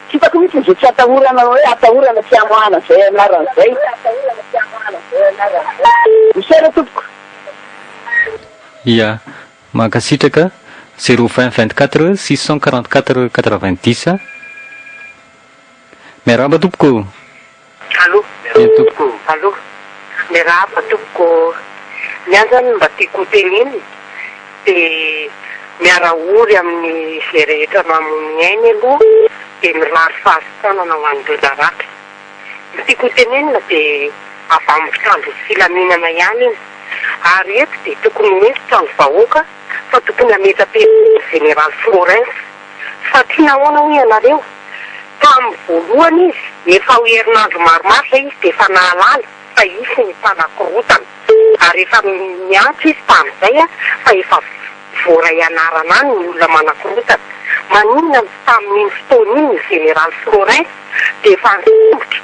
F: Tsy hitako mihitsy izay tsy atahorana hoe atahorana tsy hamoahana izay anarana izay. Misaotra tompoko.
B: Ia. Mankasitraka. Zéro vingt 24 644 90. Miarahaba tompoko ô.
D: Allô.
B: Eny tompoko.
D: Allô. Miarahaba tompoko ô. Ny ahy zany mba tiako ho tenenina dia miara-ory amin'ny izay rehetra namoy ny ainy aloha dia mirary fahasitranana ho an'ireo naratra. Ny tiako ho tenenina dia avy amin'ny mpitandro ny filaminana ihany iny. Ary eto dia tokony ho hentitra ny vahoaka fa tokony hametra-pialana ny Jeneraly Florens. Satria nahoana hoy ianareo? Tamin'ny voalohany izy, efa ho herinandro maromaro izay izy dia efa nahalala fa hisy ny mpanakorontana. Ary efa niantso izy tamin'izay fa efa voaray anarana any ny olona manakorontana. Maninona no tsy tamin'iny fotoana iny ny Jeneraly Florens dia efa nisambotra?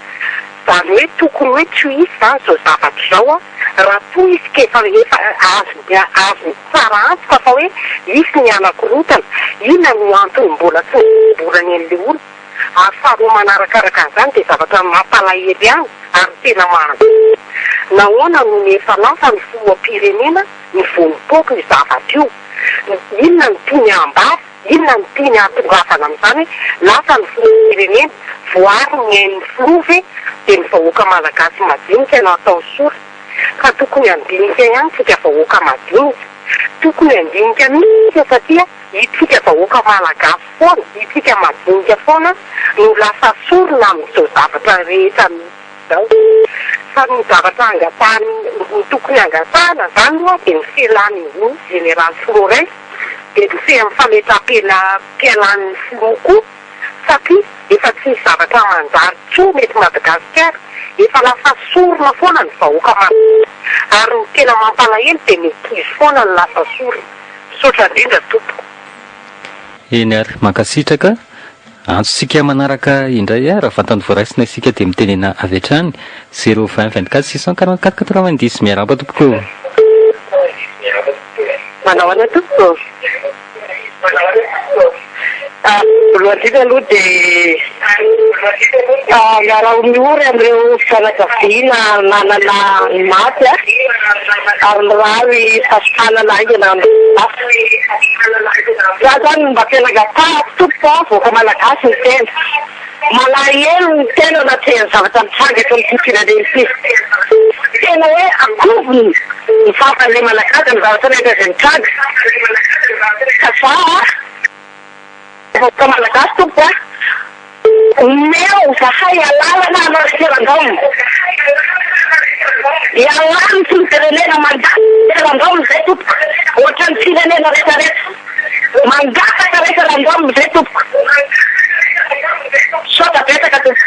D: Izany hoe tokony hoe tsy ho hisy izany izao zavatra izao raha toa izy ka efa efa azony azony tsara antoka fa hoe hisy ny hanakorontana. Inona no antony mbola tsy nisamborany an'ilay olona? Ary faharoa manarakaraka an'izany dia zavatra mampalahelo ihany ary tena mahagaga. Nahoana no ny efa lasa ny filoham-pirenena no vao nipoaka io zavatra io? Inona no tiany hambara? Inona no tiany hahatongavana amin'izany hoe lasa ny filoham-pirenena? Voaaro ny ain'ny filoha ve dia ny vahoaka malagasy madinika no atao sorona? Ka tokony handinika ihany tsika vahoaka madinika. Tokony handinika mihitsy isika satria. Itsika vahoaka malagasy foana, itsika madinika foana no lasa sorona amin'izao zavatra rehetra misy izao. Fa ny zavatra angatahany, ny tokony angatahana izany aloha dia ny fialan'ny Général Florens, dia ny fametram-pialan'ny filoha koa satria efa tsy misy zavatra manjary intsony eto Madagasikara, efa lasa sorona foana ny vahoaka malagasy ary ny tena mampalahelo dia ny ankizy foana no lasa sorona. Misaotra indrindra tompoko.
B: Eny ary, mankasitraka. Antsontsika manaraka indray a, raha vantany voaraisina isika dia mitenena avy hatrany, zéro vingt 24 644 90. Miarahaba tompoko ô.
I: Manao ahoana tompoko? Voalohany indrindra aloha dia miara-miory amin'ireo fianakaviana nanana ny maty ary mirary fahasitranana haingana amin'ny hafa. Za zany mba tena angatahako tompoko a, vahoaka malagasy ny tena. Malahelo ny tena anatrehan'ny zavatra mitranga eto amin'ity firenena ity. Tena hoe akoviny ny vavan'ilay malagasy amin'ny zavatra rehetra izay mitranga. Ka za a, vahoaka malagasy tompoko a, omeo zahay alalana hanao referendum. Ialany ny firenena mangataka referendum zay tompoko. Ohatran'ny firenena rehetra rehetra. Mangataka referendum zay tompoko. Misaotra betsaka tompoko.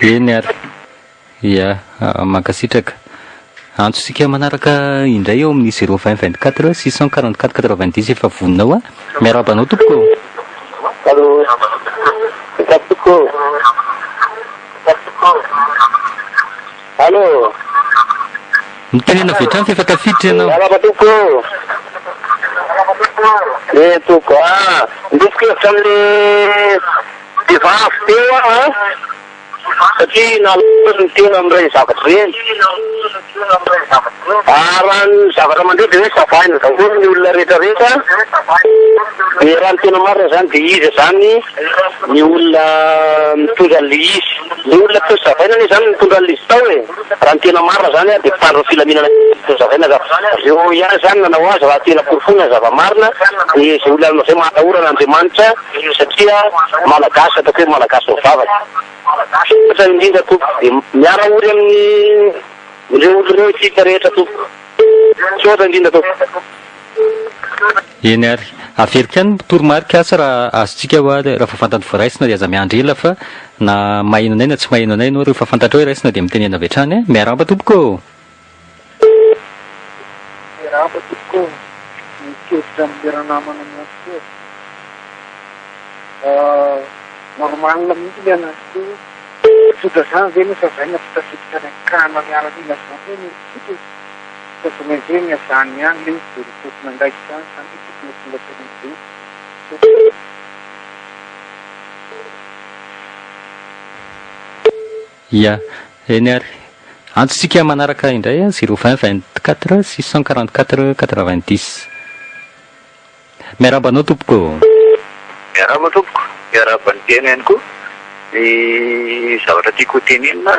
B: Eny ary. Ia, mankasitraka. Antsontsika manaraka indray eo amin'ny zéro vingt 24 644 90 efa vonona ao a. Miarahaba anao tompoko ô.
F: Allô, tompoko. Allô.
B: Mitenena avy hatrany fa efa tafiditra ianao.
F: Miarahaba tompoko ô. Eh tompoko ah, miroso hevitra amin'le vehivavy teo aho an, satria nalahelo ny tena amin'ireny zavatra ireny. Ah, raha ny zavatra mandeha dia hoe savaina daholo ny olona rehetra rehetra, dia raha ny tena marina izany dia iza izany ny olona mitondra an'ilay izy. Ilay olona tsy nosavaina anie izany no nitondra an'ilay izy tao e. Raha ny tena marina izany dia mpitandro ny filaminana no zavaina ka reo ihany izany nanao azy raha tena porofoina ny zava-marina dia izay olona izay mahatahorana Andriamanitra satria Malagasy ataoko hoe Malagasy mivavaka. Misaotra indrindra tompoko dia miara ory amin'ny ireo olona ireo isika rehetra tompoko. Misaotra indrindra tompoko.
B: Eny ary. Averiko ihany ny toromarika asa raha azontsika hoa raha vao fantany voaraisina dia aza miandry ela fa na maheno anay na tsy maheno anay ianao rehefa fantatrao hoe raisina dia mitenena avy hatrany a. Miarahaba tompoko ô!
G: Miarahaba tompoko ô! Mihevitra amin'ilay ranamana miantso koa. Normal mihitsy ilay anazy teo. Tsotra izany ve nefa zay no tsy tafiditra any an-kana miaramila zany ve no tsotra e? Fa vao miverina zany ihany le izy de ny tompon'andraikitra ihany zany no tokony ho tonga teny am'zay.
B: Ia, eny ary. Antsontsika manaraka indray a, zéro vingt 24 644 90. Miarahaba anao tompoko ô.
E: Miarahaba tompoko, miarahaba ny mpihaino ihany koa. Ny zavatra tiako ho tenenina,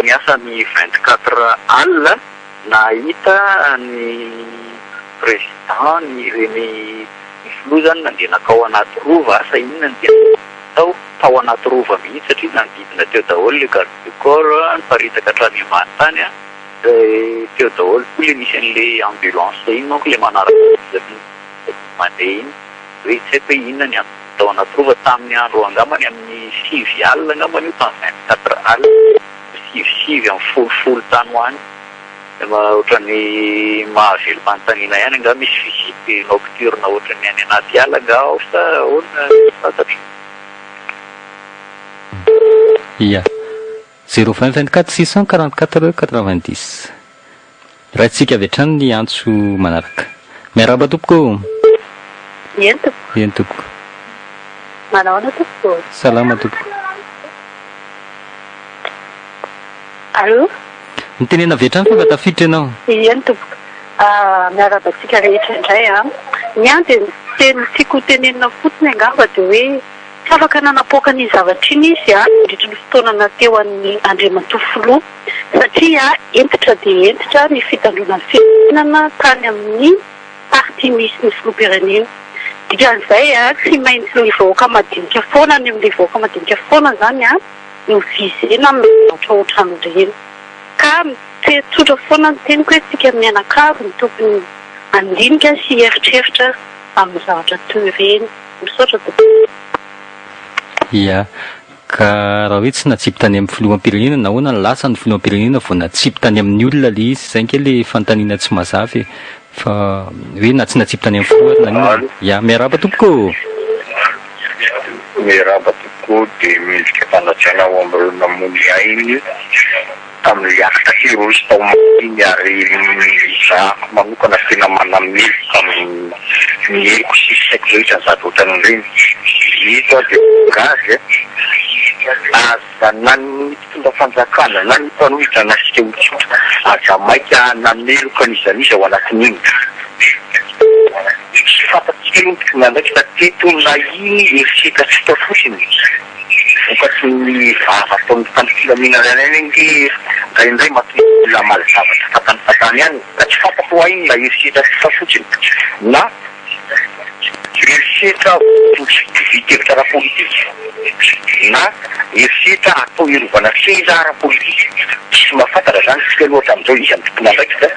E: niasa ny 24 alina nahita ny président ny ireny ny filoha zany nandeha nakao anaty rova asa inona ny dia tao tao anaty rova mihitsy satria nanodidina teo daholo le garde du corps niparitaka hatrany ambany tany an. Dia teo daholo koa le nisy an'le ambulance iny manko le manaraka mandeha iny hoe tsy haiko hoe inona ny antony tao anaty rova tamin'ny andro angambany amin'ny sivy alina angambany io tamin'ny 24 alina sivy sivy amin'ny folo folo tany ho any ohatran'ny mahavelom-panontaniana ihany angaha misy visite nocturne ohatran'ny any anaty ala angaha ao sa ahoana tsy fantatro.
B: Ia. Zéro vingt 24 644 90. Raintsika avy hatrany ny antso manaraka. Miarahaba tompoko ô!
H: Eny tompoko.
B: Eny tompoko.
H: Manao ahoana tompoko?
B: Salama tompoko.
H: Allô?
B: Mitenena avy hatrany fa efa tafiditra ianao.
H: Eny tompoko. Miarahaba antsika rehetra indray an. Ny ahy dia ny teny tiako ho tenenina fotsiny angamba dia hoe Tsy afaka nanapoaka an'iny zavatra iny izy nandritry ny fotoana naha-teo an'i Andriamatoa Filoha satria hentitra dia hentitra ny fitandroana ny filaminana tany amin'ny parti misy ny filoham-pirenena. Dikan'izay tsy maintsy ny vahoaka madinika foana any amin'ilay vahoaka madinika foana izany no viser-na amin'ny zavatra ohatran'ireny. Ka tsotra foana ny teniko hoe tsika mianakavy no tokony handinika sy hieritreritra amin'ny zavatra toy ireny. Misaotra tompoko.
B: Ia. Ka raha hoe tsy natsipy tany amin'ny filoham-pirenena, nahoana no lasa ny filoham-pirenena vao natsipy tany amin'ny olona ilay izy? Izay ange ilay fanontaniana tsy mazava e. Fa hoe na tsy natsipy tany amin'ny filoha ary naninona?
C: Allo.
B: Ia, miarahaba tompoko ô!
C: Miarahaba tompoko ô, dia mendrika fanajana ho amin'ireo namoy ny ainy tamin'ilay acte terroriste tao Mali iny ary izaho manokana tena manameloka amin'ny heriko sy saiko rehetra ny zavatra ohatran'ireny. Eto aho dia miangavy aza na ny mpitondra fanjakana na ny mpanohitra na isika olon-tsotra aza maika hanameloka an'iza n'iza ao anatin'iny. Tsy fantatsika aloha ny tompon'andraikitra teto na iny herisetra tsotra fotsiny. Vokatry ny vava ataon'ny mpitandro filaminana ihany ange indraindray mahatonga olona hamaly zavatra fantany fantany ihany ka tsy fantatro hoa inona herisetra tsotra fotsiny na herisetra vokatry ny tsy fitovian-kevitra ara-politika na herisetra atao hiarovana seza ara-politika. Tsisy mahafantatra izany isika aloha hatramin'izao iza no tompon'andraikitra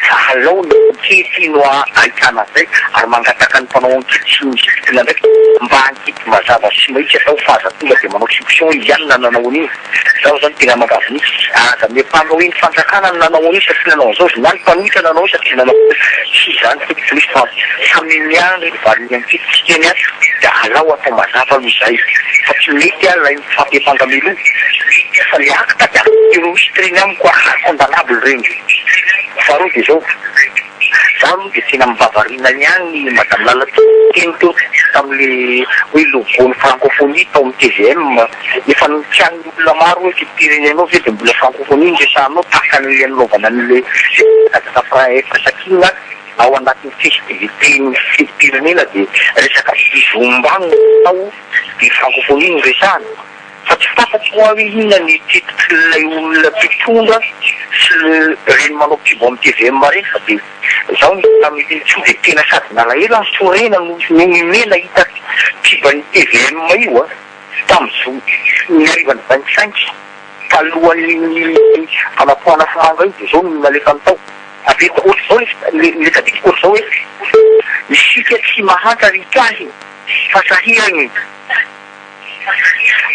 C: fa alao ny ankety no ahitana an'izay ary mangataka ny mpanao ankety sy ny tompon'andraikitra mba Ankety mazava sy mahitsy atao fa aza tonga dia manao soupçon i Yann nanao an'io. Zaho zany tena miangavy mihitsy aza miampanga hoe ny fanjakana no nanao an'io satria nanao an'izao izy na ny mpanohitra nanao io satria nanao an'izao. Tsy izany tompoko misy fa samy miandry ny valin'ny ankety tsika eny an dia alao atao mazava aloha izay fa tsy mety an ilay mifampiampanga mialoha fa le acte dia acte terroriste ireny amiko ary condamnable ireny. Faharoa dia izao. Za aloha dia tena mivavarina ihany Madame Lala teny teo tamin'le hoe logo ny francophonie tao amin'ny tvm. Efa nokianin'ny olona maro hoe fetim-pirenenao ve dia mbola francophonie no resahanao tahaka an'le nanaovana an'le resaka firaisankina ao anatin'ny festivité-n'ny fetim-pirenena dia resaka zomba no atao dia francophonie no resahana. Fa tsy fantatro hoa hoe inona ny tetik'ilay olona mpitondra sy ireny manao pub amin'ny tvm ireny fa dia izaho ny tamin'iny intsony dia tena sady nalahelo aho no sorena no nihomehy nahita pub an'ny tvm io a! tamin'ny ny harivan'ny 25 talohan'ny fanapoahana afomanga io dia izao no nalefany tao. Averiko ohatr'izao le le tadidiko ohatr'izao hoe isika tsy mahantra ry ikahy fa sahirana e!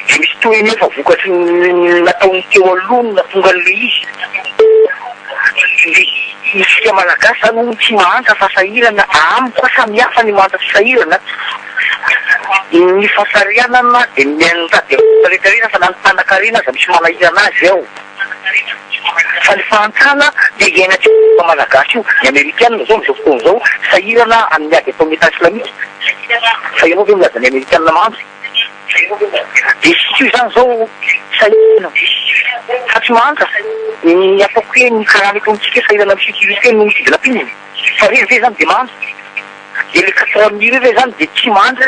C: Dia misy tohiny eo fa vokatry ny nataon'ny teo aloha no nahatonga an'ilay izy. Dia isika Malagasy izany hono tsy mahantra fa sahirana, amiko a samy hafa ny mahantra sy sahirana. Ny fasarianana dia mianjady amin'ny rehetra rehetra fa na ny mpanakarena aza misy manahirana azy ao. Fa ny fahantrana dia iainantsika Malagasy io. Ny Amerikana izao amin'izao fotoana izao sahirana amin'ny ady ataon'ny Etat Islamique. Fa ianao ve milaza ny Amerikana mahantra? Dia isika io izany izao sahirana fa tsy mahantra. Ny ataoko hoe ny karana eto amintsika sahirana amin'ny sécurité noho ny kidnapping. Fa ireny ve izany dia mahantra? Dia le 4 mille io ve zany dia tsy mandry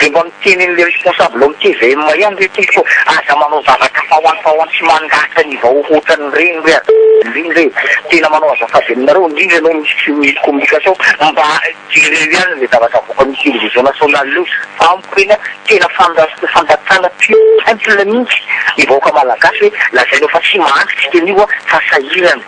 C: Dia mba miteny an'le responsable ao amin'ny tvm ihany re tompoko aza manao zavatra fahoany fahoany sy mandratra ny vahoaka ohatran'ireny re indrindra re tena manao azafady aminareo indrindra ianao misy misy communication mba jereo ihany le zavatra avoakan'ny télévision nationale io fa amiko reny a tena fandatrana pure simple mihitsy ny vahoaka malagasy hoe lazainao fa tsy mahantra tsika anio a fa sahirana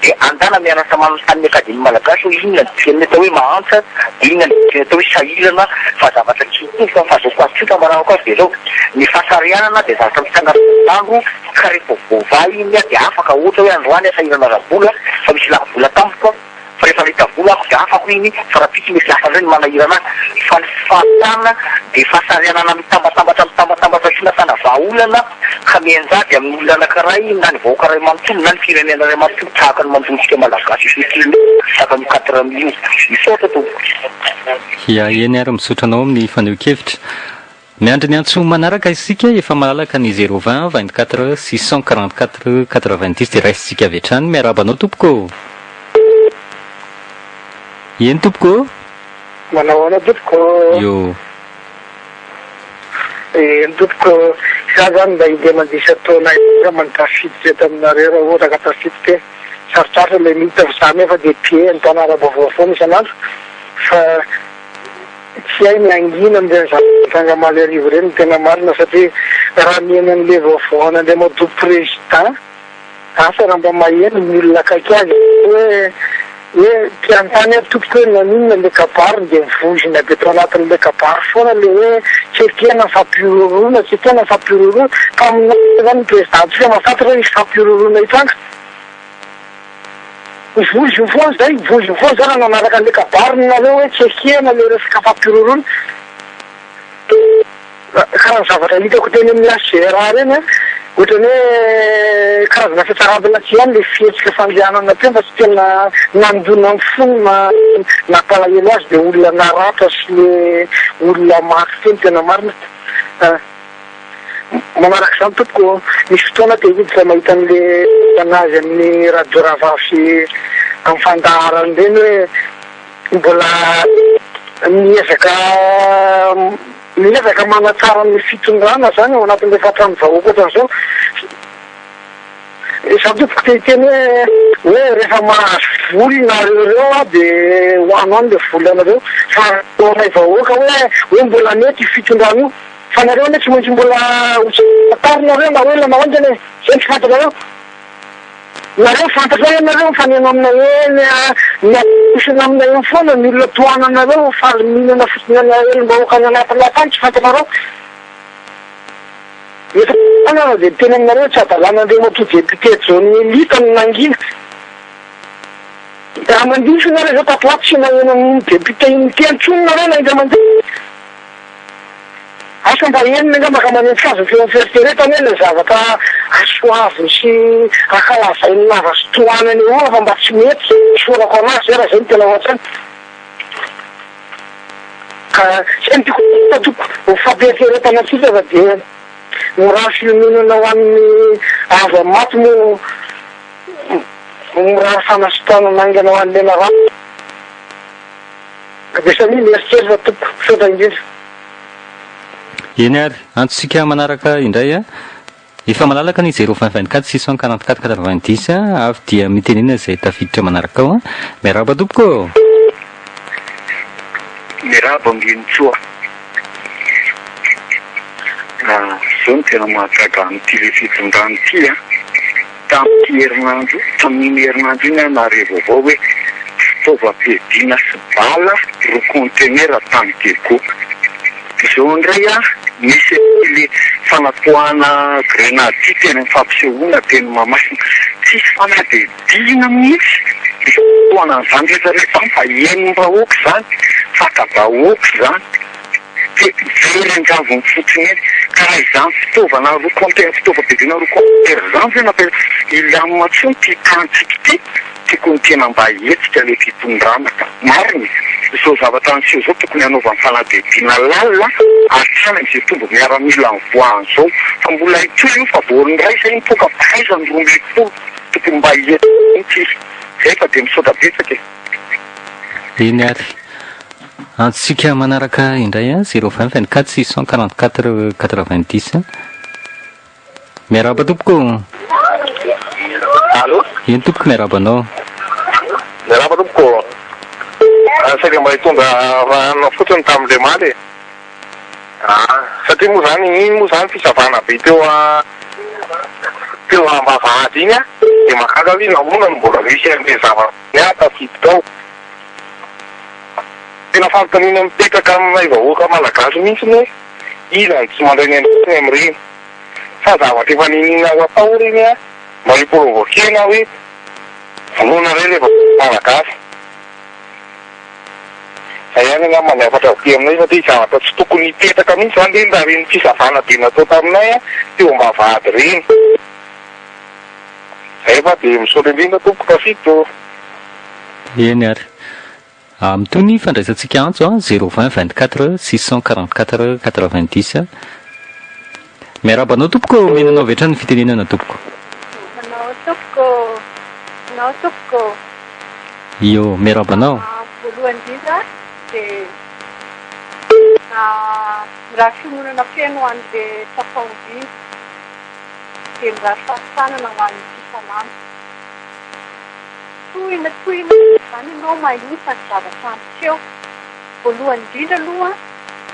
C: Dia andana mianatra manontany ny Akademia Malagasy hoe inona ny dikan'ny atao hoe mahantra, dia inona ny dikan'ny atao hoe sahirana, fa zavatra tsy mitovy fa ny fahazoako azy tsotra manaraka azy dia izao, ny fahasarihanana dia zavatra mitranga isan'andro ka rehefa voavaha iny dia afaka, ohatra hoe androany aho sahirana ara-bola fa misy lany vola tampoka, Fa rehefa nahita vola aho dia afako iny fa rahampitso mety hafa indray ny manahirana ahy. Fa ny fahotana dia fahasarihanana mitambatambatra mitambatambatra tsy nahitana vahaolana ka mianjady amin'ny olona anankiray na ny vahoaka iray manontolo na ny firenena iray manontolo tahaka ny manjo antsika Malagasy ankehitriny tahaka an'io quatre mille io. Misaotra tompoko.
B: Ia, eny ary misaotra anao amin'ny fanehoan-kevitra. Miandry ny antso manaraka isika, efa malalaka ny zéro vingt, 24 644 90 dia raisintsika avy hatrany. Miarahaba anao tompoko ô! Eny tompoko ô!
J: Manao ahoana tompoko ô?
B: Io.
J: Eny tompoko ô! Za zany mba indeha mandiso taona angamba no tafiditra eto aminareo raha ohatra ka tafiditra e! Sarotsarotra ilay miditra fa za nefa dia be ny mpanara-baovao foana isan'andro fa tsy hay ny hangina amin'ireny zavatra nitranga omaly hariva ireny ny tena marina satria raha mihaino an'ilay vaovao an'Andriamatoa Président Asa raha mba maheno ny olona akaiky azy hoe hoe te hanontany aho tompoko hoe naninona le kabariny dia mivoizina be tao anatin'ilay kabary foana le hoe tsy ekena ny fampihorohoroana tsy ekena ny fampihorohoroana ka aminao zany ny président-tsika mahafantatra hoe hisy fampihorohoroana hitranga? Mivoizina foana zay, mivoizina foana zay raha nanaraka an'le kabariny nareo hoe tsy ekena le resaka fampihorohoroana. Karaha ny zavatra hitako teny amin'ny HCRA ireny an, ohatran'ny hoe karazana fihatsaram-belatsihy ihany ilay fihetsika fandehanana teo fa tsy tena nandona ny fo na nampalahelo azy ilay olona naratra sy ilay olona maty teo ny tena marina. Manaraka izany tompoko, misy fotoana te hiditra mahita an'ilay anazy amin'ny radio rahavavy sy amin'ny fandaharana ireny hoe Mbola miezaka miezaka manatsara ny fitondrana zany ao anatin'ilay fahatran'ny vahoaka ohatran'izao. Izaho tompoko te hiteny hoe hoe rehefa mahazo vola nareo ireo a de ho any ho any le volanareo fa ataonay vahoaka hoe hoe mbola mety io fitondrana io fa nareo anie tsy maintsy mbola ho tsatarina nareo na ho ela na ho haingana e, zay no tsy fantatrareo. Nareo fantatrao ianareo mifanena aminay eny a, miankina aminay eny foana ny olona tohananareo faly mihinana fotsiny any aelim-bahoaka any anaty lapa any tsy fantatrareo. Efa aza dia miteny aminareo tsy hadalana Andriamatoa Député Johnny Elita no nangina. Raha mandiso nareo zao tato ho ato tsy naheno an'iny député iny niteny intsony nareo na indray mandeha. Asa mba henony angamba ka manenjika azy ny feon'ny fieritreretany hoe ilay zavatra asoaviny sy ankalazainy lava sy tohanany eo fa mba tsy mety izay fisorako anazy izay raha izay no tena ao an-tsainy. Ka izay no tiako ambara tompoko, ho fampieritreretana antsika fa dia mirary fiononana ho an'ny hava-maty moa mirary fanasitranana haingana ho an'ilay narary. Dia samia mieritreritra tompoko. Misaotra indrindra.
B: Eny ary, antsika manaraka indray a. Efa malalaka ny zéro vingt 24 644 90 avy dia mitenena izay tafiditra manaraka ao a. Miarahaba tompoko ô.
C: Mirahaba Ambinintsoa. Zao no tena mahagaga an'ity le fitondrana ity a. Tamin'ity herinandro, tamin'iny herinandro iny aho nahare vaovao hoe fitaovam-piadiana sy bala roa kaontenera tany Diego. Izao indray nisy an'ily fanapoahana grenady ity teny amin'ny fampisehoana teny Mahamasina. Tsisy fanadihadiana mihitsy ny fanapoahana an'izany rehetra rehetra izany fa henom-bahoaka izany, fanta-bahoaka izany. Dia very an-javony fotsiny eny. Ka raha izany fitaovana roa kaontenera, fitaovam-piadiana roa kaontenera izany ve no ampiasaina, hilamina intsony ity tanintsika ity? Tokony tena mba hihetsika ilay fitondrana ka. Marina e! Izao zavatra niseho izao tokony hanaovany fanadihadiana lalina hatrany amin'izay tombo miaramila nivoahany izao. Fa mbola hitohy io fa vao ny iray izay nipoaka fa aiza ny 12? Tokony mba hihetsika mihitsy izy. Izay fa dia misaotra betsaka e!
B: Eny ary. Antsika manaraka indray a, 020 24 644 90. Miarahaba tompoko.
C: Allô?
B: Eny tompoko miarahaba anao.
C: Miarahaba tompoko. Saika mba hitondra hanina fotsiny tamin'ilay omaly e. Ah, satria moa zany iny moa zany fisavana be teo a teo ambavahady iny a, dia mahagaga hoe nahoana no mbola misy an'ilay zava-miahy tafiditra ao. Tena fanontaniana mipetraka aminay vahoaka malagasy mihitsy hoe iza no tsy mandray ny andraikiny amin'ireny? Sa zavatra efa niniana ho atao ireny an? Mba hi-provoquer-na hoe vonoina indray ilay vahoaka malagasy. Izay ihany angamba ny hafatra avy aty aminay satria zavatra tsy tokony hipetraka mihitsy izany ireny raha ireny fisavana be natao taminay teo am-bavahady ireny. Zay fa dia misaotra indrindra tompoko tafiditra ô.
B: Eny ary. Mitohy ny fandraisantsika antso a, 020 24 644 90. Miarahaba anao tompoko, omena anao avy hatrany ny fitenenana tompoko.
H: Anao tompoko, anao tompoko.
B: Io, miarahaba anao.
H: Voalohany indrindra dia mirary fiononana feno ho an'ilay tsa-pahoriana. Dia mirary fahasitranana ho an'ny mpifanandrina. Tohina tohina izany ianao mahita ny zavatra miseho. Voalohany indrindra aloha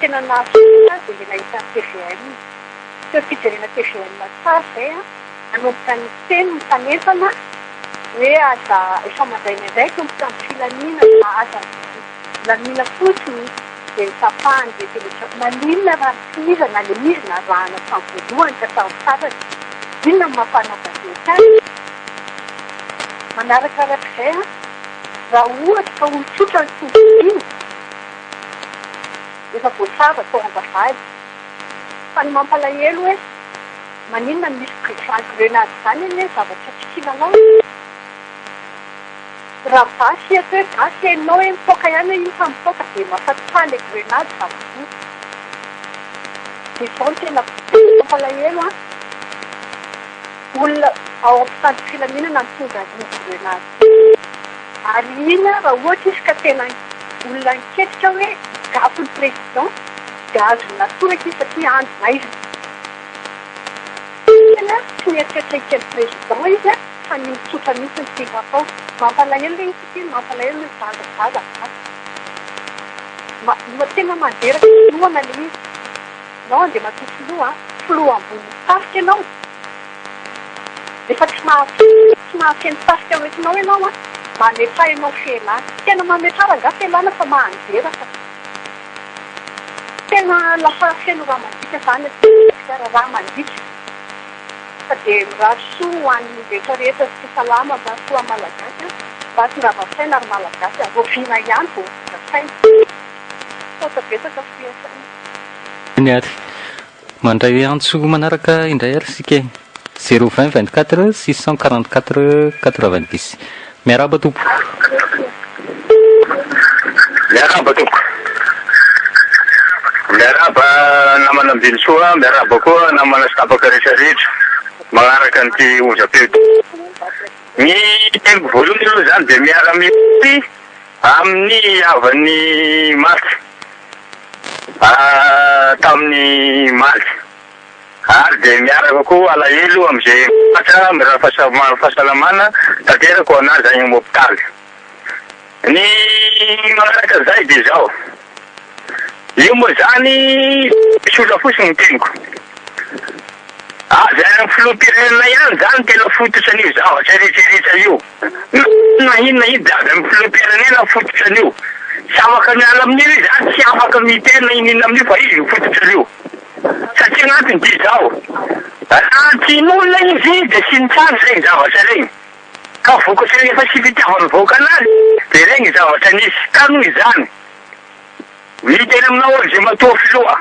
H: tena nahafinaritra ahy dia ilay nahita ny tvm. Teo am-pijerena tvm tsara izay an, nanomboka niteny ny mpanentana hoe aza efa mandray ny andraikiny amin'ny filaminana, aza milamina fotsiny dia notapahany ilay telephone. Maninona raha tohizana ilay izy narahana hatramin'ny voalohany ka hatramin'ny farany? Inona no mampanao gazety azy? Manarakarak'izay an, raha ohatra ka olon-tsotra no tompony efa voasava tao am-bavahady. Fa ny mampalahelo hoe maninona no misy grenady izany anie zavatra tsy kilalao e! Raha basy eto hoe basy henonao hoe mipoaka ihany hoe iny fa mipoaka dia mahafatifaty ilay grenady zava-doza. Dia izao no tena mampalahelo an, olona ao amin'ny mpitandro filaminana nitondra an'iny grenady iny. Ary iny an, raha ohatra izy ka tena olona niketrika hoe higafy ny président dia azony natoraka izy satria andro maizina. Tena tsy mieritreritra hikely président izy an. Fa ny olon-tsotra mihitsy no tiako atao. Mampalahelo ilay izy satria mampalahelo ilay zaza zaza maty. Ma, ma, tena mandreraka filohana ilay izy. Ianao Andriamatoa Filoha a, filoha ambonin'ny tafika ianao. Rehefa tsy mahafehy, tsy mahafehy ny tafika hoentinao ianao an, mametraha ianao fialana. Tena mametraha rangahy fialana fa mandreraka. Tena lasa feno rà mandriaka izany aty Madagasikara, rà mandriaka. Fa dia mirary soa ho an'ny rehetra rehetra sy salama mirary soa amin'ny Malagasy an! Mba tongava saina ry Malagasy a! Rahoviana ihany vao ho tonga saina? Misaotra betsaka Free FM.
B: Eny ary. Mandray antso manaraka indray ary isika e. Zéro vingt 24 644 90. Miarahaba tompoko.
K: Miarahaba tompoko. Miarahaba namana Ambinisoa, miarahaba koa namana sy tapaka rehetra rehetra manaraka an'ity onjam-peo ity. Ny teniko voalohany aloha izany dia miara-miory amin'ny havan'ny maty tamin'ny maty. Ary dia miaraka koa alahelo amin'izay mahantra mirary fahasalamana tanteraka ho an'azy any amin'ny hopitaly. Ny manaraka izay dia izao, io moa izany tsotra fotsiny ny teniko, avy any amin'ny filoham-pirenena ihany izany tena fototra an'io zavatra rehetra rehetra io. Na inona na inona dia avy amin'ny filoham-pirenena ny fototra an'io. Tsy afaka miala amin'io izy ary tsy afaka miteny na inona inona amin'io fa izy no fototra an'io. Satria ny antony dia izao, raha tian'olona izy dia tsy nitsara ireny zavatra ireny. Ka vokatry ny efa tsy fitiavan'ny vahoaka anazy dia ireny zavatra nisy. Ka noho izany, miteny aminao Andriamatoa Filoha,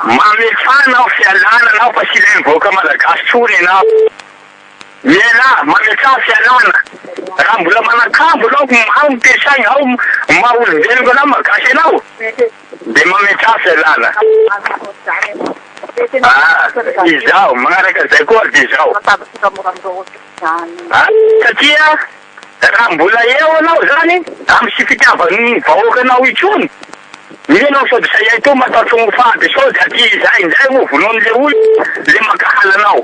K: mametrahana fialana anao fa tsy ilain'ny vahoaka Malagasy intsony ianao. Mialà, mametraha fialana. Raha mbola manan-kambo anao, ao ny toe-tsaina, ao maha olombelona anao, maha gasy anao, dia mametraha fialana. Ah, izaho, manaraka an'izay koa dia izao. Ah, satria raha mbola eo anao izany, amin'ny tsy fitiavan'ny vahoakanao intsony, mino sao dia sahiahy toa matahotra ho faty, sao dia aty izay indray ho vonoin'ilay olona, ilay mankahala anao.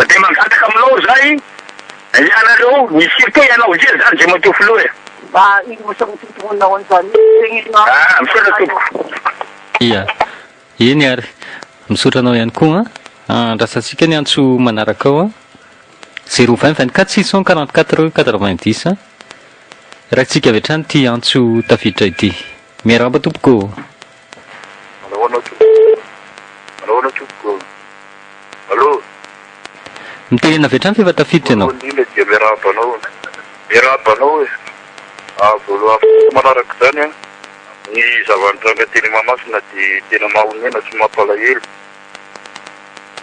K: Dia mangataka aminao zay ianareo ny surtout ianao irery zany Andriamatoa Filoha e. Ah, misaotra tompoko.
B: Ia. Eny ary. Misaotra anao ihany koa an. Andrasantsika ny antso manaraka ao an. Zéro 20 24 644 90 an. Raikitsika avy hatrany ity antso tafiditra ity. Miarahaba tompoko ô.
C: Manahoana tompoko. Manahoana tompoko. Allô.
B: Mitenena avy hatrany fa efa tafiditra ianao.
C: Voalohany indrindra dia miarahaba anao. Miarahaba anao e. Ah, voalohany manaraka izany an, ny zava-nitranga teny Mahamasina dia tena mahonena sy mampalahelo.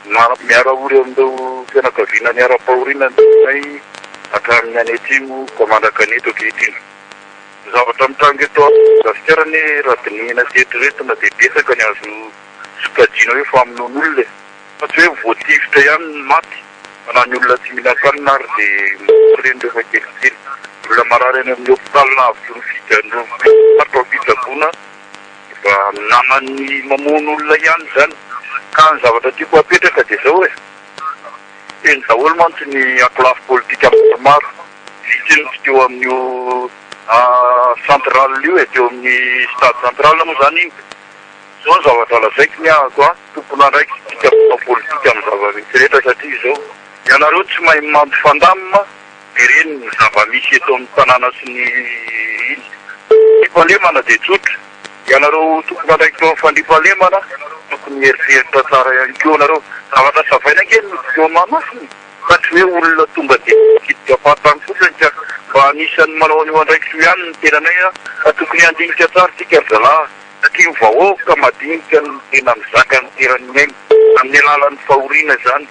C: Miara-ory amin'ireo fianakaviana niharam-pahoriana ny tenanay hatramin'ny any atsimo ka mandraka ny eto ankehitriny. Ny zavatra mitranga eto Madagasikara anie raha dinihina sy eritreretina dia betsaka ny azo sokajiana hoe famonoan'olona e! Fa tsy hoe voatifitra ihany ny maty fa na ny olona tsy mihinan-kanina ary dia maty ireny rehefa kelikely. Ny olona marary any amin'ny hopitaly lavitry ny fitsaboana fitsaboana efa naman'ny mamono olona ihany izany. Ka ny zavatra tiako hapetraka dia izao e! Teny daholo mantsy ny ankolafy politika maromaro. ny teo amin'io central io e, teo amin'ny stade central moa izany iny. Izao ny zavatra lazaiko ny ahako a, tompon'andraikitra isika mpanao politika amin'ny zava-misy rehetra satria izao, ianareo tsy mahay mampifandamina ireny ny zava-misy eto amin'ny tanàna sy ny iny. Fandriampahalemana dia tsotra, ianareo tompon'andraikitra eo amin'ny fandriampahalemana tokony mieritreritra tsara ihany koa ianareo. Zavatra savaina ange ny eo Mahamasina e, fa tsy hoe olona tonga dia mikitika fahatany fotsiny ka mba anisan'ny manao an'io andraikitra io ihany ny tenanay a, fa tokony handinika tsara isika ry zalahy a. Satria ny vahoaka madinika no tena mizaka ny teran'ny ainy amin'ny alalan'ny fahoriana izany.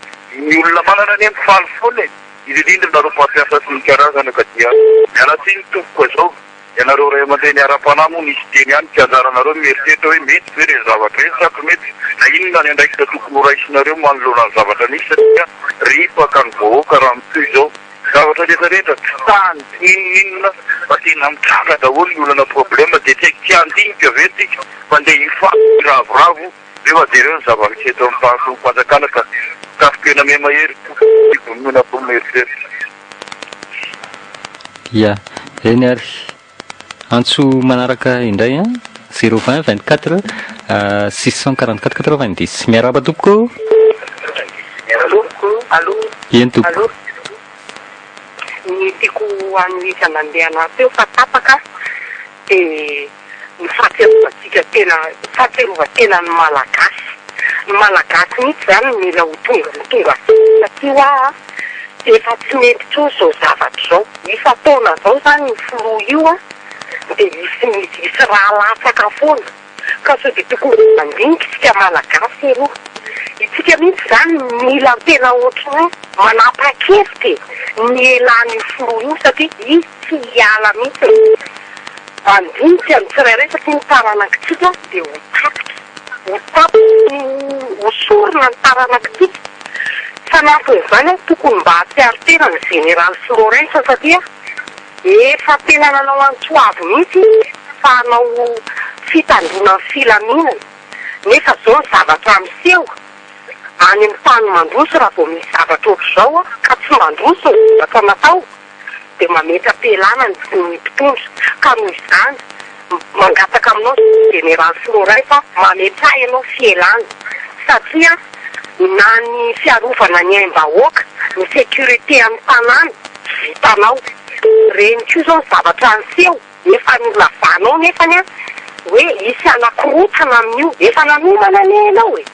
C: Ny olona manana anie mifaly foana e! Indrindra indrindra nareo mpampiasa sy ny karazana ka dia miala tsiny tompoko fa izao ianareo ray aman-dreny ara-panahy moa nisy teny ihany ka anjaranareo ny mieritreritra hoe mety ve ireny zavatra ireny sa tsy mety na inona ny andraikitra tokony ho raisinareo manoloana ny zavatra misy satria ripaka ny vahoaka raha mitohy izao Zavatra rehetra rehetra tsy tany tsy n'inon'inona fa tena mitranga daholo ny olana problème dia tsy haiko tsy handinika ve tsika fa ndeha hifaly hiravoravo nefa jereo ny zava-misy eto amin'ny fahasoam-panjakana ka tafitena miha-mahery fivononana koa mieritreritra.
B: Ya, eny ary. Antso manaraka indray an, 020 24 644 90. Miarahaba tompoko.
I: Allo, allo.
B: Eny tompoko.
I: Allo. Ny tiako hanohizana an'ilay anah teo fa tapaka dia ny fahatsiarovantsika tena, fahatsiarovan-tena ny Malagasy. Ny Malagasy mihitsy izany no mila ho tonga ho tonga saina satria hoa efa tsy mety intsony izao zavatra izao. Isan-taona izao izany io filoha io an, dia hisy hisy rà latsaka foana. Ka sao dia tokony mandinika isika Malagasy aloha. Isika mihitsy izany no mila tena ohatry ny hoe manapa-kevitra e, ny hialan'io filoha io satria izy tsy hiala mihitsy. Mandinika ny tsirairay satria ny taranakitsika dia ho tapitra. Ho tapitra ny ho sorona ny taranakitsika. Fanampin'izany aho tokony mba hahatsiaro tena ny Jeneraly Florens satria efa tena nanao antso avo mihitsy izy fa hanao fitandroana ny filaminana nefa zao ny zavatra miseho any amin'ny tany mandroso raha vao misy zavatra ohatr'izao ka tsy mandroso ny zavatra natao dia mametra-pialana ny ny mpitondra ka noho izany mangataka aminao Jeneraly Florin fa mametraha ianao fialana satria na ny fiarovana ny aim-bahoaka, ny sécurité amin'ny tanàna tsy vitanao. Ireny koa izao ny zavatra niseho efa nolazanao nefany an hoe hisy hanakorontana amin'io, efa nanomana anie ianao e!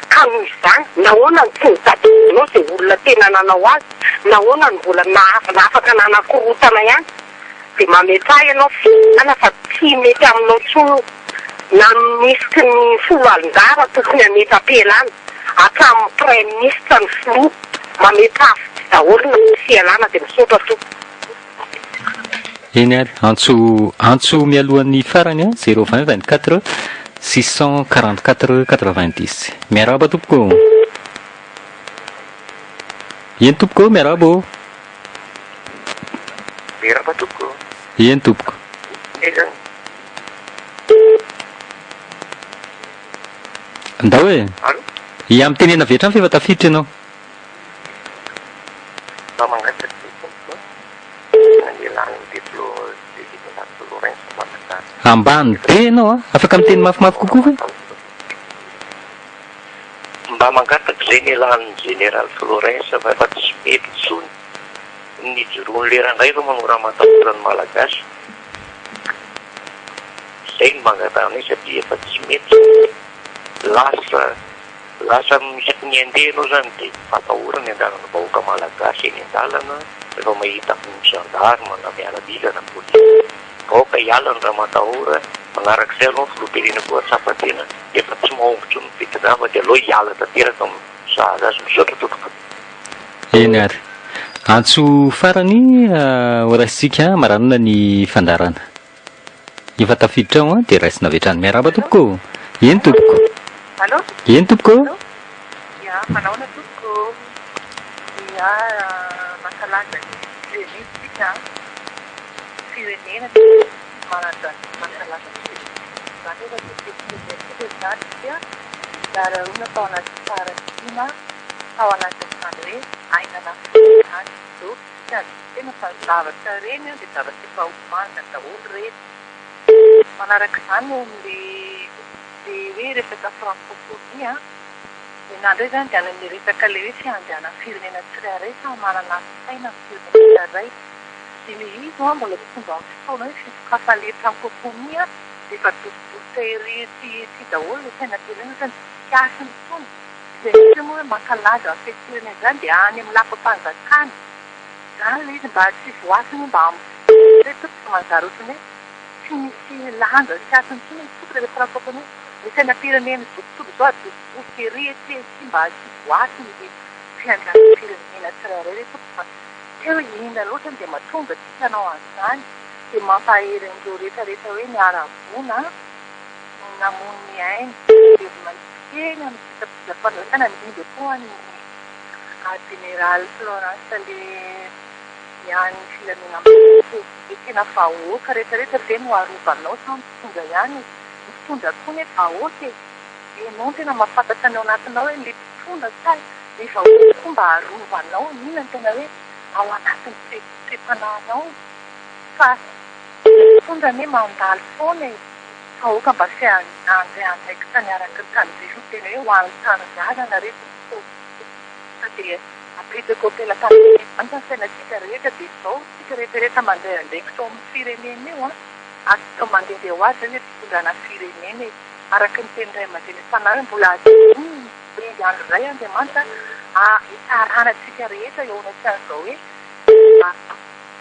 I: Ka noho izany nahoana no tsy notadiavinao izay olona tena nanao azy, nahoana no mbola afaka nanakorontana ihany, dia mametraha ianao fialana fa tsy mety aminao intsony io, na minisitry ny foloalindahy raha tokony hametra-pialana, hatramin'ny praiminisitra ny filoha, mametraha daholo ny fialana dia misaotra tompoko.
B: Eny ary, antso antso mialohan'ny farany an, 020 24 644 90. Miarahaba tompoko ô. Eny tompoko ô, miarahaba ô.
L: Miarahaba tompoko ô.
B: Eny tompoko.
L: Aiza?
B: Ndao e.
L: Allô?
B: Ia, mitenena avy hatrany fa efa tafiditra ianao.
L: Mba mangataka ny tompoko a, ny elan'ny deplo de général Florens Manakara.
B: Ambany be ianao a! Afaka miteny mafimafy kokoa ve?
L: Mba mangataka izay ny elan'ny général Florens fa efa tsy mety intsony ny nijoroan'i le rangahy ireo manao ramatahora ny malagasy. Izay no mba angatahanay satria efa tsy mety izany. Lasa Lasa isaky ny handeha ianao izany dia fahatahorana ny andehanan'ny vahoaka malagasy eny an-dalana rehefa mahita gendarme na miaramila na polisy. Aoka hiala ny ramatahora, manarak'izay aloha ny filoham-pirenena koa hahatsapa tena efa tsy mahomby intsony ny fitondrana fa dia aleo hiala tanteraka amin'ny sahaza azy. Misaotra tompoko.
B: Eny ary. Antso farany ho raisintsika maranana ny fandaharana. Efa tafiditra ao an, dia raisina avy hatrany. Miarahaba tompoko ô! Eny tompoko.
M: Allô?
B: Eny tompoko ô!
M: Ya, manahoana tompoko ô? Ya, mankalaza ny firenena isika an, firenena dia manan-danja mankalaza ny firenena. Izany nefa dia fety izany dia nararoana tao anatin'ny faharatsiana, tao anatin'izany hoe aina nafoy izany. tsy azo ekena fa ny zavatra reny an dia zavatra efa omanina daholo ireny. Manaraka izany eo amin'ilay hoe resaka francophonie an, ny anah indray izany dia any amin'ilay resaka ilay hoe fiandrianan'ny firenena tsirairay samy manana ny saina ny firenena tsirairay. Dia ilay izy ho'a mbola tsy tonga amin'ny fotoana hoe fisokafana ilay francophonie an, dia efa dorodorotra ery sy etsy daholo ilay sainam-pirenena ohatrany tsy hasiny intsony. Izay mihitsy moa hoe mankalaza ny fetim-pirenena izany dia any amin'ny lapam-panjakana. Izany ilay izy mba tsy voasiny mba amin'ny tompoko manjary ohatran'ny hoe tsy misy lanja sy hasiny intsony ny tompoko rehefa francophone ny sainam-pirenena izao tontolo izao adoboboka ery etsy etsy mba tsy voasiny ilay fiandrianam-pirenena tsirairay re tompoko fa tsy hoe inona loatra dia mahatonga antsika hanao an'izany dia mampahery an'ireo rehetra rehetra hoe niara-voina namono ny ainy dia manitsy kely amin'ny fitapitapam-panjakana indrindra koa ny Jeneraly Florens le niahy ny filaminam-bahoaka e! Tena vahoaka rehetra rehetra ve no arovanao sa ny mpitondra ihany e? Ny mpitondra koa anie vahoaka e! Enao no tena mahafantatra ny ao anatinao hoe le mpitondra sa le vahoaka koa mba arovanao? Inona no tena hoe ao anatin'ny toe-panahinao? Fa ny mpitondra anie mandalo foana e! Vahoaka mba se handray andraikitra miaraka ny tandrify ny tena hoe ho an'ny tanindrazana re tompoko ô! Fa dia apetrako eo am-pelatanan'Andriamanitra ny sainantsika rehetra dia izao isika rehetra rehetra mandray andraikitra ao amin'ny firenena io an! Ary tsy atao mandehandeha ho azy izay ilay fitondrana firenena e! Araka ny tenin'ny ray aman-dreny fanahy hoe mbola adinony indray andro indray Andriamanitra hitsarana antsika rehetra eo anatrehan'izao hoe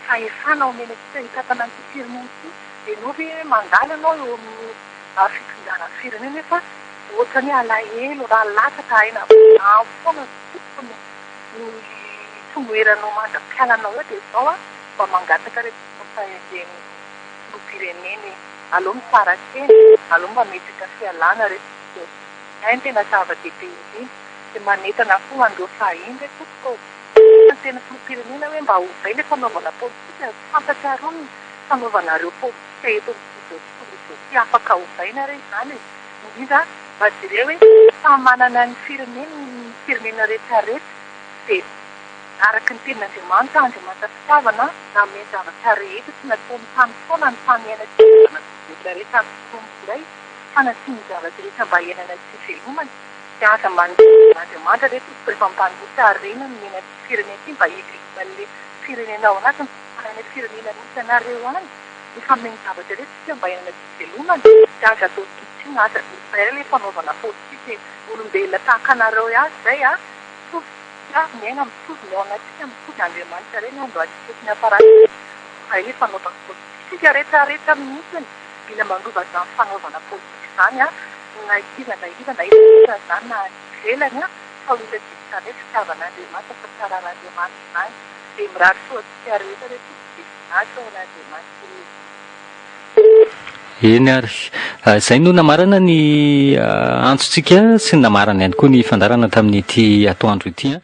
M: fahefana omena antsika hitantana an'ity firenena ity. Ianao ve hoe mandalo ianao eo amin'ny fitondrana firenena nefa ohatran'ny hoe alahelo raha latsaka aina avy foana tompoko ny fanoheranao mandra-pialanao eo dia izao aho mba mangataka re tompoko fahendren'ny filoham-pirenena e! Aleo misara-tena, aleo mba mametraka fialana re tompoko e! Izay no tena zava-dehibe indrindra dia manentana fo an'ireo fahiny re tompoko ô! Ny tena filoham-pirenena hoe mba ovay ilay fanaovana politika, tsy fantatrareo ny fanaovanareo politika eto amin'izao tontolo izao tsy afaka ovaina re izany e! Indrindra mba jereo hoe samy manana ny fireneny ny firenena rehetra rehetra dia araka ny tenin'Andriamanitra, Andriamanitra fitiavana nanome ny zavatra rehetra tsy nataony tany foana ny tany iainantsika zanak'olombelona rehetra ary tsy nataony indray fa nasiany zavatra rehetra mba iainana sy hivelomana. Dia aza mandinika an'Andriamanitra re tompoko rehefa mba misy harena nomena an'ity firenena ity mba hiveloman'le firenena ao anatiny fa any firenena misy anareo any efa omeny zavatra rehetra isika mba hiainana sy hivelomana dia aza atao tsinontsinona aza izay le fanaovana politika e olombelona tahaka anareo ihany izay a mitovy isika miaina mitovy ny ao anatintsika mitovy Andriamanitra ireny andro antsika eto ny apparat izay le fanaovana politika isika rehetra rehetra mihitsiny mila manova izany fanaovana politika izany a na iza na iza na iza na iza izany na any ivelany a fa ho hitantsika izany hoe fitiavan'Andriamanitra fa tsaran'Andriamanitra izany dia mirary soa antsika rehetra re tompoko dia finaritra ho an'Andriamanitra e.
B: Eny ary. Izay no namarana ny antsontsika sy ny namarana ihany koa ny fandaharana tamin'ity atoandro ity.